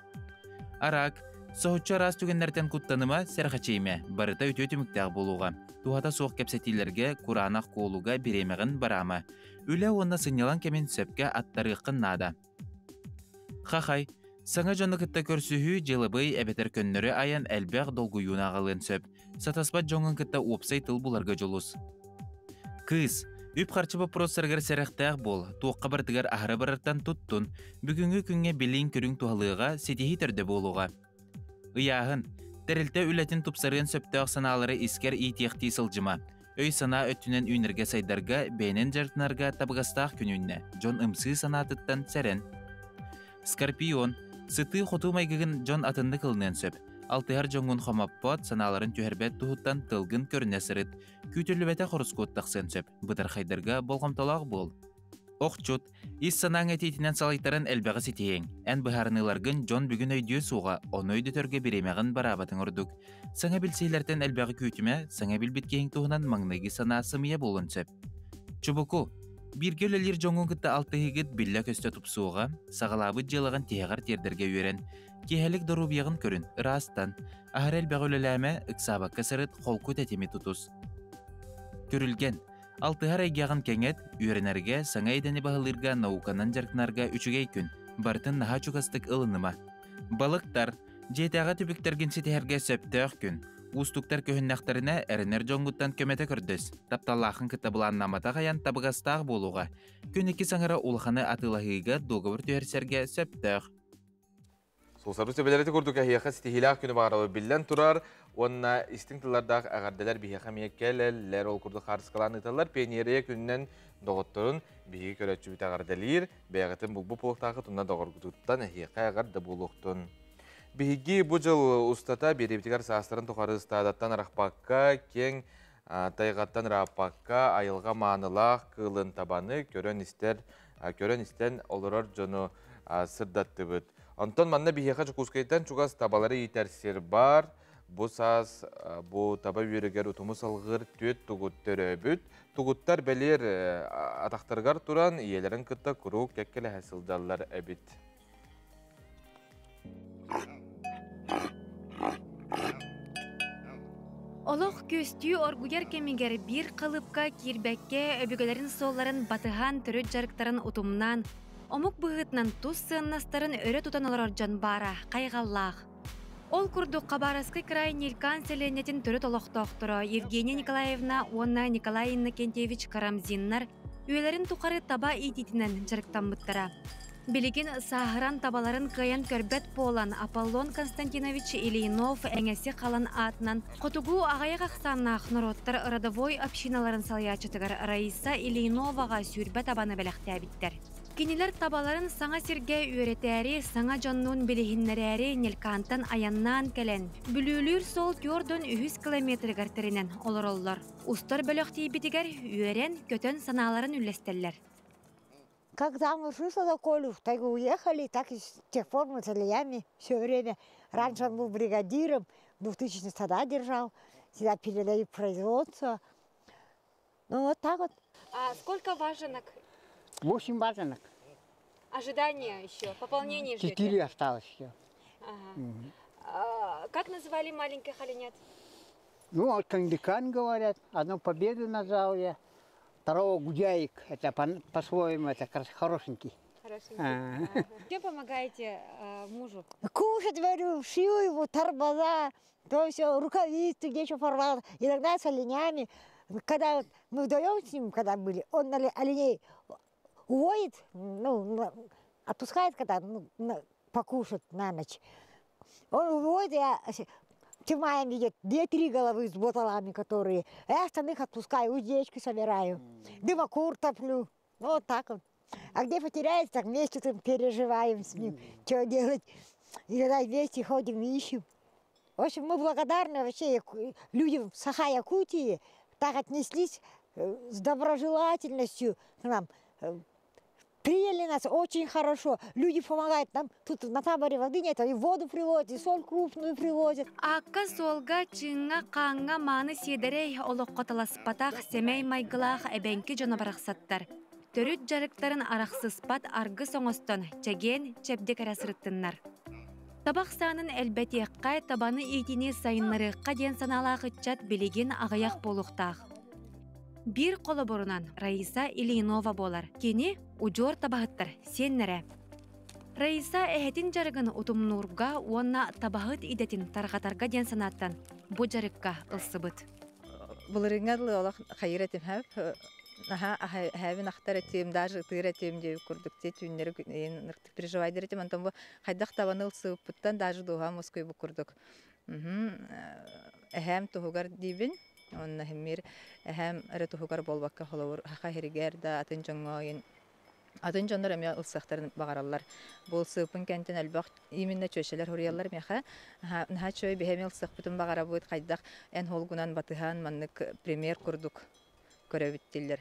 Араак, соһуччу араас түгэннэртэн куттаныма, сэргэхсийимэ, барыта үтүө түмүктээх буолуоҕа. Туһата суох кэпсэтиилэргэ, кураанах куолуга бириэмэҕин бараама. Үлэ уонна сынньалаҥ кэмин сөпкө аттарыаххын наада. Хахай, саҥа дьону кытта көрсүһүү дьыалабыай эбэтэр көннөрү айан элбэх долгуйууну аҕалыан сөп. Сатаспат дьоҥҥун кытта уопсай тыл буларга дьулус. Кыыс, үп-харчы боппуруостарыгар сэрэхтээх буол, туохха барытыгар аһара барартан туттун. Бүгүҥҥү күҥҥэ билииҥ-көрүҥ туһалыаҕа, ситиһии төрдө буолуоҕа. Ыйааһын. Тэрилтэ үлэтин тупсарыан сөптөөх санаалары искэр иитиэхтии сылдьыма. Өй-санаа өттүнэн үүнэргэ-сайдарга, бэйэнэн дьарыктанарга табыгастаах күн үүннэ. Дьон ымсыы санаатыттан сэрэн. Скорпион. Сытыы-хотуу майгыгын дьон атыннык ылыныан сөп. Алтыһар дьоҥҥун хомоппот, санааларын түһэрбэт туһуттан тылгын көрүнэ сырыт. Күүтүллүбэтэх ороскуот тахсыан сөп. Бытархайдарга болҕомтолоох буол. Охчут, ис санааҥ этиитинэн салайтаран элбэҕи ситиһиэҥ. Эн быһаарыныыларгын дьон бүгүн өйдүө суоҕа, ону өйдөтөргө бириэмэҕин бараабатыҥ ордук. Саҥа билсиилэртэн элбэҕи күүтүмэ, саҥа билбит киһиҥ туһунан маҥнайгы санаа сымыйа буолуон сөп. Чубуку, бииргэ үлэлиир дьоҥҥун кытта алтыһыыгыт биллэ-көстө тупсуоҕа, саҕалаабыт дьыалаҕын тиһэҕэр тиэрдэргэ үөрэн. Киэһэлик доруобуйаҕын көрүн, ыраастан. Аһары элбэҕи үлэлээмэ, ыксаабакка сырыт, холку тэтими тутус. Күрүлгэн, Алтыһар эйгэҕин кэҥэт, үөрэнэргэ, саҥа идэни баһылыырга, науканан дьарыктанарга үчүгэй күн. Барытын наһаа чугастык ылыныма. Балыктар, дьиэтээҕи түбүктэргин ситиһэргэ сөптөөх күн. Уустуктар көһүннэхтэринэ, эрэнэр дьоҥҥуттан көмөтө көрдөс. Тапталлааххын кытта былааннааматах айан табыгастаах буолуоҕа. Күн иккис аҥара улаханы атыылаһыыга, дуогабар түһэрсэргэ сөптөөх. Сулсарбыт сөбэлэрити курдук эһиэхэ ситиһиилээх күнү баҕарабыт биллэн турар уонна истиҥ тыллардаах эҕэрдэлэр биһиэхэ эмиэ кэлэллэр. Ол курдук хаарыскалаан ыыталлар. Пионерия күнүнэн доҕотторун биһиги көрөөччүбүт эҕэрдэлиир. Бэйэҕитин булбут буолуохтааххыт уонна доҕоргутуттан эһиэхэ эҕэрдэ буолуохтун. Биһиги бу дьыл устата биэриибитигэр саастарын тухары ыстаадаттан арахпакка, киэҥ тайҕаттан ырааппакка, айылҕа маанылаах кыылын табаны көрөн-истэр, көрөн-истэн олорор дьону сырдаттыбыт. Онтон манна биһиэхэ Дьокуускайтан чугас табалары иитэр сир баар. Бу саас бу таба үөрүгэр утуму салҕыыр түөрт тугут төрөөбүт. Тугуттар бэлиэр атахтарыгар туран ийэлэрин кытта куруук кэккэлэһэ сылдьаллар эбит. Олох күөстүү оргуйар кэмигэр биир халыпка киирбэккэ өбүгэлэрин суолларын батыһан төрүт дьарыктарын утумнаан, омук быһыытынан тус сыаннастарын өрө тутан олорор дьон баара хайҕаллаах. Ол курдук Хабаровскай край Нелькан сэлиэнньэтин төрүт олохтоохторо Евгения Николаевна уонна Николай Иннокентьевич Карамзиннар үйэлэрин тухары таба иитиитинэн дьарыктаммыттара. Билигин сааһыран табаларын кыайан көрбөт буолан Аполлон Константинович Ильинов эҥэси халан аатынан хотугу аҕыйах ахсааннаах норуоттар родовой общиналарын салайааччытыгар Раиса Ильиноваҕа 20 табаны бэлэхтээбиттэр. Кинилэр табаларын саҥа сиргэ үөрэтээри, саҥа дьоннуун билиһиннэрээри Нелькантан айаннаан кэлэн, Бүлүүлүүр суол 43 километрыгар тэринэн олороллор. Устар бөлөх тиийбитигэр үөрэн, көтөн санааларын үллэстэллэр. Когда мы вышла за Колю, в тайгу уехали, так и с тех пор мы с оленями все время. Раньше он был бригадиром, 2000 стада держал, всегда передают производство. Ну вот так вот. А сколько важенок? 8 важенок. Ожидание еще, пополнение ждете? 4 осталось еще. Ага. А, как называли маленьких оленят? Ну, вот Кандикан говорят, одну победу назвал я, второго Гудяик, это по-своему, это хорошенький. Хорошенький. Ага. Чем помогаете мужу? Кушать варю, шью ему тормоза, то все, рукавицы, где еще порвал. Иногда с оленями. Когда вот мы вдвоем с ним, когда были, он оленей уводит, ну, отпускает, когда ну, покушать на ночь. Он уводит, я тьма идет, 2-3 головы с боталами, которые. Я остальных отпускаю, уздечку собираю, дымокур топлю. Ну, вот так вот. А где потеряется, так вместе там переживаем с ним, что делать. И тогда вместе ходим, ищем. В общем, мы благодарны вообще людям Саха-Якутии, так отнеслись с доброжелательностью к нам. Приняли нас очень хорошо. Люди помогают нам. Тут на таборе воды нет, и воду привозят, и соль крупную привозят. Аакка суолга чыҥҥа хааҥҥа мааны сиэдэрэй олоххо таласпатах сэмэй майгылаах эбэҥки дьоно барахсаттар. Төрүт дьарыктарын арахсыспат аргыс оҥостон чэгиэн чэбдик эрэ сырыттыннар. Табах саанын элбэтиэххэ, табаны иитини сайыннарыахха диэн санаалаах ыччат билигин аҕыйах буолуохтаах. Биир холобурунан Раиса Ильинова буолар. Кини удьуор табаһыттар сиэннэрэ. Раиса эһэтин дьарыгын утумнуурга уонна табаһыт идэтин тарҕатарга диэн санааттан бу дьарыкка ылсыбыт. Былырыыҥҥа дылы олох хайыр этим хэп наһаа эһээбин ахтар этим, даже ытыыр этим диэбит курдук те түүннэри переживайдыр этим, онтон бу хайдах табаны ылсыбыппыттан даже дууһам мускуйбут курдук. Эһээм туһугар диибин, уонна химмир эһээм эрэ туһугар буолбакка холобур хаха иһиригэр да атын дьоҥҥо атын дьоннор эмиэ ылсыахтарын баҕараллар. Бу ылсыыппын кэнтэн элбэх именно чүөчэлэр хуруйаллар миэхэ. Наһаа чөй биһи эмиэ ылсыахпытын баҕарабыт, хайдах эн холгунан батыһан маннык пример курдук көрөбүт дииллэр.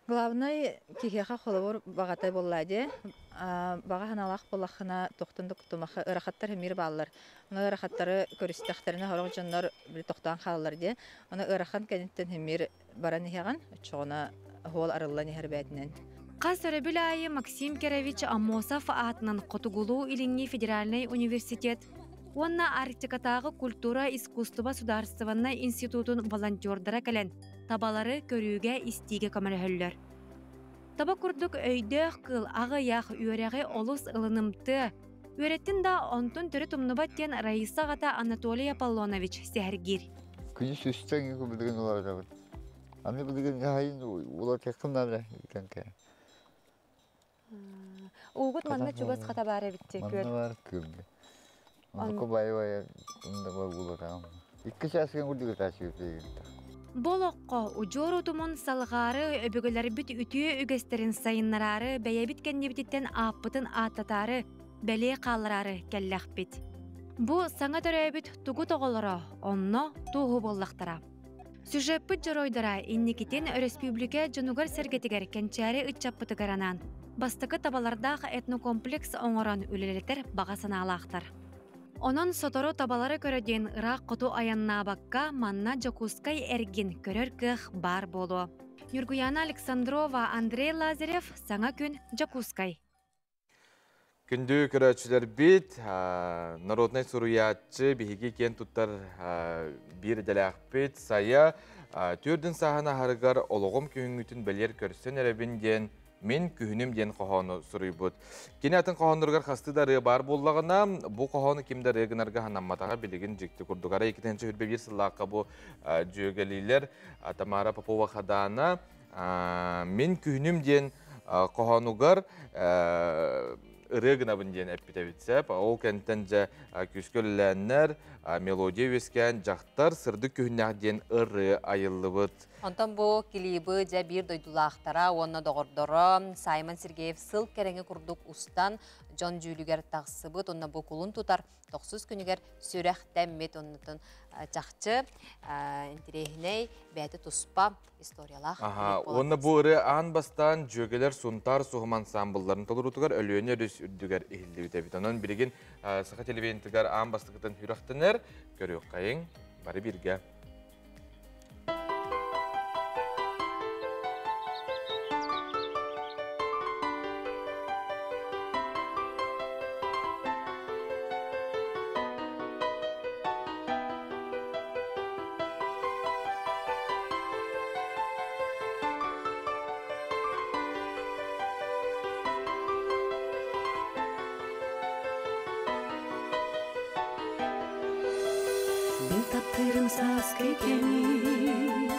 Главнай киһиэхэ холобур баҕата буоллаа дии. Баҕа санаалаах буоллаххына тохтон да кутумаха ыарахаттар эмиэ бааллар. Ону ыарахаттары көрүстэхтэринэ сорох дьоннор били тохтоон хаалаллар дии. Ону ыарахан кэнниттэн эмиэ баран иһэҕин, оччоҕуна суол арыллан иһэр бээтинэн. Хас өрөбүл аайы Максим Кирович Аммосов аатынан Хотугулуу-Илиҥҥи федеральнай университет уонна Арктикатааҕы культура искусство судаарыстыбаннай институтун волонтердара кэлэн табалары көрүүгэ-истиигэ көмөлөһөллөр. Таба курдук өйдөөх кыыл аҕыйах үөрэҕи олус ылынымтыа, үөрэттин да онтун төрүт умнубат диэн Раиса аҕата Анатолий Аполлонович сэһэргиир. Күнүс үстэн билигин уларытабыт. Аны билигин хаһайын уларытыаххын наада итэнкэ. Уугут манна чугас хата баар эбит күөл. Манна бар күөлгэ. Оннука бай-бай онда бар улатаҕым. 2 чаас курдук ытааччы Бу олоххо удьуор утумун салҕаары, өбүгэлэрбит үтүө үгэстэрин сайыннараары, бэйэбит кэннибититтэн ааппытын ааттатаары, бэлиэ хааллараары кэллэхпит. Бу саҥа төрөөбүт тугут оҕолоро онно туоһу буоллахтара. Сюжеппыт дьоруойдара инникитин өрөспүүбүлүкэ дьонугар-сэргэтигэр кэнчээри ыччаппытыгар анаан бастакы табалардаах этнокомплекс оҥорон үлэлэтэр баҕа санаалаахтар. Онон сотору табалары көрө диэн ыраах хоту айаннаабакка манна Дьокуускай эргин көрөр кыах баар буолуо. Ньургуяна Александрова, Андрей Лазарев, Саҥа күн, Дьокуускай. Күндү көрөөччүлэрбит, народнай суруйааччы биһиги киэн туттар биир идэлээхпит Сайа түрдүн сааһын аһарыгар олоҕум күһүҥҥүтүн бэлиэр көрсөн эрэбин диэн мин күһүнүм диэн хоһоону суруйбут. Кини атын хоһоонноругар хасты да ырыа баар буоллаҕына, бу хоһоону ким да ырыа гынарга ханамматаҕа билигин дьикти курдук. Арай 2021 сыллаахха бу дьүөгэлиилэр Тамара Попова Хадаана мин күһүнүм диэн хоһоонугар ырыа гынабын диэн эппит эбит сөп. Ол кэнтэн дьэ күүскэ үлэлээннэр мелодия үөскээн дьахтар сырдык күһүннээх диэн ырыа айыллыбыт. Онтон бу клибы дьэ биир дойдулаахтара уонна доҕордоро Саймон Сергеев сыл кэрэҥи курдук устан дьон дьүүлүгэр тахсыбыт уонна бу кулун тутар тохсус күнүгэр сүрэхтэммит оннутун чахчы интириэһинэй бэйэтэ туспа историялаах. Аха, уонна бу ырыа аан бастаан дьүөгэлэр Сунтаар суһум ансаамбылларын толоруутугар Өлүөнэ өрүс үрдүгэр иһиллибит эбит. Онон билигин Саха телевидениетыгар аан бастакытын сүрэхтэнэр, көрүөххэйиҥ, бары бииргэ. Мин таптыырым сааскы кэми,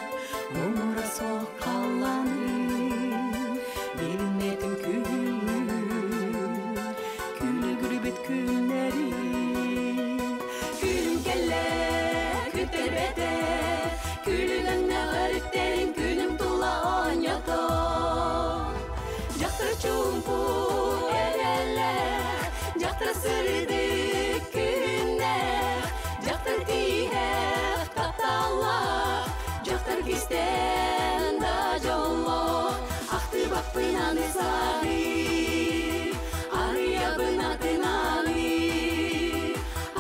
муҥура суох халлааны, билиммэтим күһүҥҥү, күлүгүрбүт күннэри. Күнүм кэллэ, күттэрбэтэ, күлүгүҥҥэ өрүттэрин күнүм тула оонньото. Дьахтар чуумпу эрэллээх, дьахтар сырдык күннээх, дьахтар тииһэх тапталлаах, дьахтар кистээн да дьоллоох. Ахтыбаппын аны саҕыы, арыйабын атынааны.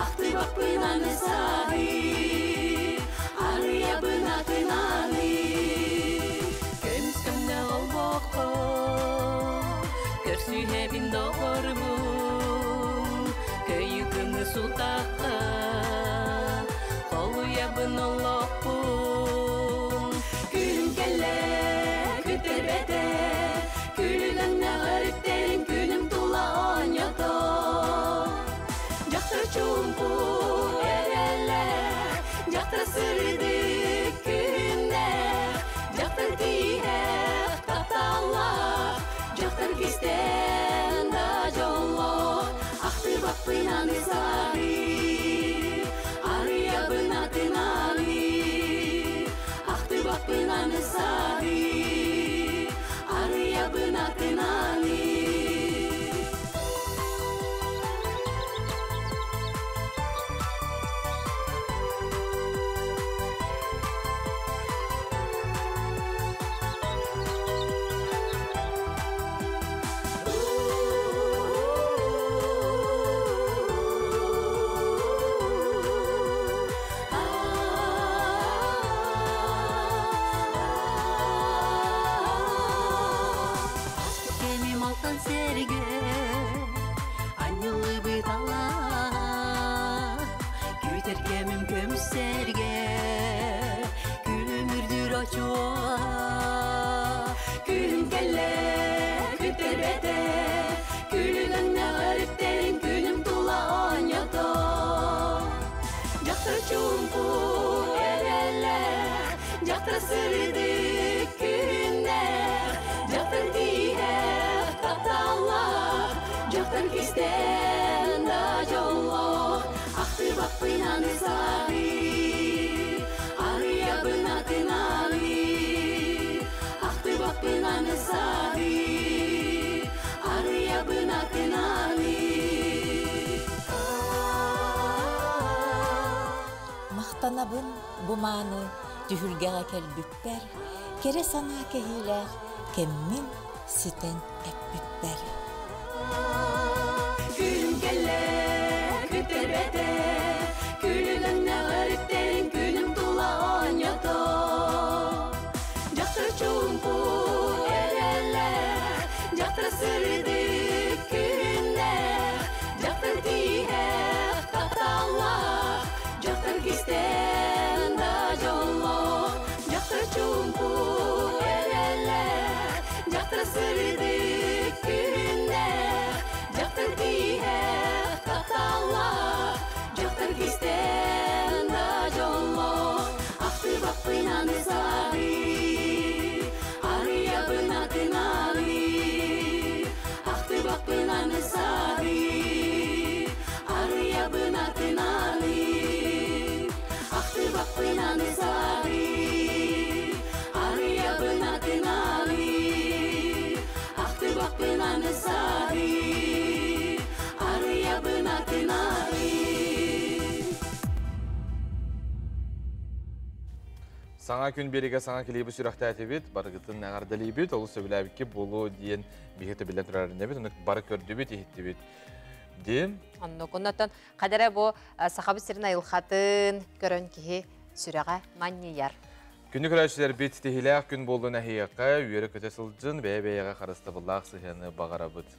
Ахтыбаппын аны саҕыы, арыйабын атынааны. Көмүс көмнө олбокко көрсүһэбин доҕорбун, көйүкүмү сутакка холуйабын олохпун. Күнүм кэллэ, күттэрбэтэ, күлүгүҥҥэ өрүттэрин күнүм тула оонньото. Дьахтар чуумпу эрэллээх, дьахтар сырдык күннээх, дьахтар тииһэх тапталлаах, дьахтар кистээн да дьоллоох. Ахтыбаппын аны саҕыы, арыйабын атынааны. Ахтыбаппын аны саҕыы, арыйабын атынааны. Кемим алтан серге, анньыллыбыт ала, күтэр кемим көмүс серге, күлүмүрдүр очуа. Күнүм кэллэ, күттэрбэтэ, күлүгүҥҥэ өрүттэрин күнүм тула оонньото. Дьахтар чуумпу эрэллээх, дьахтар сырдык күннээх, дьахтар тииһэх тапталлаах, дьахтар кистээн да дьоллоох. Ахтыбаппын аны саҕыы, арыйабын атынааны. Ахтыбаппын аны саҕыы, арыйабын атынааны. Махтанабын бу мааны түһүлгэҕэ кэлбиппэр, кэрэ санаа кэһиилээх кэммин ситэн эппиппэр. Күнүм кэллэ, күттэрбэтэ, күлүгүҥҥэ өрүттэрин күнүм тула оонньото. Дьахтар чуумпу эрэллээх, дьахтар сырдык күннээх, Саҥа күн биэриигэ саҥа клиби сүрэхтээтибит, барыгытын эҕэрдэлиибит, олус сөбүлээбикки буолуо диэн биһиги төбүлэн турар эрэнэбит, ону бары көрдүбүт, иһиттибит. Дим. Оннук. Оннотон хадара бу сахабыт сирин айылхатын көрөн киһи сүрэҕэ манньыйар. Күнү көрөөччүлэрбит тиһилээх күн буоллун эһиэхэ, үөрэ-көтө сылдьын, бэйэ-бэйэҕэ харыстабыллаах сыһыаны баҕарабыт.